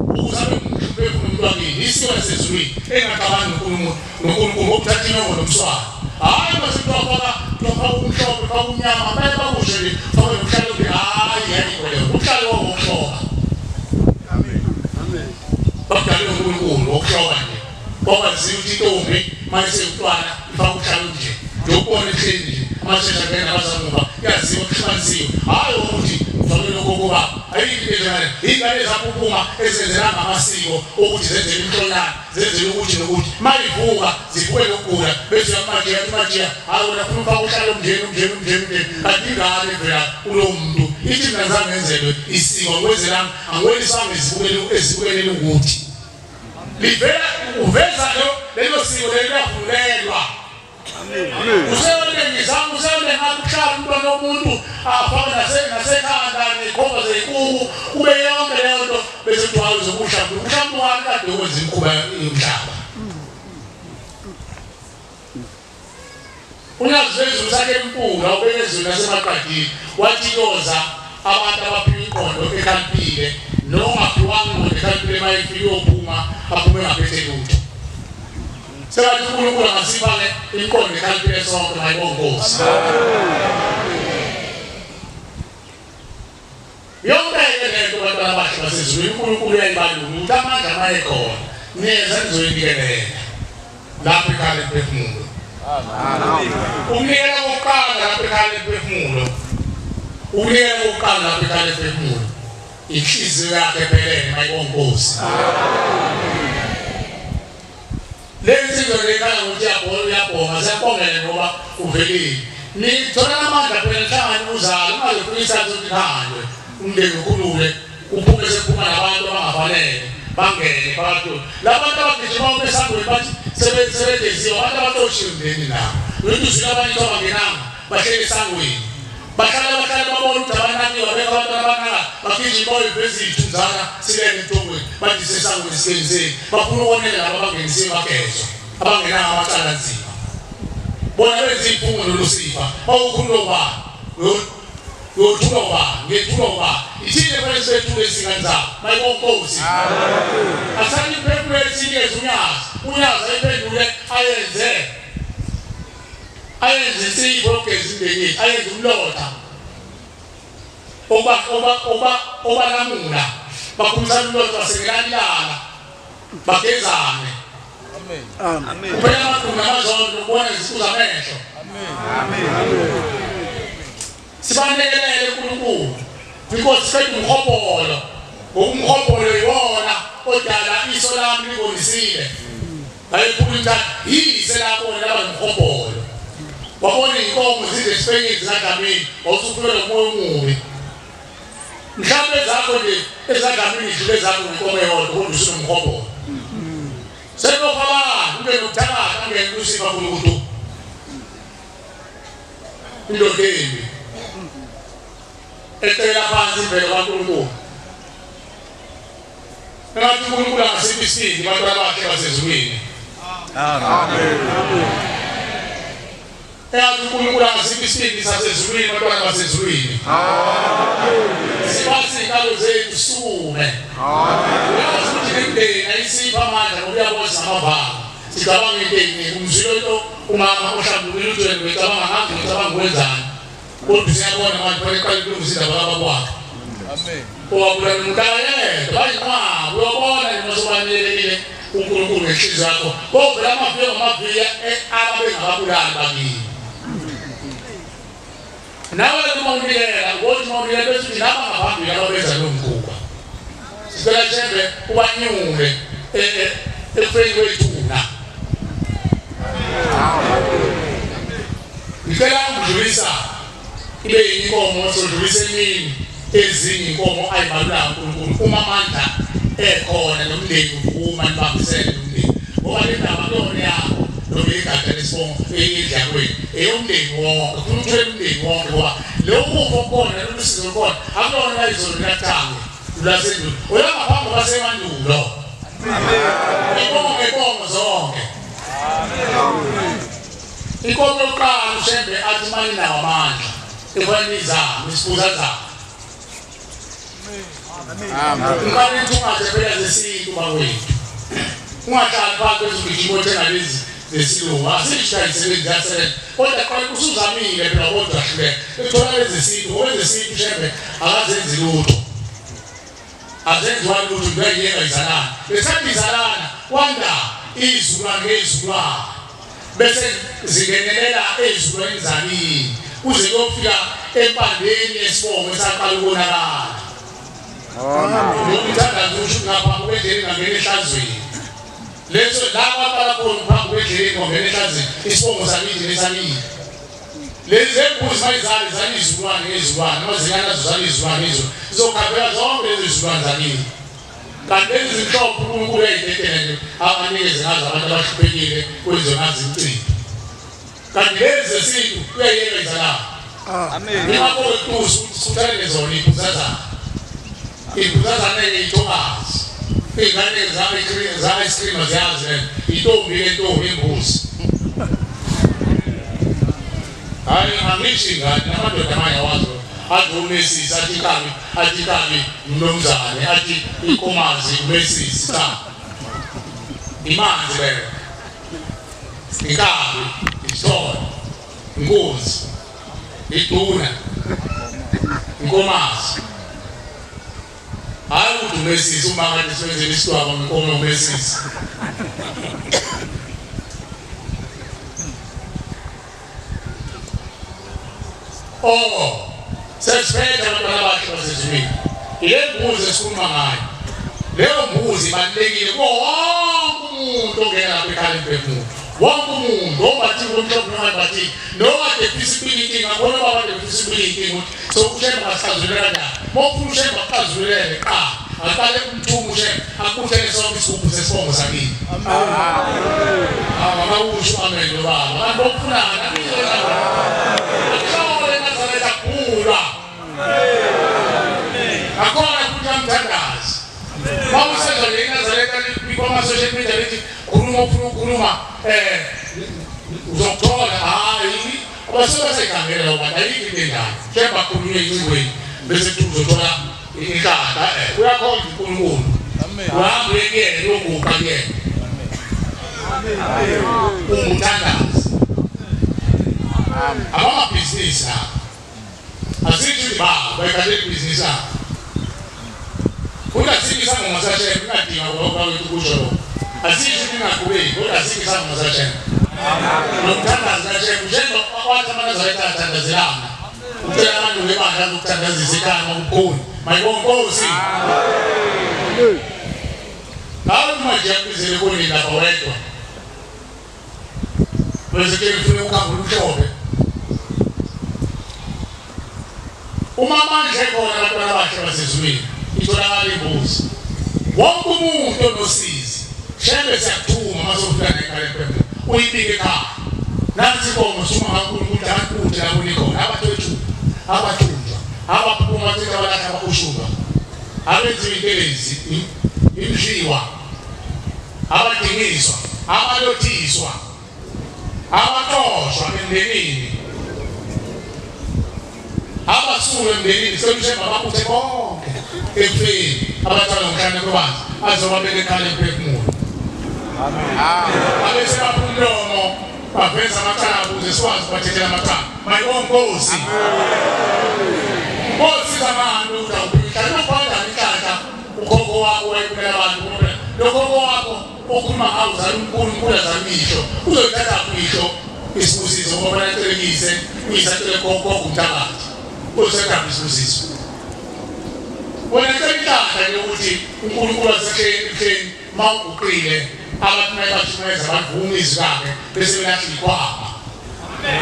S5: ukuze abe umphefumulo umuntu wakini. Isiko lasezulwini engaxabani noNkulunkulu noNkulunkulu ngokuthatha inyongo nomswani. Hhayi mase kuthiwa faka faka umhlophe faka umnyama baye bakusho nje faka nomhlalo nje hhayi ayikho leyo. Umhlalo wawukuhloba. Bakudalwe uNkulunkulu wokuhloba nje. Kwakwaziwa ukuthi intombi uma isewumntwana ifaka uhlalo nje. Nje ukubona ehleli nje amashesha angena abazamuva kuyaziwa kuhlukanisiwe. Hhayi ukuthi ngifake lokho kuba ayikho into enjengale. Iy'ngane ezaphuphuma ezenzelanga amasiko okuthi zenzele imhlonyana zenzele ukuthi nokuthi. Mayivuka zivuke nokugula bese uyamajiya athi majiya hhayi wena funa ufake uhlalo umndeni umndeni umndeni umndeni. Kanti ingane vela kulowo muntu ithi mina zange ngenzelwe isiko angikwenzelanga angiwelisanga ezibukeli ezibukeleni ukuthi livela uveza lo lelo siko lelo liyavulelwa useyone ngizama useyone ngathi ukuhlala umntwana womuntu afake nasekhanda nekhomba zeyikuku kube yonke leyo nto bese kuthiwa hayi uzokuhlambuluka uhlambuluka kade ukwenza imikhuba yomhlaba Unyazi lwezulu sakhe empunga ubeke ezweni lasemaqadini wathi yoza abantu abaphiwa ingqondo ekhaliphile nongaphiwanga ingqondo ekhaliphile uma efika uyophuma aphume engaphethe lutho. Sengathi uNkulunkulu angasipha-ke imiqondo ekhaliphile sonke mayibonge Nkosi. Yonke-ke lento bantwana abahle basezulwini uNkulunkulu uyayibalula ukuthi amandla mayekhona niyeza nizoyinikelela lapho ekhaya lemphefumulo. Ukunikela kokuqala lapho ekhaya lemphefumulo. Ukunikela kokuqala lapho ekhaya lemphefumulo. Inhliziyo yakhe ephelele mayibonge Nkosi. Le nsizwa le ikhala ngokuthi uyabhonga uyabhonga siyabongela ngoba uvelile. Nithola amandla phela nihlangane uzalo ungaze ufike isikhathi sokuthi nihambe umndeni ukhulule uphume sekuphuma nabantu abangafanele bangene phakathi kwenu. Labantu abagijima uma esangweni bathi sebegeziwe abantu abaxoshiwe emndenini nabo. Uyothi uzwile abanye kuthiwa bangenanga bahleli esangweni. Bahlala bahlala babona ukuthi abanakiwe abekho abantwana abanaka bagijima bayoyiveza iy'thunzana silele emthongweni bathi sesangweni singeniseni bafuna ukonela laba abangenisiwe bagezwa abangenanga amacala anzima bona benza iy'fungo nolusifa bawukhululwa ubani uyothulwa ubani ngiyethulwa ubani ithini kufanele sibethule izingane zabo mayibonkosi asani imphefumulo esinikeze unyazi unyazi ayiphendule ayenze ayenze insipho yokugeza imndeni yethu ayenze umlotha oba oba oba obalamula bakhumisana umlotha basekelana ilanga bagezane amen kuphela amagqubu namazondo ukubona iziqu zamehlo amen sibanekelele uNkulunkulu inkosi siqeda umhobholo ngokumhobholo iwona odala iso lami lingonisile Bayiphula intatha yize labona laba nomhobholo. Wabona inkomo zidle esipenyeni zikaDlamini wawusukhulelwa umoya omubi. Mhlawumbe ezakho nje ezikaDlamini idlule ezakho ngenkomo eyodwa kodwa usunomhobholo. Sekuyofa abantu ube nokuthakatha angene uLusifa kulukutu. Indoda embi ecela phansi imvelo kaNkulunkulu. Engathi uNkulunkulu angasipha isibindi bantwana bakhe basezulwini. Amen. Engathi uNkulunkulu angasipha isibindi sasezulwini bantwana basezulwini. Amen. Sibathi izinkalo zethu sukume. Amen. Uyazi ukuthi nemndeni Ayisipha amandla ngoba uyabona sinamavanga. Sicabanga into eyiningi. Umzwile into umama ohlambulukile uthi wena uyicabanga ngazi ngicabanga wenzani. Kodwa usiyabona manje kufanele iqale ukulungisa indaba kababa wakhe.
S8: Amen.
S5: Owabulala umuntu akayedwa bayinqwaba uyobona nje uma sobanelekile uNkulunkulu ngenhliziyo yakho. Kovela amaviyo ngamaviya ababengababulali bakini. Nawe uma unikela ngothi uma unikela bese uthi laba ngaphambili ababenza lo mkhuba. Sicela Shembe ubanyule ekufeni kwethuna. Ngicela ukudlulisa ibe yinkomo sodlulisa emini ezinye inkomo ayibalula uNkulunkulu uma amandla ekhona nomndeni uvuma nibambisene nomndeni ngoba le ndaba kuyona yakho noma igada lesibongo indlu yakwenu eyomndeni wonke ufuna uthwele umndeni wonke ngoba lokhu kufa okukhona lolu sizo lukhona akulona layizolo likaThange lwasendulo olangaphambi kwasemandulo inkomo ngenkomo zonke inkomo yokuqala uShembe athi uma ninawo amandla ifanele nizame isibuza zame Ngiqale ithungathe phela zesintu bakwethu. Ungahlali phansi bese ugijima othenga lezi zesilungu. Asisho ayisebenzi ziyasebenza. Kodwa qala usuzamile phela kodwa hluleka. Uthola lezi zesintu ngoba ezesintu shembe akazenzi lutho. Azenziwa lutho kuyayeka izalana. Lesikhathi izalana kwanda izizukulwane ngezizukulwane. Bese zingenelela ezizukulwaneni zakini kuze kuyofika empandeni yesibongo esaqala ukonakala. Ngomthandazo usho ukuthi ngaphambi kwendlela ingangena ehlazweni. Leso la kwaqala khona phambi kwendlela ingongena ehlazweni isibongo sakithi nesakini. Lezi zembuzi mayizale zale izizukulwane ngezizukulwane amazinyane azo zale izizukulwane ngezizukulwane zizokhaphela zonke lezi zizukulwane zakini. Kanti lezi zinhlophe uNkulunkulu uyayidedela nje abanikeze ngazo abantu abahluphekile kwenziwe ngazo imicimbi. Kanti lezi zesintu uyayiyeka izalana.
S8: Amen.
S5: Ingakho kutusa ukuthi sikuthalele zona iphuzazana. Iphuzazana-ke ithokazi. Iy'ngane za-ice cream aziyazi lento. Intombi ke ntombi imbuzi. Hayi angisho ingane amadoda amanye awazi athi umesisi athi inkabi athi inkabi mnumzane athi inkomazi umesisi cha. Imanzi leyo. Inkabi isithole inkunzi iduna inkomazi. Hayi ukuthi umesisi uma ngathi sibenzele isidwaba ngenkomo yomesisi. Oh, sesiphethe abantwana bakhe basezulwini. Ile mbuzi esikhuluma ngayo. Leyo mbuzi ibalulekile kuwo wonke umuntu ongena lapha ekhaya emphefumulo. Wonke umuntu obathi umhlophe noma bathi nokade efisa impilo inkinga khona baba kade efisa impilo inkinga ukuthi so uShembe asixazulule kanjani. Uma ufuna uShembe akuxazululele qala aqale umthuma uShembe akubuthele sonke isigubhu sesibongo sakini. Awu akawusho amen lo baba. Abantu bokufunana Ahlole Nazaretha gula. Akhona futhi amthandazi. Mawusezwa nje iNazaretha kwama social media lithi khuluma ufuna ukukhuluma uzokuthola hayi abasuke basegangela labo bantu ayikho into enjalo. Kepha khulunywe encingweni bese kuthiwa uzothola inhlanhla uyakhonza uNkulunkulu. Uhamba uye kuyena uyoguqa kuyena. Umuthandazi. Abamabhizinisi laba. Asithi ukuthi baba bayikhathele ibhizinisi labo. Futhi asikho isangoma saShembe kungadinga kwawethu kusho lokho. Asikho ukuthi ingaqhubeki kodwa asikho isangoma saShembe. Nomthandazo kaShembe uShembe wathi amaNazaretha athandazelana. Ucela amalungu ebandla azokuthandazisa ekhaya makukhona. Mayibonge Nkosi. Hawu manje yakubizele konini lapha wedwa. Bese ke ngifuna ukuhamba umhlophe. Uma amandla ekhona abantwana bakhe basezulwini itholakala imbuzi. Wonke umuntu onosizi Shembe siyakuthuma uma sofika nekhaya lempembe uyibike ekhaya. Nansi inkomo suma kaNkulunkulu abantu kude lapho nikhona abathwethu abathunjwa abaphuma cishe abalahla abakhushulwa abenziwa intelezi imdliwa abadingiswa abalothiswa abaxoshwa emndenini abasuke emndenini selushemba babuthe bonke ekufeni abathwala ngomhlane kubanzi azobabeka ekhaya emphefumulo. Abese bapha umlomo baveza amacala ukuze sikwazi ukubathethela amacala. Mayibonge Nkosi. Nkosi zabantu ukuthi awuphiwe inhlanhla. Ukhona inhlanhla ukhokho wakho wayebulala abantu ngoba lo khokho wakho okhuluma ngawo uzala umkhulu umkhulu azala uyihlo uzoyithatha uyihlo isibusiso ngoba nacelekise uyisacele khokho umthakathi uzothatha isibusiso wena cela inhlanhla yokuthi uNkulunkulu wasehleni ebuhleni mawuguqile abantu mayebashumayeza bavume izwi lakhe bese belahla ikwama Amen.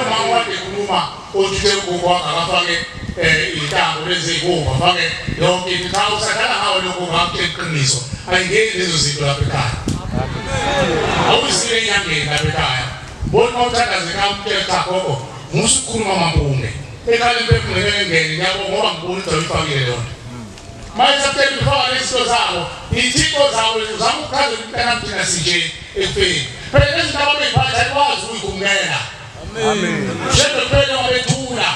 S5: Uma wade khuluma uthi ugogo wakhe akafake intambo lezi ey'bomvu afake yonke into cha usadlala ngawo lokho ngakutshela iqiniso ayingeni lezo zinto lapha ekhaya awuzile enyangeni lapha ekhaya bona uma uthandaze ekhaya umtshela cha gogo musa ukukhuluma amampunge ekhaya imphefumulo ngeke ingene ngiyabonga ngoba ngibona ukuthi awuyifakile leyo nto manje sakutshela ukufaka lezinto zabo iy'thixo zabo uzama ukuchazela umntanami thina sinje ekufeni phela lezinto ababeyiphatha ayikwazi ukuyikumukela
S8: Amen.
S5: Shembe kuphela wabethula.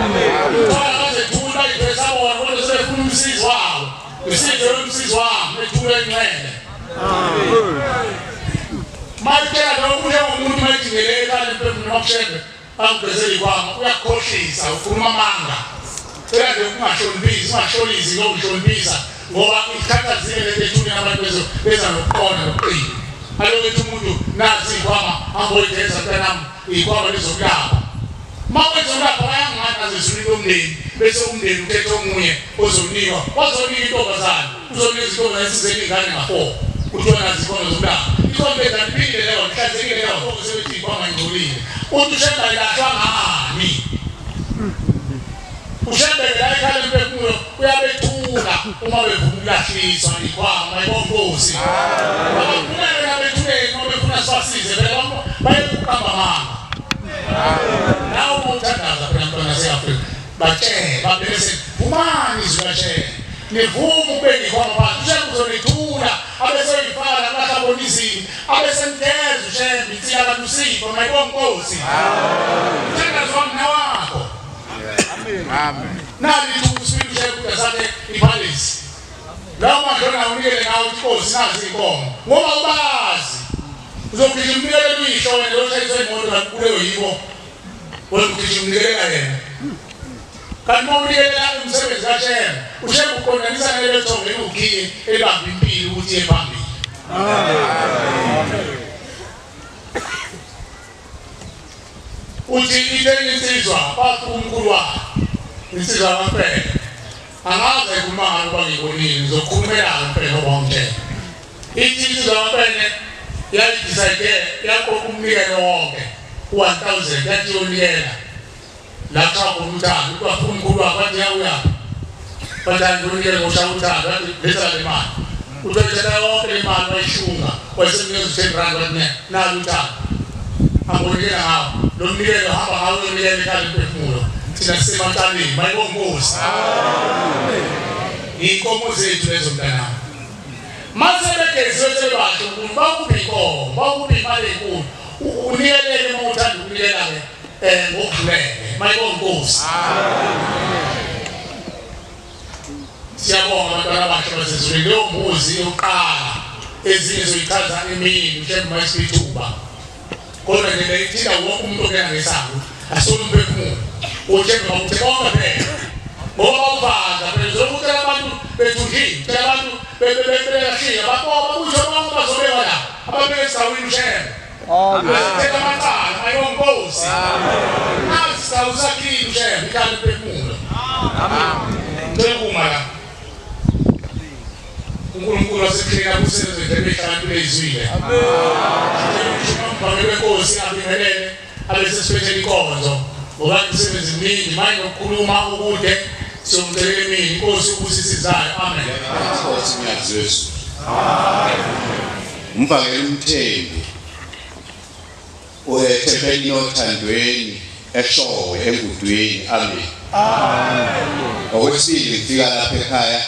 S5: Amen. Bazethula bayiveza bona kodwa sebefuna umsizi wabo. Usizo lomsizi wabo ethula inxele. Amen. Mayitshela lokhu njengomuntu mayidingeleka ekhaya emphefumulweni wakushembe angigezele ikwama uyakukhohlisa ukhuluma amanga. Cela nje ukungahloniphisi ungasholizi ngokuhloniphisa ngoba ithatha zibe lento ethuleni abantu bezo beza nokuqonda nokuqina. Aloku ethi umuntu nazi iy'khwama hamboyigeza mntanami iy'khwama lezokulapha. Uma kwezokulapha bayangani azezulwini lomndeni bese umndeni ukhetha omunye ozonikwa wazonika intombazane uzonika izintombazane esizele iy'ngane nga-four kuthiwa nazi iy'khwama zokulapha ikhombe kanti leyo ihlanzekile leyo sebethi iy'khwama ingcolile uthi ushemba ilahlwa ngani ushembele la ekhaya lemphefumulo uyabethula uma bevuma ukulahliswa ikhwama mayibonkosi abaphumele nabethuleni uma befuna sibasize phela bayekuqamba amanga nawe uma uthandaza phela mntwana se-afrika batshele babese vumani izwi batshele nivume ukube nikhwama phansi ushembe uzonithula abeseyifaka lakulahla izinto abesemgeza ushembe insila kalusipho mayibonkosi uthandazo wami nawakho
S8: Amen. Amen.
S5: Nali ithuba usibili ushembe udasakhe iphalisi lawo madlona unikele ngawo inkosi nazi inkomo ngoba ubazi uzogijima umnikele uyihlo wena loshayiswa imoto kanti kuleyo yibo wena ugijima umnikelela yena kanti uma unikelela umsebenzi kashembe ushembe uqondanisa nalelo thongo eliwukhiye elibamba impilo ukuthi iye phambili uthi into enye insizwa bafika umkhulu wakhe insizwa kampela angaze kuma ngalo uba ngibonile ngizokhulumela mpela ngoba wangitshela ithi insizwa kampene yayidecide yaqoqa umnikelo wonke u-1000 yathi yonikela la kuthiwa khona uthando ukuthi bafuna umkhulu wakhe wathi yawuyaphi bathi hayi ngiyonikela ngoshaya uthando wathi letha le mali uthi wayithatha yonke le mali wayishunga wayesemnikeza u-10 rand wathi ne nalo uthando angonikela ngawo lo mnikelo hamba ngawo uyonikela ekhaya lemphefumulo thina sisemacaleni mayibonkosi iy'nkomo zethu lezo mntanami mase begeziwe sebebahle unkulu bawuphi inkomo bawuphi imali enkulu unikelele uma uthanda ukunikela-ke ngokudlulele mayibonga inkosi siyabonga abantwana abahle basezulwini leyo mbuzi yokuqala ezinye zoyichaza emini mhlawumbe uma isithuba kodwa nje le ithinta wonke umuntu ongena ngesango asona umphefumulo uthemba ukuthi bonke phela ngoba bawuvaza phela uzokutshela abantu bethunjini tshela abantu bebelahliya baboba kusho bonke bazobekwa la ababeke esigawini ushembe Amen. Amacala ayonkosi. Amen. Asawusakhile ushembe ikhale phefumulo. Amen. Ngicela ukuma la. uNkulunkulu wasekhaya kusebenze nje ehlakaniphile izwile. Amen. Umbhalo wenkosi abingelele abesesiphethe inkonzo ngoba imisebenzi miningi manje nokukhuluma ukude siyomcelela emini inkosi ubusisizayo. Amen.
S16: Inkosi ngiyazizwa. Amen. Umvangeli uMthembu ethempelini othandweni eshowe engudwini amen amen okwesibili ngifika lapha ekhaya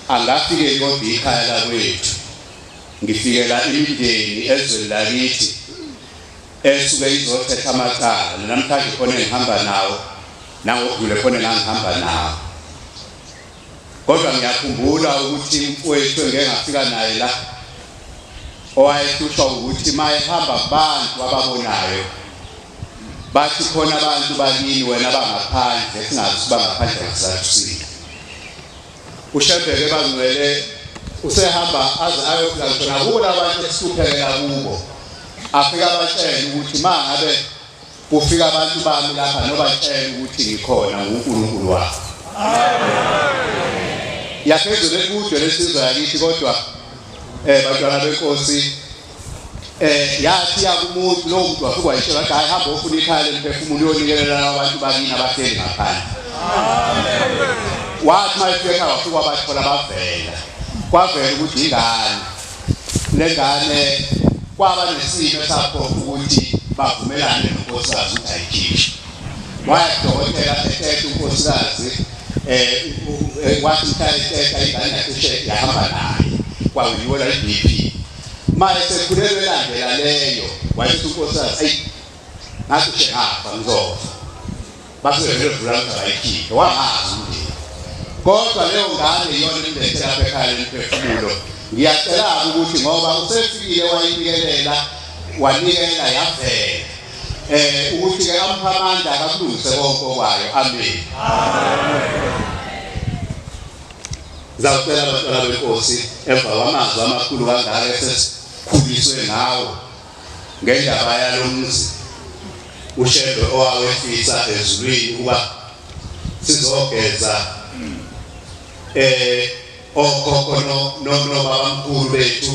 S16: angafikeli kodwa ikhaya lakwethu ngifikela imindeni ezweni lakithi esuke izothetha amacala namhlanje khona engihamba nawo nangokudlule khona engangihamba nawo Kodwa ngiyakhumbula ukuthi umfowethu engike ngafika naye la owayehlushwa ukuthi mayehamba kubantu ababonayo bathi khona abantu bakini wena bangaphandle singazi ukuba ngaphandle ngesizathu sini. uShembe-ke bangcwele usehamba aze ayofika ngisho nakubo labantu esihluphekela kubo, afike abatshele ukuthi ma ngabe kufika abantu bami lapha nobatshela ukuthi ngikhona nguNkulunkulu wabo. Yaphezulu ekude lesizwe yakithi, kodwa bantwana benkosi yathi yakumuntu lowo muntu wafika wayitshela wathi hayi hamba ofuna ikhaya lemphefumulo uyonikelela abantu bakini abahleli ngaphandle. Wathi uma efika ekhaya wafika wabathola bavela, kwavela ukuthi ingane lengane kwaba nesimo esaphoqa ukuthi bavumelane nonkosikazi ukuthi ayikhishwe. Waya kudokotela eteta unkosikazi wathi mhla eteta ingane yacishe yahamba naye kwayiwela i-BP. Manje sekhulelwe elandela leyo wayethi unkosikazi ayi ngacishe ngafa ngizofa. Base vele vula ukuthi abayikhiphe wangazi umndeni. Kodwa leyo ngane iyona emlethe lapha ekhaya lemphefumulo. Ngiyacela ukuthi ngoba usefikile wayinikelela wanikela yavela ukuthi ke amupha amandla akakulungise konke okwayo. Amen. Ngizawucela abantwana benkosi emva kwamazwi amakhulu kangaka esesikhuliswe ngawo ngendaba yalomzi uShembe owawehlisa ezulwini ukuba sizogeza okhokho nobabamkhulu bethu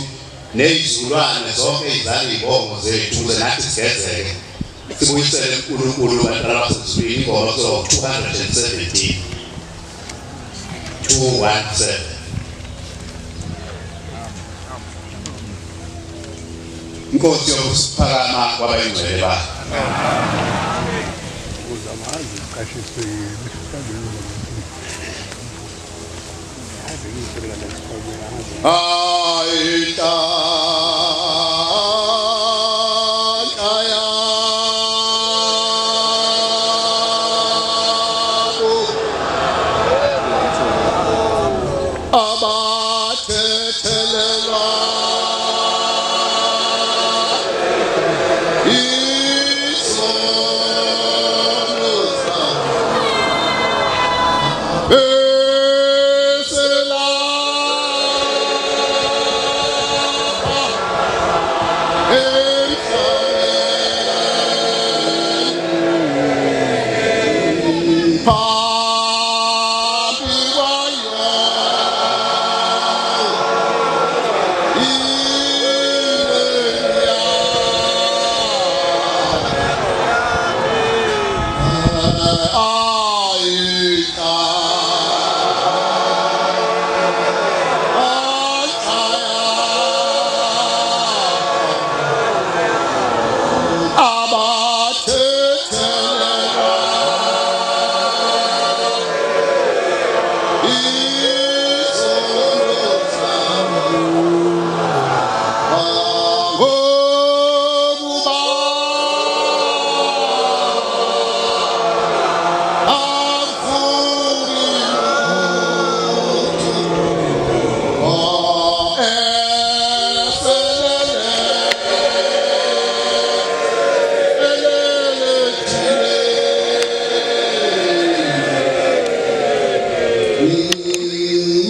S16: nezizukulwane zonke izala izibongo zethu ukuze nathi sigezeke sibuyisele uNkulunkulu bantwana basezulwini. Ingoma kuzoba 217 217. Inkosi yokuphakama kwabayingcwele ba.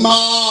S16: Ma